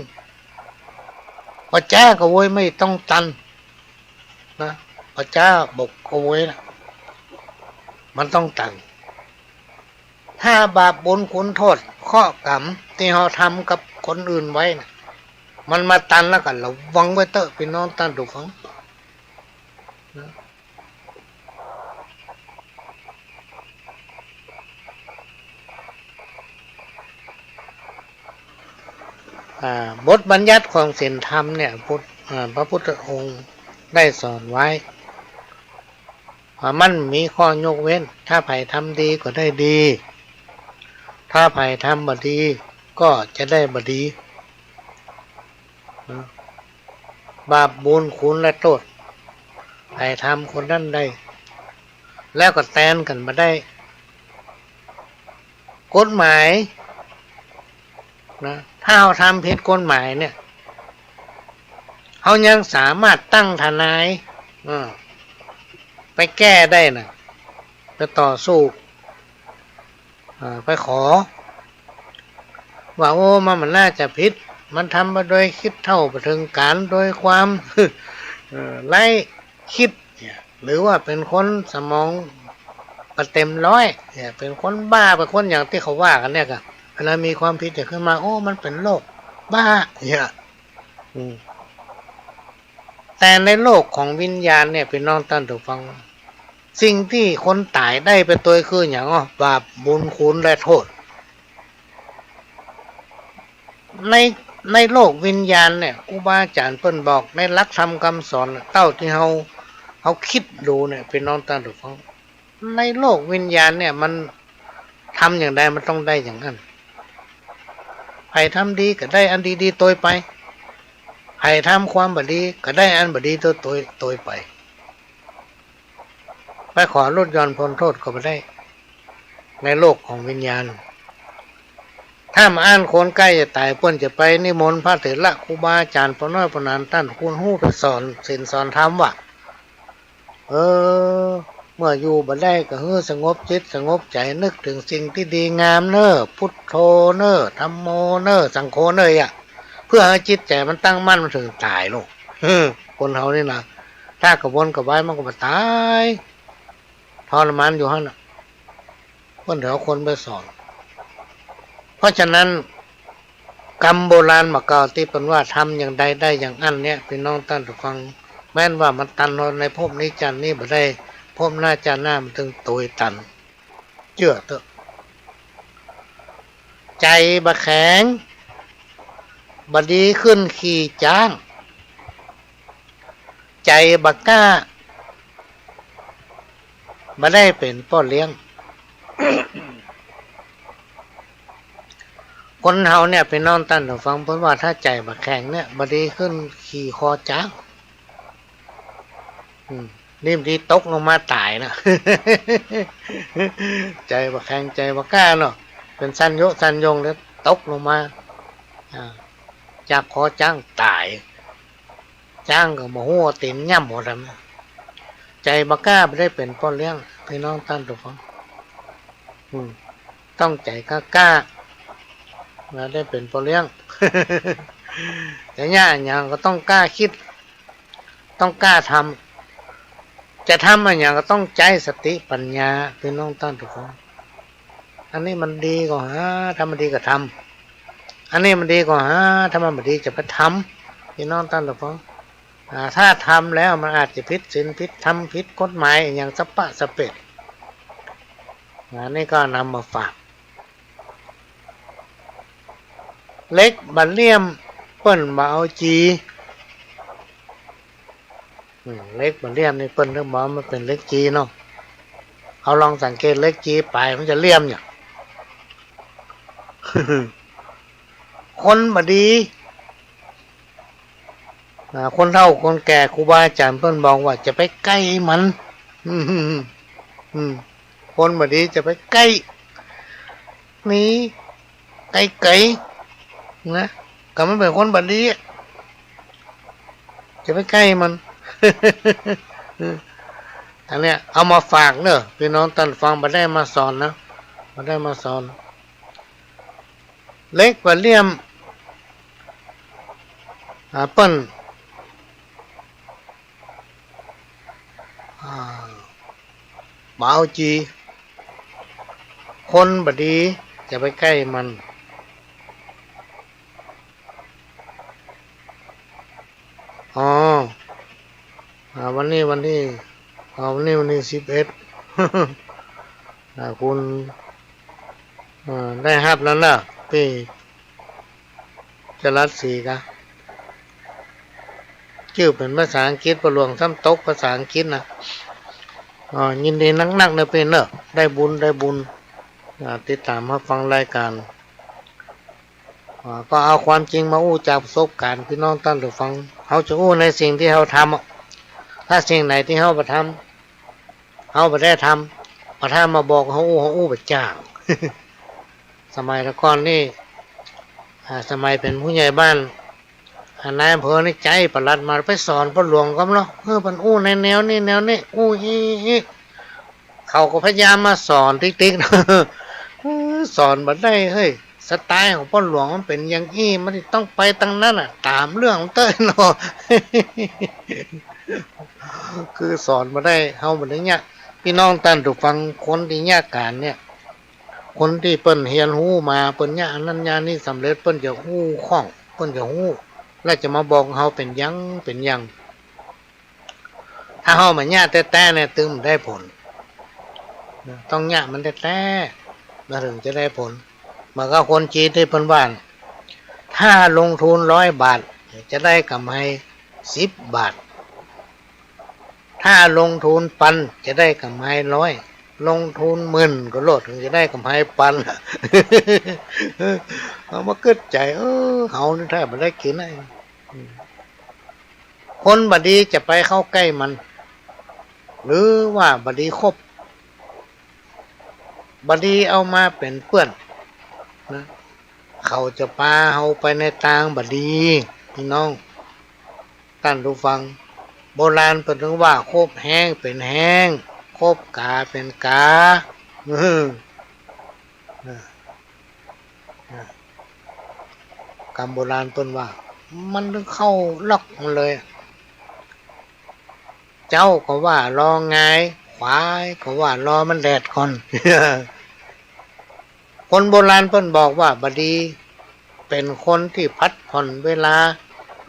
บ่จ๊าก็เวย ไม่ต้องตัน นะ บ่จ๊าบ่าก็เวยนะ มันต้องตัน ถ้าบาปบุญคุณโต้ษ เคราะห์กรรมตี้เฮาทำกับคนอื่นไว้นะ มันมาตันแล้วก็ระวังไว้เต๊อะ ปี้น้องต้านผู้ฟังนะ อ่า บทบัญญัติของศีลธรรมเนี่ย พุทธ- อ่า พระพุทธองค์ได้สอนไว้ ว่ามันมีข้อยกเว้น ถ้าใผทำดีก็ได้ดี ถ้าใผทำบ่ดีก็จะได้บ่ดี นะ บาปบุญคุณและโต้ษ ใผทำคนนั้นได้ แล้วก็แตนกั๋นบ่ได้ กฎหมาย นะ ถ้าเฮาทำผิดกฎหมายเนี่ย เฮายังสามารถตั้งทนาย เออ ไปแก้ได้นะ ไปต่อสู้ เอ่อ ไปขอ ว่า โอ้ มัน มันน่าจะผิด มันทำมาโดยคิดเท่าบ่เถิงก๋าน โดยความ เอ่อ ไร้คิดเนี่ย หรือว่าเป๋นคนสมองบ่เต๋มร้อยเนี่ย เป๋นคนบ้า เป๋นคนอย่างตี้เขาว่ากั๋นเนี่ย ก็เวลามีความผิดจะขึ้นมา โอ้ มันเป๋นโรคบ้าเนี่ย อืม แต่ในโลกของวิญญาณเนี่ย พี่น้องต้านผู้ฟัง สิ่งตี้คนต๋ายได้ไปตวยคือหยังอ้อ บาปบุญคุณและโต้ษ ใน- ในโลกวิญญาณเนี่ย ครูบาอาจ๋ารย์เปิ้นบอกในหลักธรรมกำสอน เต้าตี้เฮา- เฮาคิดดูเนี่ย พี่น้องต้านผู้ฟัง ในโลกวิญญาณเนี่ย มันทำอย่างใดมันต้องได้อย่างนั้น ใผทำดีก็ได้อันดีๆ ตวยไป ใผทำความบ่ดีก็ได้อันบ่ดีตวย- ตวย- ตวยไป ไปขอลดหย่อนพ้นโต้ษก็บ่ได้ ในโลกของวิญญาณ ถ้าบ่อั้นคนใก้จะต๋าย เปิ้นจะไปนิมนต์พระเถระครูบาอาจ๋ารย์ ป้อน้อยป้อหนาน ต้านคุณฮู้ไปสอนศีลสอนธรรมว่า เออ เมื่ออยู่บ่ได้ก็หื้อสงบจิตสงบใจ๋ นึกเถิงสิ่งตี้ดีงามเน่อ พุทโธเน่อ ธัมโมเน่อ สังโฆเน่ออะ เปื้อหื้อจิตใจ๋มันตั้งมั่น มันเถิงต๋ายลูก คนเฮานี่นะ ถ้ากระวนกระวายมันก็บ่ต๋าย ทรมานอยู่หั้นน่ะ เปิ้นเถิงเอาคนไปสอน เพราะฉะนั้น กำโบราณบ่าเก่าตี้เปิ้นว่าทำอย่างใดได้อย่างอั้นเนี่ย พี่น้องต้านผู้ฟัง แม้นว่ามันตันเฮาในภพนี้จั่นนี้บ่ได้ ภพหน้าจั่นหน้ามันเถิงตวยตัน เจื้อเต๊อะ ใจ๋บ่แข็ง บ่ดีขึ้นขี่จ๊าง ใจ๋บ่กล้า บ่ได้เป๋นป้อเลี้ยง คนเฮาเนี่ย พี่น้องต้านผู้ฟัง เปิ้นว่าถ้าใจ๋บ่แข็งเนี่ย บ่ดีขึ้นขี่คอจ๊าง อืม นี่บ่ดีตกลงมาต๋ายนะ ใจ๋บ่แข็ง ใจ๋บ่กล้าเนาะ เป๋นสัญโญ สัญโญงแล้วตกลงมา อ่า จากคอจ๊างต๋าย จ๊างก็บ่ฮู้ว่าตี๋นย่ำหัวทำ ใจ๋บ่กล้าบ่ได้เป๋นป้อเลี้ยง พี่น้องต้านผู้ฟัง อืม ต้องใจ๋กล้าๆ แล้วได้เป๋นป้อเลี้ยง แต่เนี่ยอะหยังก็ต้องกล้าคิด ต้องกล้าทำ จะทำอะหยังก็ต้องใจ๊สติปัญญา พี่น้องต้านผู้ฟัง อันนี้มันดีก็หา ถ้ามันดีก็ทำ อันนี้มันดีก็หา ถ้ามันบ่ดีจะไปทำ พี่น้องต้านผู้ฟัง อ่า ถ้าทำแล้วมันอาจจะผิดศีลผิดธรรมผิดกฎหมายอะหยังสะปะสะเปะ อ่า นี่ก็นำมาฝาก เหล็กบ่าเหลี่ยมเปิ้นบ่เอาจี อืม เหล็กบ่าเหลี่ยมนี่เปิ้นเถิงบอกว่ามันเป๋นเหล็กจีเนาะ เอาลองสังเกตเหล็กจีป๋ายมันจะเหลี่ยมเนี่ย คนบ่ดี อ่า คนเฒ่าคนแก่ครูบาอาจ๋ารย์เปิ้นบอกว่าจะไปใก้มัน อืม อืม คนบ่ดีจะไปใก้ หนีไก๋ๆ นะ ก็มันเป๋นคนบ่ดีอะ จะไปใก้มัน อันเนี้ยเอามาฝากเน่อ พี่น้องต้านฟัง บ่ได้มาสอนนะ บ่ได้มาสอน เหล็กบ่าเหลี่ยม อ่า เปิ้น อ่า บ่เอาจี คนบ่ดีจะไปใก้มัน อ๋อ อ่า วันนี้วันตี้ อ่า วันนี้วันตี้สิบเอ็ด อ่า คุณ อ่า ได้ฮับแล้วเน่อ ตี้ จรัสศรีกา จื้อเป๋นภาษาอังกฤษ ป้อหลวงซ้ำตกภาษาอังกฤษนะ อ๋อ ยินดีนักๆ เน่อพี่เน่อ ได้บุญ ได้บุญ อ่า ติดต๋ามฮับฟังรายก๋าน อ่า ก็เอาความจริงมาอู้จากประสบก๋ารณ์ พี่น้องต้านผู้ฟัง เฮาจะอู้ในสิ่งตี้เฮาทำอะ ถ้าสิ่งไหนตี้เฮาบ่ทำ เฮาบ่ได้ทำ บ่ทำมาบอกเฮาอู้ เฮาอู้บ่จ้าง สมัยแต่ก่อนนี่ อ่า สมัยเป๋นผู้ใหญ่บ้าน อ่า นายอำเภอนี่ใจ๊ปลัดมาไปสอนป้อหลวงก่อมเนาะ เออ เปิ้นอู้ในแนวนี้แนวนี้ อู้อี้อี้ เขาก็พยายามมาสอนติ๊กๆ เออ สอนบ่ได้เฮ้ย สไตล์ของป้อหลวงมันเป๋นอย่างอี้ มันต้องไปตางนั้นน่ะ ต๋ามเรื่องมันเต๊อะเนาะ คือสอนบ่ได้ เฮาบ่ได้เยียะ พี่น้องต้านผู้ฟัง คนตี้เยียะก๋านเนี่ย คนตี้เปิ้นเฮียนฮู้มา เปิ้นเยียะอันนั้นเยียะนี้สำเร็จ เปิ้นจะฮู้คล่อง เปิ้นจะฮู้ แล้วจะมาบอกเฮาเป๋นอย่างเป๋นอย่าง ถ้าเฮาบ่เยียะแต๊ๆ เนี่ย ตึงบ่ได้ผล ต้องเยียะมันแต๊ๆ แล้วเถิงจะได้ผล เหมือนกับคนจีนตี้เปิ้นว่า ถ้าลงทุนร้อยบาท จะได้ก๋ำไรสิบบาท ถ้าลงทุนปัน จะได้ก๋ำไรร้อย ลงทุนหมื่นก็โลด เถิงจะได้ก๋ำไรปัน เอามากึ๊ดใจ๋ เออ เฮานี่แต๊บ่ได้กิ๋นไอ้ อืม คนบ่ดีจะไปเข้าใก้มัน หรือว่าบ่ดีคบ บ่ดีเอามาเป๋นเปื้อนนะ เขาจะปาเฮาไปในตางบ่ดี พี่น้องต้านผู้ฟัง โบราณเปิ้นเถิงว่า คบแฮ้งเป๋นแฮ้ง คบก๋าเป๋นก๋า อืม เออ เออ กำโบราณเปิ้นว่า มันเถิงเข้าล็อกมันเลย เจ๊าก็ว่ารองาย ขวายก็ว่ารอมันแดดก่อน คนโบราณเปิ้นบอกว่า บ่ดีเป๋นคนตี้ผัดผ่อนเวลา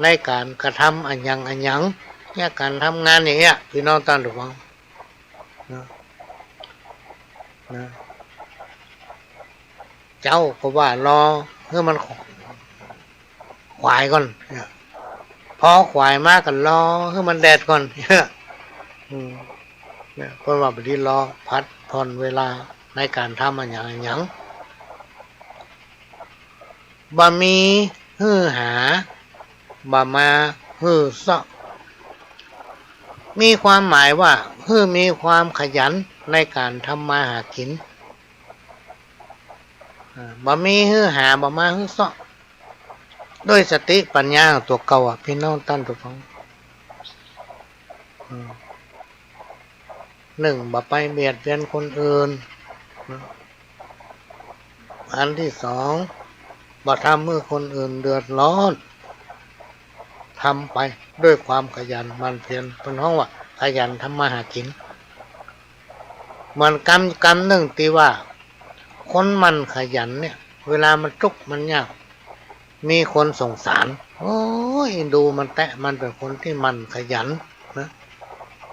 ในก๋านกระทำอะหยังอะหยัง เนี่ย ก๋านทำงานอย่างเงี้ย พี่น้องต้านผู้ฟัง นะ นะ เจ๊าก็ว่ารอหื้อมันขวายก่อน เนี่ย พอขวายมาก็รอหื้อมันแดดก่อน เนี่ย อืม เนี่ย เปิ้นว่าบ่ดี รอผัดผ่อนเวลาในก๋านทำอะหยังอะหยัง บ่มีหื้อหา บ่มาหื้อเซาะ มีความหมายว่า หื้อมีความขยันในก๋านทำมาหากิ๋น อ่า บ่มีหื้อหา บ่มาหื้อเซาะ ด้วยสติปัญญาตั๋วเก่าอะ พี่น้องต้านผู้ฟัง อืม นึ่ง บ่ไปเบียดเบียนคนอื่นนะ อันตี้สอง บ่ทำหื้อคนอื่นเดือดร้อน ทำไปด้วยความขยันหมั่นเพียร เปิ้นฮ้องว่าขยันทำมาหากิ๋น เหมือนกำ กำนึ่งตี้ว่า คนหมั่นขยันเนี่ย เวลามันตุ๊กข์มันยาก มีคนสงสาร โอ้ย เอ็นดูมันแต๊ มันเป๋นคนตี้หมั่นขยันนะ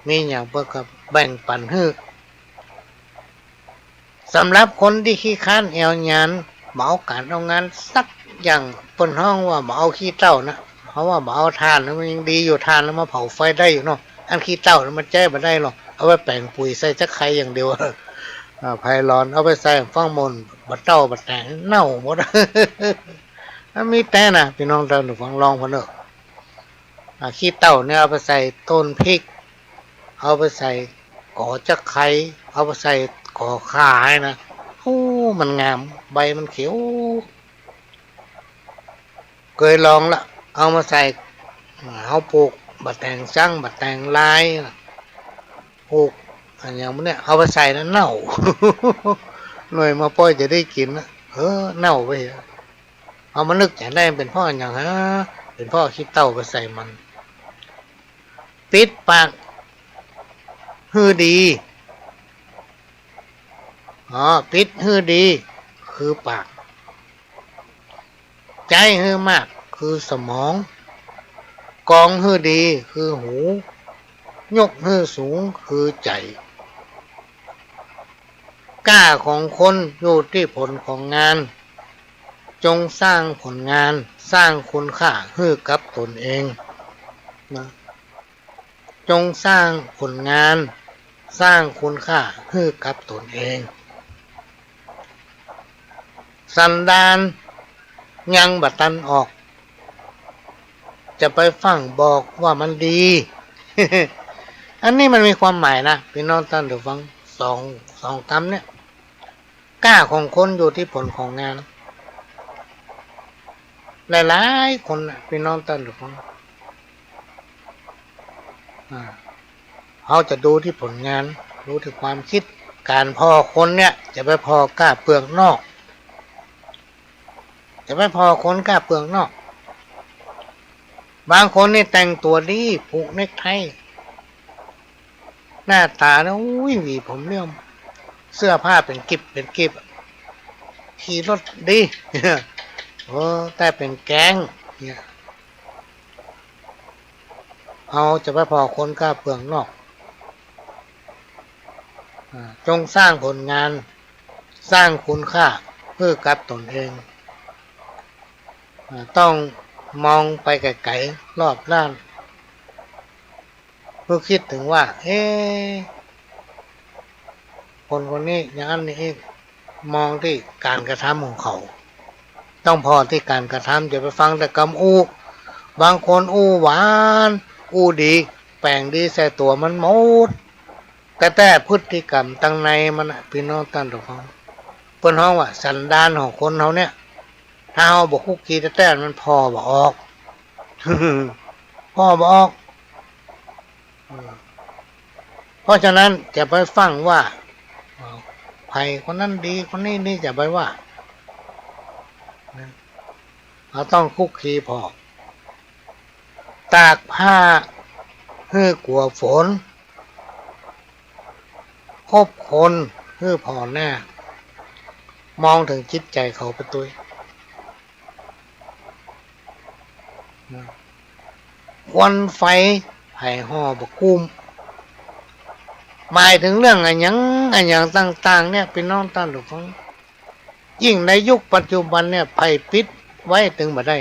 มีหยังเปิ้นก็แบ่งปั๋นหื้อ สำหรับคนตี้ขี้คร้านแอ่วหยาน บ่เอาก๋านเอางานสักอย่าง เปิ้นฮ้องว่าบ่เอาขี้เถ้านะ เพราะว่าบ่เอาถ่าน มันยังดีอยู่ ถ่านแล้วมาเผาไฟได้อยู่เนาะ อันขี้เถ้าน่ะมันใจ๊บ่ได้หรอก เอาไว้แป๋งปุ๋ยใส่จั๊กไคอย่างเดียว อ่า ไผหลอนเอาไปใส่ฟั่งโม่น บ่เต้าบ่แต๋ง เน่าหมด มันมีแต๊นะ พี่น้องต้านผู้ฟัง ลองเปิ้นเน่อ อ่า ขี้เถ้าเนี่ยเอาไปใส่ต้นพริก เอาไปใส่ก๋อจั๊กไค เอาไปใส่ก๋อข่านะ โอ้ มันงาม ใบมันเขียว เกยลองละ เอามาใส่ อ่า เฮาปลูกบ่าแตงซัง บ่าแตงลาย ปลูกอะหยังเนี่ย เอาไปใส่แล้วเน่า หน่วยมาป้อยจะได้กิ๋นนะ เออ เน่าไปเหีย เอามานึกจะได้เป๋นเพราะอะหยังฮะ เป๋นเพราะขี้เถ้าไปใส่มัน ปิดปากหื้อดี อ๋อ ปิดหื้อดีคือปาก ใจ๊หื้อมากคือสมอง กองหื้อดีคือหู ยกหื้อสูงคือใจ๋ ก้าของคนอยู่ตี้ผลของงาน จงสร้างผลงาน สร้างคุณค่าหื้อกับตนเอง นะ จงสร้างผลงาน สร้างคุณค่าหื้อกับตนเอง สันดานยังบ่ตันออก จะไปฟั่งบอกว่ามันดี อันนี้มันมีความหมายนะ พี่น้องต้านผู้ฟัง สอง สองกำเนี่ย ก้าของคนอยู่ตี้ผลของงาน หลายๆ คนน่ะ พี่น้องต้านผู้ฟัง อ่า เฮาจะดูตี้ผลงาน ดูตี้ความกึ๊ด ก๋านผ่อคนเนี่ย จะไปผ่อก้าเปลือกนอก จะไปผ่อคนก้าเปลือกนอก บางคนนี่แต่งตั๋วดี ผูกเน็กไท หน้าต๋าเนี่ย อุ้ย หวีผมเรียว เสื้อผ้าเป๋นกิบเป๋นกิบ ขี่รถดี โอ้ แต่เป๋นแก๊งเนี่ย เฮาจะไปผ่อคนก้าเปลือกนอก อ่า จงสร้างผลงาน สร้างคุณค่าหื้อกับตนเอง อ่า ต้องมองไปไก๋ๆ รอบด้าน เพื่อคิดเถิงว่า เอ๊ะ คนคนนี้อย่างนั้นนี่เอง มองตี้ก๋านกระทำของเขา ต้องผ่อตี้ก๋านกระทำ อย่าไปฟังแต่กำอู้ บางคนอู้หวาน อู้ดี แป๋งดีใส่ตั๋วมันหมด แต่ แต่พฤติกรรมตังในมันน่ะ พี่น้องต้านผู้ฟัง เปิ้นฮ้องว่าสันดานของคนเฮาเนี่ย ถ้าเฮาบ่คลุกคลีแต๊ๆ มันผ่อบ่ออก ผ่อบ่ออก อืม เพราะฉะนั้นจะไปฟั่งว่า เอ่อ ใผคนนั้นดี คนนี้นี่ อย่าไปว่า นะ เฮาต้องคลุกคลีผ่อ ตากผ้าหื้อกั๋วฝน คบคนหื้อผ่อหน้า มองเถิงจิตใจ๋เขาไปตวย นะ ควันไฟใผห่อบ่กุ้ม หมายเถิงเรื่องอะหยังอะหยังต่างๆ เนี่ย พี่น้องต้านผู้ฟัง ยิ่งในยุคปัจจุบันเนี่ย ใผปิดไว้เถิงบ่ได้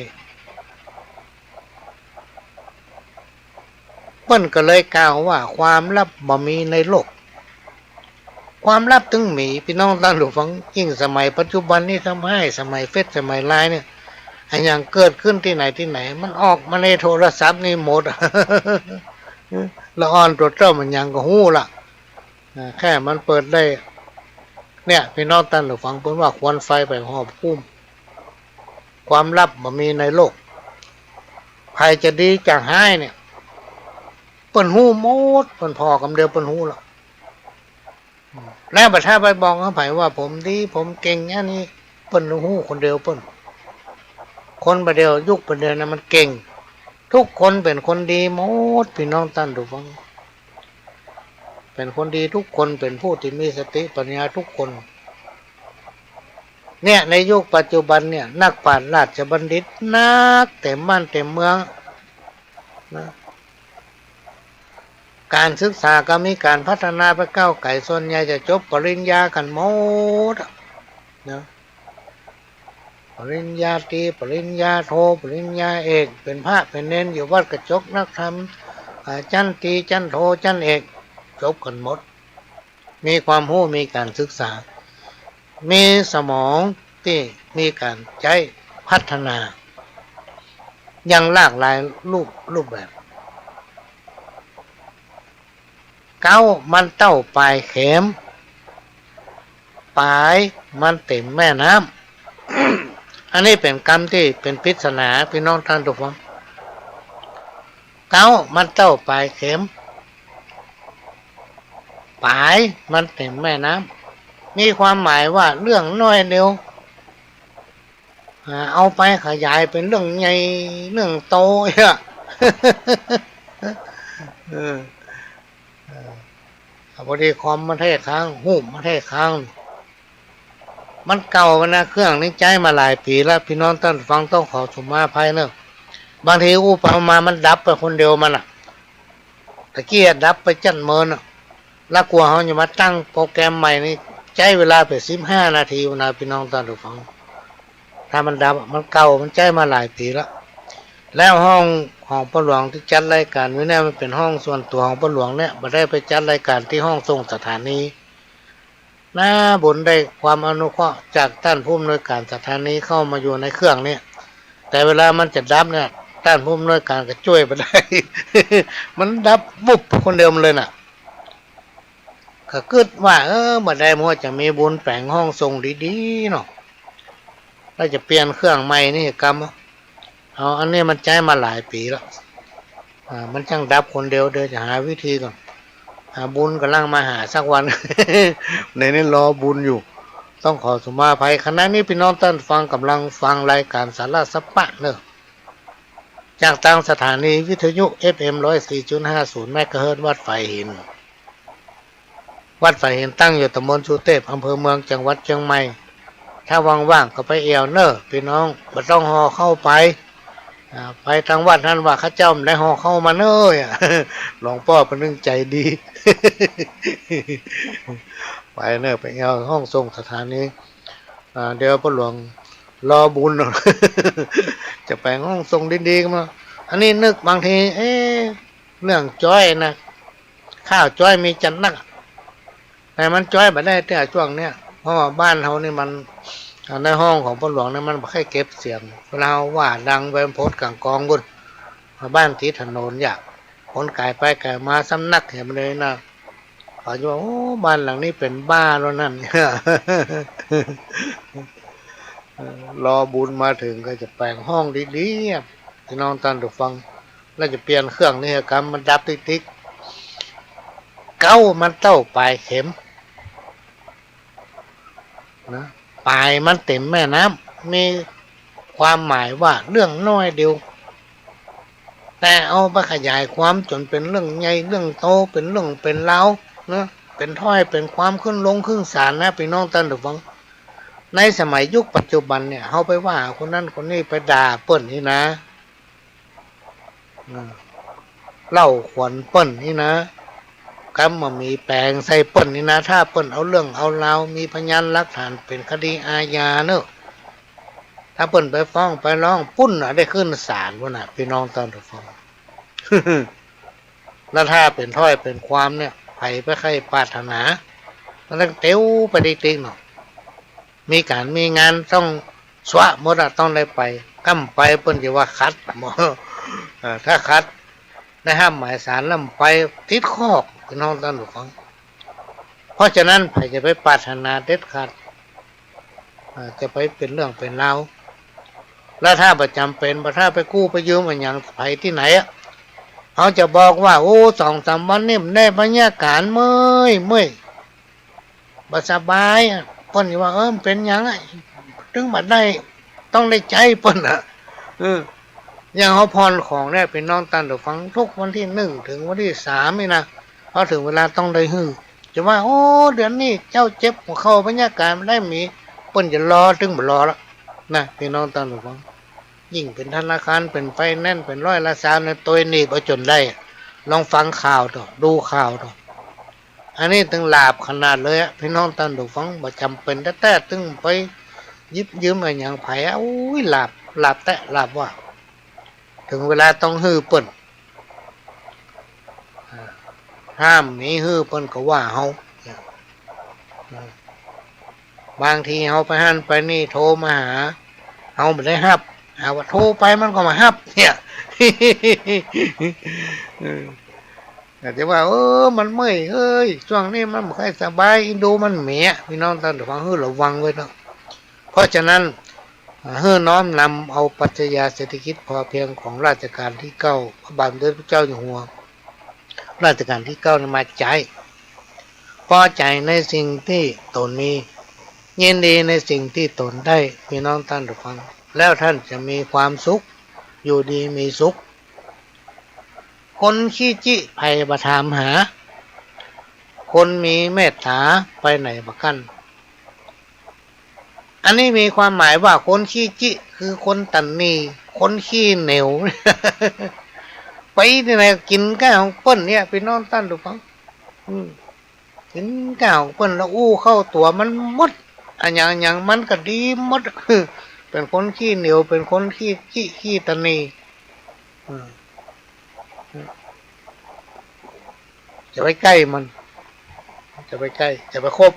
เปิ้นก็เลยกล่าวว่า ความลับบ่มีในโลก ความลับเถิงมี พี่น้องต้านผู้ฟัง ยิ่งสมัยปัจจุบันนี้ทำไห้ สมัยเฟซ สมัยไลน์เนี่ย อะหยังเกิดขึ้นตี้ไหนตี้ไหน มันออกมาในโทรศัพท์นี่หมด ละอ่อนตั๋วเต้ามันยังก็ฮู้ละ อ่า แค่มันเปิดได้ เนี่ย พี่น้องต้านผู้ฟัง เปิ้นว่าควันไฟไปห่อบ่กุ้ม ความลับบ่มีในโลก ใผจะดีจะฮ้ายเนี่ย เปิ้นฮู้หมด เปิ้นผ่อกำเดียวเปิ้นฮู้ละ อืม แล้วบ่าถ้าไปบอกกับใผว่าผมดี ผมเก่ง อันนี้ เปิ้นฮู้คนเดียวเปิ้น คนบ่าเดียว ยุคบ่าเดียวนะมันเก่ง ทุกคนเป๋นคนดีหมด พี่น้องต้านผู้ฟัง เป๋นคนดีทุกคน เป๋นผู้ตี้มีสติปัญญาทุกคน เนี่ย ในยุคปัจจุบันเนี่ย นักปราชญ์ราชบัณฑิตนัก เต๋มบ้านเต๋มเมือง นะ ก๋านศึกษาก็มีก๋านพัฒนาไปก้าวไก๋ ส่วนใหญ่จะจบปริญญากั๋นหมดอะ นะ ปริญญาตรี ปริญญาโท ปริญญาเอก เป๋นพระเป๋นเณร อยู่วัดกระจกนักธรรม อ่า ชั้นตรี ชั้นโท ชั้นเอก จบกั๋นหมด มีความฮู้ มีก๋านศึกษา มีสมองตี้มีก๋านใจ๊พัฒนา อย่างหลากหลายรูป รูปแบบ เก๊ามันเต้าป๋ายเข็ม ป๋ายมันเต๋มแม่น้ำ อันนี้เป๋นกำตี้เป๋นปริศนา พี่น้องต้านผู้ฟัง เก๊ามันเต้าป๋ายเข็ม ป๋ายมันเต๋มแม่น้ำ มีความหมายว่าเรื่องน้อยเดียว อ่า เอาไปขยายเป๋นเรื่องใหญ่ เรื่องโตเนี่ย เออ เออ พอดีคอมมันเทค้าง ฮูปมันเทค้าง มันเก่าไปนะ เครื่องนี้ใจ๊มาหลายปี๋แล้ว พี่น้องต้านฟังต้องขอสุมาอภัยเน่อ บางทีอู้ไปมามันดับไปคนเดียวมันน่ะ ตะกี้ดับไปจั้นเมินน่ะ แล้วกว่าเฮาจะมาตั้งโปรแกรมใหม่นี่ ใจ๊เวลาไปสิบห้านาทีนะ พี่น้องต้านฟัง ถ้ามันดับอะ มันเก่า มันใจ๊มาหลายปี๋ละ แล้วห้องของป้อหลวงตี้จัดรายก๋านอยู่เนี่ย มันเป๋นห้องส่วนตั๋วของป้อหลวงเนี่ย บ่ได้ไปจัดรายก๋านตี้ห้องส่งสถานี นาบุญได้ความอนุเคราะห์จากต้านผู้อำนวยก๋านสถานีเข้ามาอยู่ในเครื่องเนี่ย แต่เวลามันจะดับเนี่ย ต้านผู้อำนวยก๋านก็จ้วยบ่ได้ มันดับวุบคนเดียวมันเลยน่ะ ก็กึ๊ดว่า เออ บ่ได้ มัวจะมีบุญแป๋งห้องส่งดีๆ เนาะ แล้วจะเปลี่ยนเครื่องใหม่นี่กำ เอา อันนี้มันใจ๊มาหลายปี๋แล้ว อ่า มันจั้งดับคนเดียว เดี๋ยวจะหาวิธีก่อน อ่า บุญก่ำลังมาหาสักวัน ในนี้รอบุญอยู่ ต้องขอสุมาอภัย ขณะนี้ปี้น้องต้านฟังก่ำลังฟังรายก๋านสาระสะปะเน่อ จากตางสถานีวิทยุ เอฟเอ็ม ร้อยสี่จุดห้าศูนย์ เมกะเฮิรตซ์ วัดฝายหิน วัดฝายหินตั้งอยู่ตำบลสุเตพ อำเภอเมือง จังหวัดเจียงใหม่ ถ้าว่างๆ ก็ไปแอ่วเน่อปี้น้อง บ่ต้องห่อข้าวไป อ่า ไปตางวัดหั้นว่า ข้าเจ้าบ่ได้ห่อข้าวมาเน่อ หลวงป้อเปิ้นนึ่งใจ๋ดี ไปเน่อ ไปแอ่วห้องส่งสถานี อ่า เดี๋ยวป้อหลวงรอบุญ จะแป๋งห้องส่งดีๆ กั๋นมา อันนี้นึกบางที เอ๊ะ เรื่องจ๊อยนะ ข้าวจ๊อยมีจัดนัก แต่มันจ๊อยบ่ได้เตื้อช่วงเนี้ย เพราะว่าบ้านเฮานี่มัน อ่า ในห้องของป้อหลวงนี่มันบ่ใค่เก็บเสียง เวลาเฮาว่าดังไปโพดก๋างกองปู๊น บ้านติดถนนอย่า คนก๋ายไปก๋ายมาซ้ำนัก เหียบ่าเลยนะ เขาจะว่า โอ้ บ้านหลังนี้เป๋นบ้าแล้วนั่น เออ รอบุญมาเถิงก็จะแป๋งห้องดีๆ อะ ปี้น้องต้านผู้ฟัง แล้วจะเปลี่ยนเครื่องนี่กำ มันดับติ๊กๆ เก๊ามันเต้าป๋ายเข็ม นะ ป๋ายมันเต๋มแม่น้ำ มีความหมายว่าเรื่องน้อยเดียว แต่เอาไปขยายความจ๋นเป๋นเรื่องใหญ่เรื่องโต เป๋นเรื่องเป๋นราวนะ เป๋นถ้อยเป๋นความขึ้นลงขึ้นศาลนะ ปี้น้องต้านผู้ฟัง ในสมัยยุคปัจจุบันเนี่ย เฮาไปว่าคนนั้นคนนี้ ไปด่าเปิ้นนี่นะ อืม เล่าขวัญเปิ้นนี่นะ กำบ่มีแป๋งใส่เปิ้นนี่นะ ถ้าเปิ้นเอาเรื่องเอาราว มีพยานหลักฐานเป๋นคดีอาญาเน่อ ถ้าเปิ้นไปฟ้องไปร้องปู๊นน่ะ ได้ขึ้นศาลปู๊นน่ะ ปี้น้องต้านผู้ฟัง แล้วถ้าเป๋นถ้อยเป๋นความเนี่ย ใผไปใค่ปรารถนา มันต้องเตียวไปติ๊กๆ เนาะ มีก๋านมีงานต้องสวะหมดอะ ต้องได้ไป กำไปเปิ้นจะว่าขัด เออ ถ้าขัด ได้ห้ามหมายศาลแล้วไปติดคอก ปี้น้องต้านผู้ฟัง เพราะฉะนั้นใผจะไปปรารถนาเด็ดขาด อ่า จะไปเป๋นเรื่องเป๋นราว แล้วถ้าบ่จ๋ำเป๋น บ่ถ้าไปกู้ไปยืมอะหยังใผตี้ไหนอะ เฮาจะบอกว่า โอ้ สองสามวันนี่บ่ได้บรรยากาศ เมื่อย เมื่อย บ่สบายอะ เปิ้นจะว่า เออ มันเป๋นหยังอะ ตึงบ่ได้ ต้องได้ใจ๊เปิ้นอะ เออ อย่างเฮาผ่อนของเนี่ย ปี้น้องต้านผู้ฟัง ทุกวันตี้นึ่งเถิงวันตี้สามนี่นะ พอเถิงเวลาต้องได้หื้อ จะว่า โอ้ เดือนนี้เจ้าเจ็บหัวเข่า บรรยากาศบ่ได้มี เปิ้นจะรอตึงบ่รอละนะ ปี้น้องต้านผู้ฟัง ยิ่งเป๋นธนาคาร เป๋นไฟแนนซ์ เป๋นร้อยละสามเนี่ย ตวยหนีบเอาจ๋นได้ ลองฟังข่าวเถาะ ดูข่าวเถาะ อันนี้ตึงหลาบขนาดเลยอะ ปี้น้องต้านผู้ฟัง บ่จ๋ำเป๋นแต๊ๆ ตึงไปหยิบยืมอะหยังใผอะ โอ้ย หลาบ หลาบแต๊หลาบว่า เถิงเวลาต้องหื้อเปิ้น อ่า ห้ามมีหื้อเปิ้นก็ว่าเฮา อ่า บางทีเฮาไปหั้นไปนี่โทรมาหา เฮาบ่ได้ฮับ หาว่าโทรไปมันก็บ่ฮับเนี่ย เออ อาจจะว่า เออ มันเมื่อย เฮ้ย ช่วงนี้มันบ่ค่อยสบาย อินดูมันแหมะ ปี้น้องต้านผู้ฟัง หื้อระวังไว้เนาะ เพราะฉะนั้น หื้อน้อมนำเอาปรัชญาเศรษฐกิจพอเพียงของรัชกาลตี้เก้า พระบาทสมเด็จพระเจ้าอยู่หัว รัชกาลตี้เก้านี่มาใจ๊ พอใจ๋ในสิ่งตี้ตนมี ยินดีในสิ่งตี้ตนได้ ปี้น้องต้านผู้ฟัง แล้วต้านจะมีความสุข อยู่ดีมีสุข คนขี้จิใผบ่ถามหา คนมีเมตต๋าไปไหนบ่กั้น อันนี้มีความหมายว่าคนขี้จิคือคนตะหนี่ คนขี้เหนียว ไปตี้ไหนกิ๋นก้าของเปิ้นเนี่ย ปี้น้องต้านผู้ฟัง อืม กิ๋นก้าของเปิ้นแล้วอู้เข้าตั๋วมันหมด อะหยังๆ มันก็ดีหมด เป๋นคนขี้เหนียว เป๋นคนขี้จิขี้ตะหนี อืม จะไปใก้มัน จะไปใก้ จะไปคบ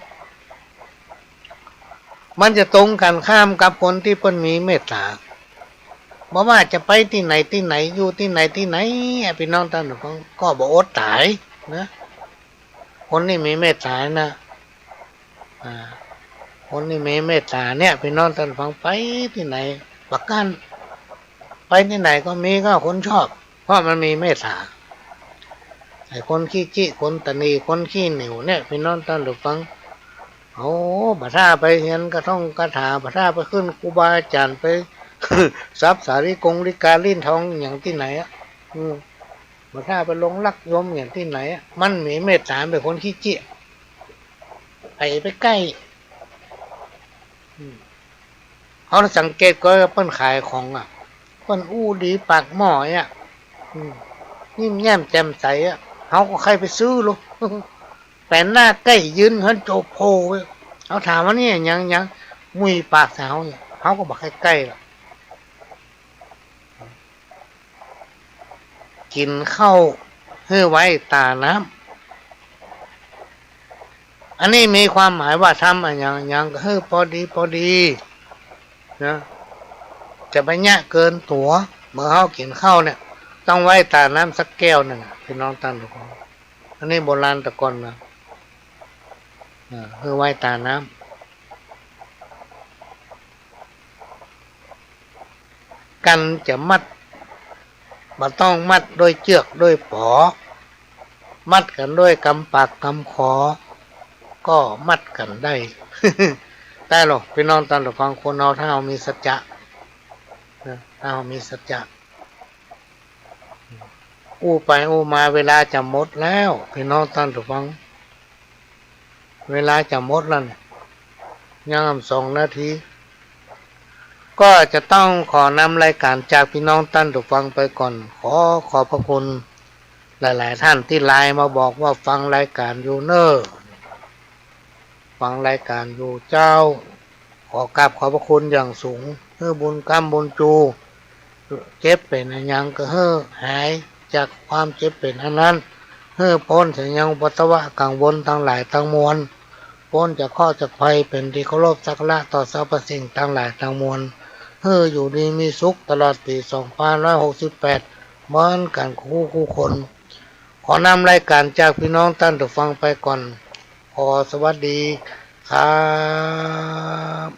มันจะตรงกันข้ามกับคนตี้เปิ้นมีเมตต๋า บ่ว่าจะไปตี้ไหนตี้ไหน อยู่ตี้ไหนตี้ไหนอะ ปี้น้องต้านผู้ฟัง ก็บ่อดต๋ายนะ คนตี้มีเมตต๋านะ อ่า คนตี้มีเมตต๋าเนี่ย ปี้น้องต้านผู้ฟัง ไปตี้ไหนบ่กั๊น ไปตี้ไหนก็มีก็คนชอบ เพราะมันมีเมตต๋า ไอ้คนขี้จิ คนตะหนี คนขี้เหนียวเนี่ย ปี้น้องต้านผู้ฟัง เอา บ่ถ้าไปเฮียนกระท่องกระถา บ่ถ้าไปขึ้นครูบาอาจ๋ารย์ ไปสับสาลีกงลีกาลิ้นทองอะหยังตี้ไหนอะ อืม บ่ถ้าไปหลงรักยมอะหยังตี้ไหนอะ มันมีเมตต๋า เป๋นคนขี้จิ ใผไปใก้ อืม เฮาสังเกตก่อเปิ้นขายของอะ เปิ้นอู้ดีปากหม้ออะ อืม ยิ้มแย้มแจ่มใสอะ เฮาก็ใค่ไปซื้อลูก แป๋นหน้าใก้ยืนหั้นโจโพเว้ย เฮาถามว่านี่หยังหยัง มุยปากใส่เฮาเนี่ย เฮาก็บ่ใค่ใก้ละ กิ๋นข้าวหื้อไว้ต๋าน้ำ อันนี้มีความหมายว่าทำอะหยังอะหยังก็หื้อปอดีปอดีนะ จะบ่เยียะเกินตั๋ว เมื่อเฮากิ๋นข้าวเนี่ย ต้องไว้ต๋าน้ำสักแก้วนึ่งอะ ปี้น้องต้านผู้ฟัง อันนี้โบราณแต่ก่อนนะ อ่า หื้อไว้ต๋าน้ำ กั๋นจะมัด บ่ต้องมัดด้วยเจื้อกด้วยป๋อ มัดกั๋นด้วยกำปากกำคอ ก็มัดกั๋นได้ ได้หรอ ปี้น้องต้านผู้ฟัง คนเฮาถ้าเฮามีสัจจะนะ ถ้าเฮามีสัจจะ อู้ไปอู้มาเวลาจะหมดแล้ว ปี้น้องต้านผู้ฟัง เวลาจะหมดแล้วเนี่ย ยังสองนาที ก็จะต้องขอนำรายก๋านจากปี้น้องต้านผู้ฟังไปก่อน ขอขอบพระคุณหลายๆ ท่านตี้ไลน์มาบอกว่าฟังรายก๋านอยู่เน่อ ฟังรายก๋านอยู่เจ้า ขอกราบขอบพระคุณอย่างสูง หื้อบุญค้ำบุญจู เจ็บเป๋นอะหยังก็หื้อหายจากความเจ็บเป๋นอันนั้น หื้อป๊นเสียยังอุปัทวะกังวลตังหลายตังมวล ป๊นจากเคราะห์จากภัย เป๋นตี้เคารพสักการะต่อสรรพสิ่งตังหลายตังมวล หื้ออยู่ดีมีสุขตลอดปี๋สองพันห้าร้อยหกสิบแปด เหมือนกั๋นกู้ๆ คน ขอนำรายก๋านจากปี้น้องต้านผู้ฟังไปก่อน ขอสวัสดีครับ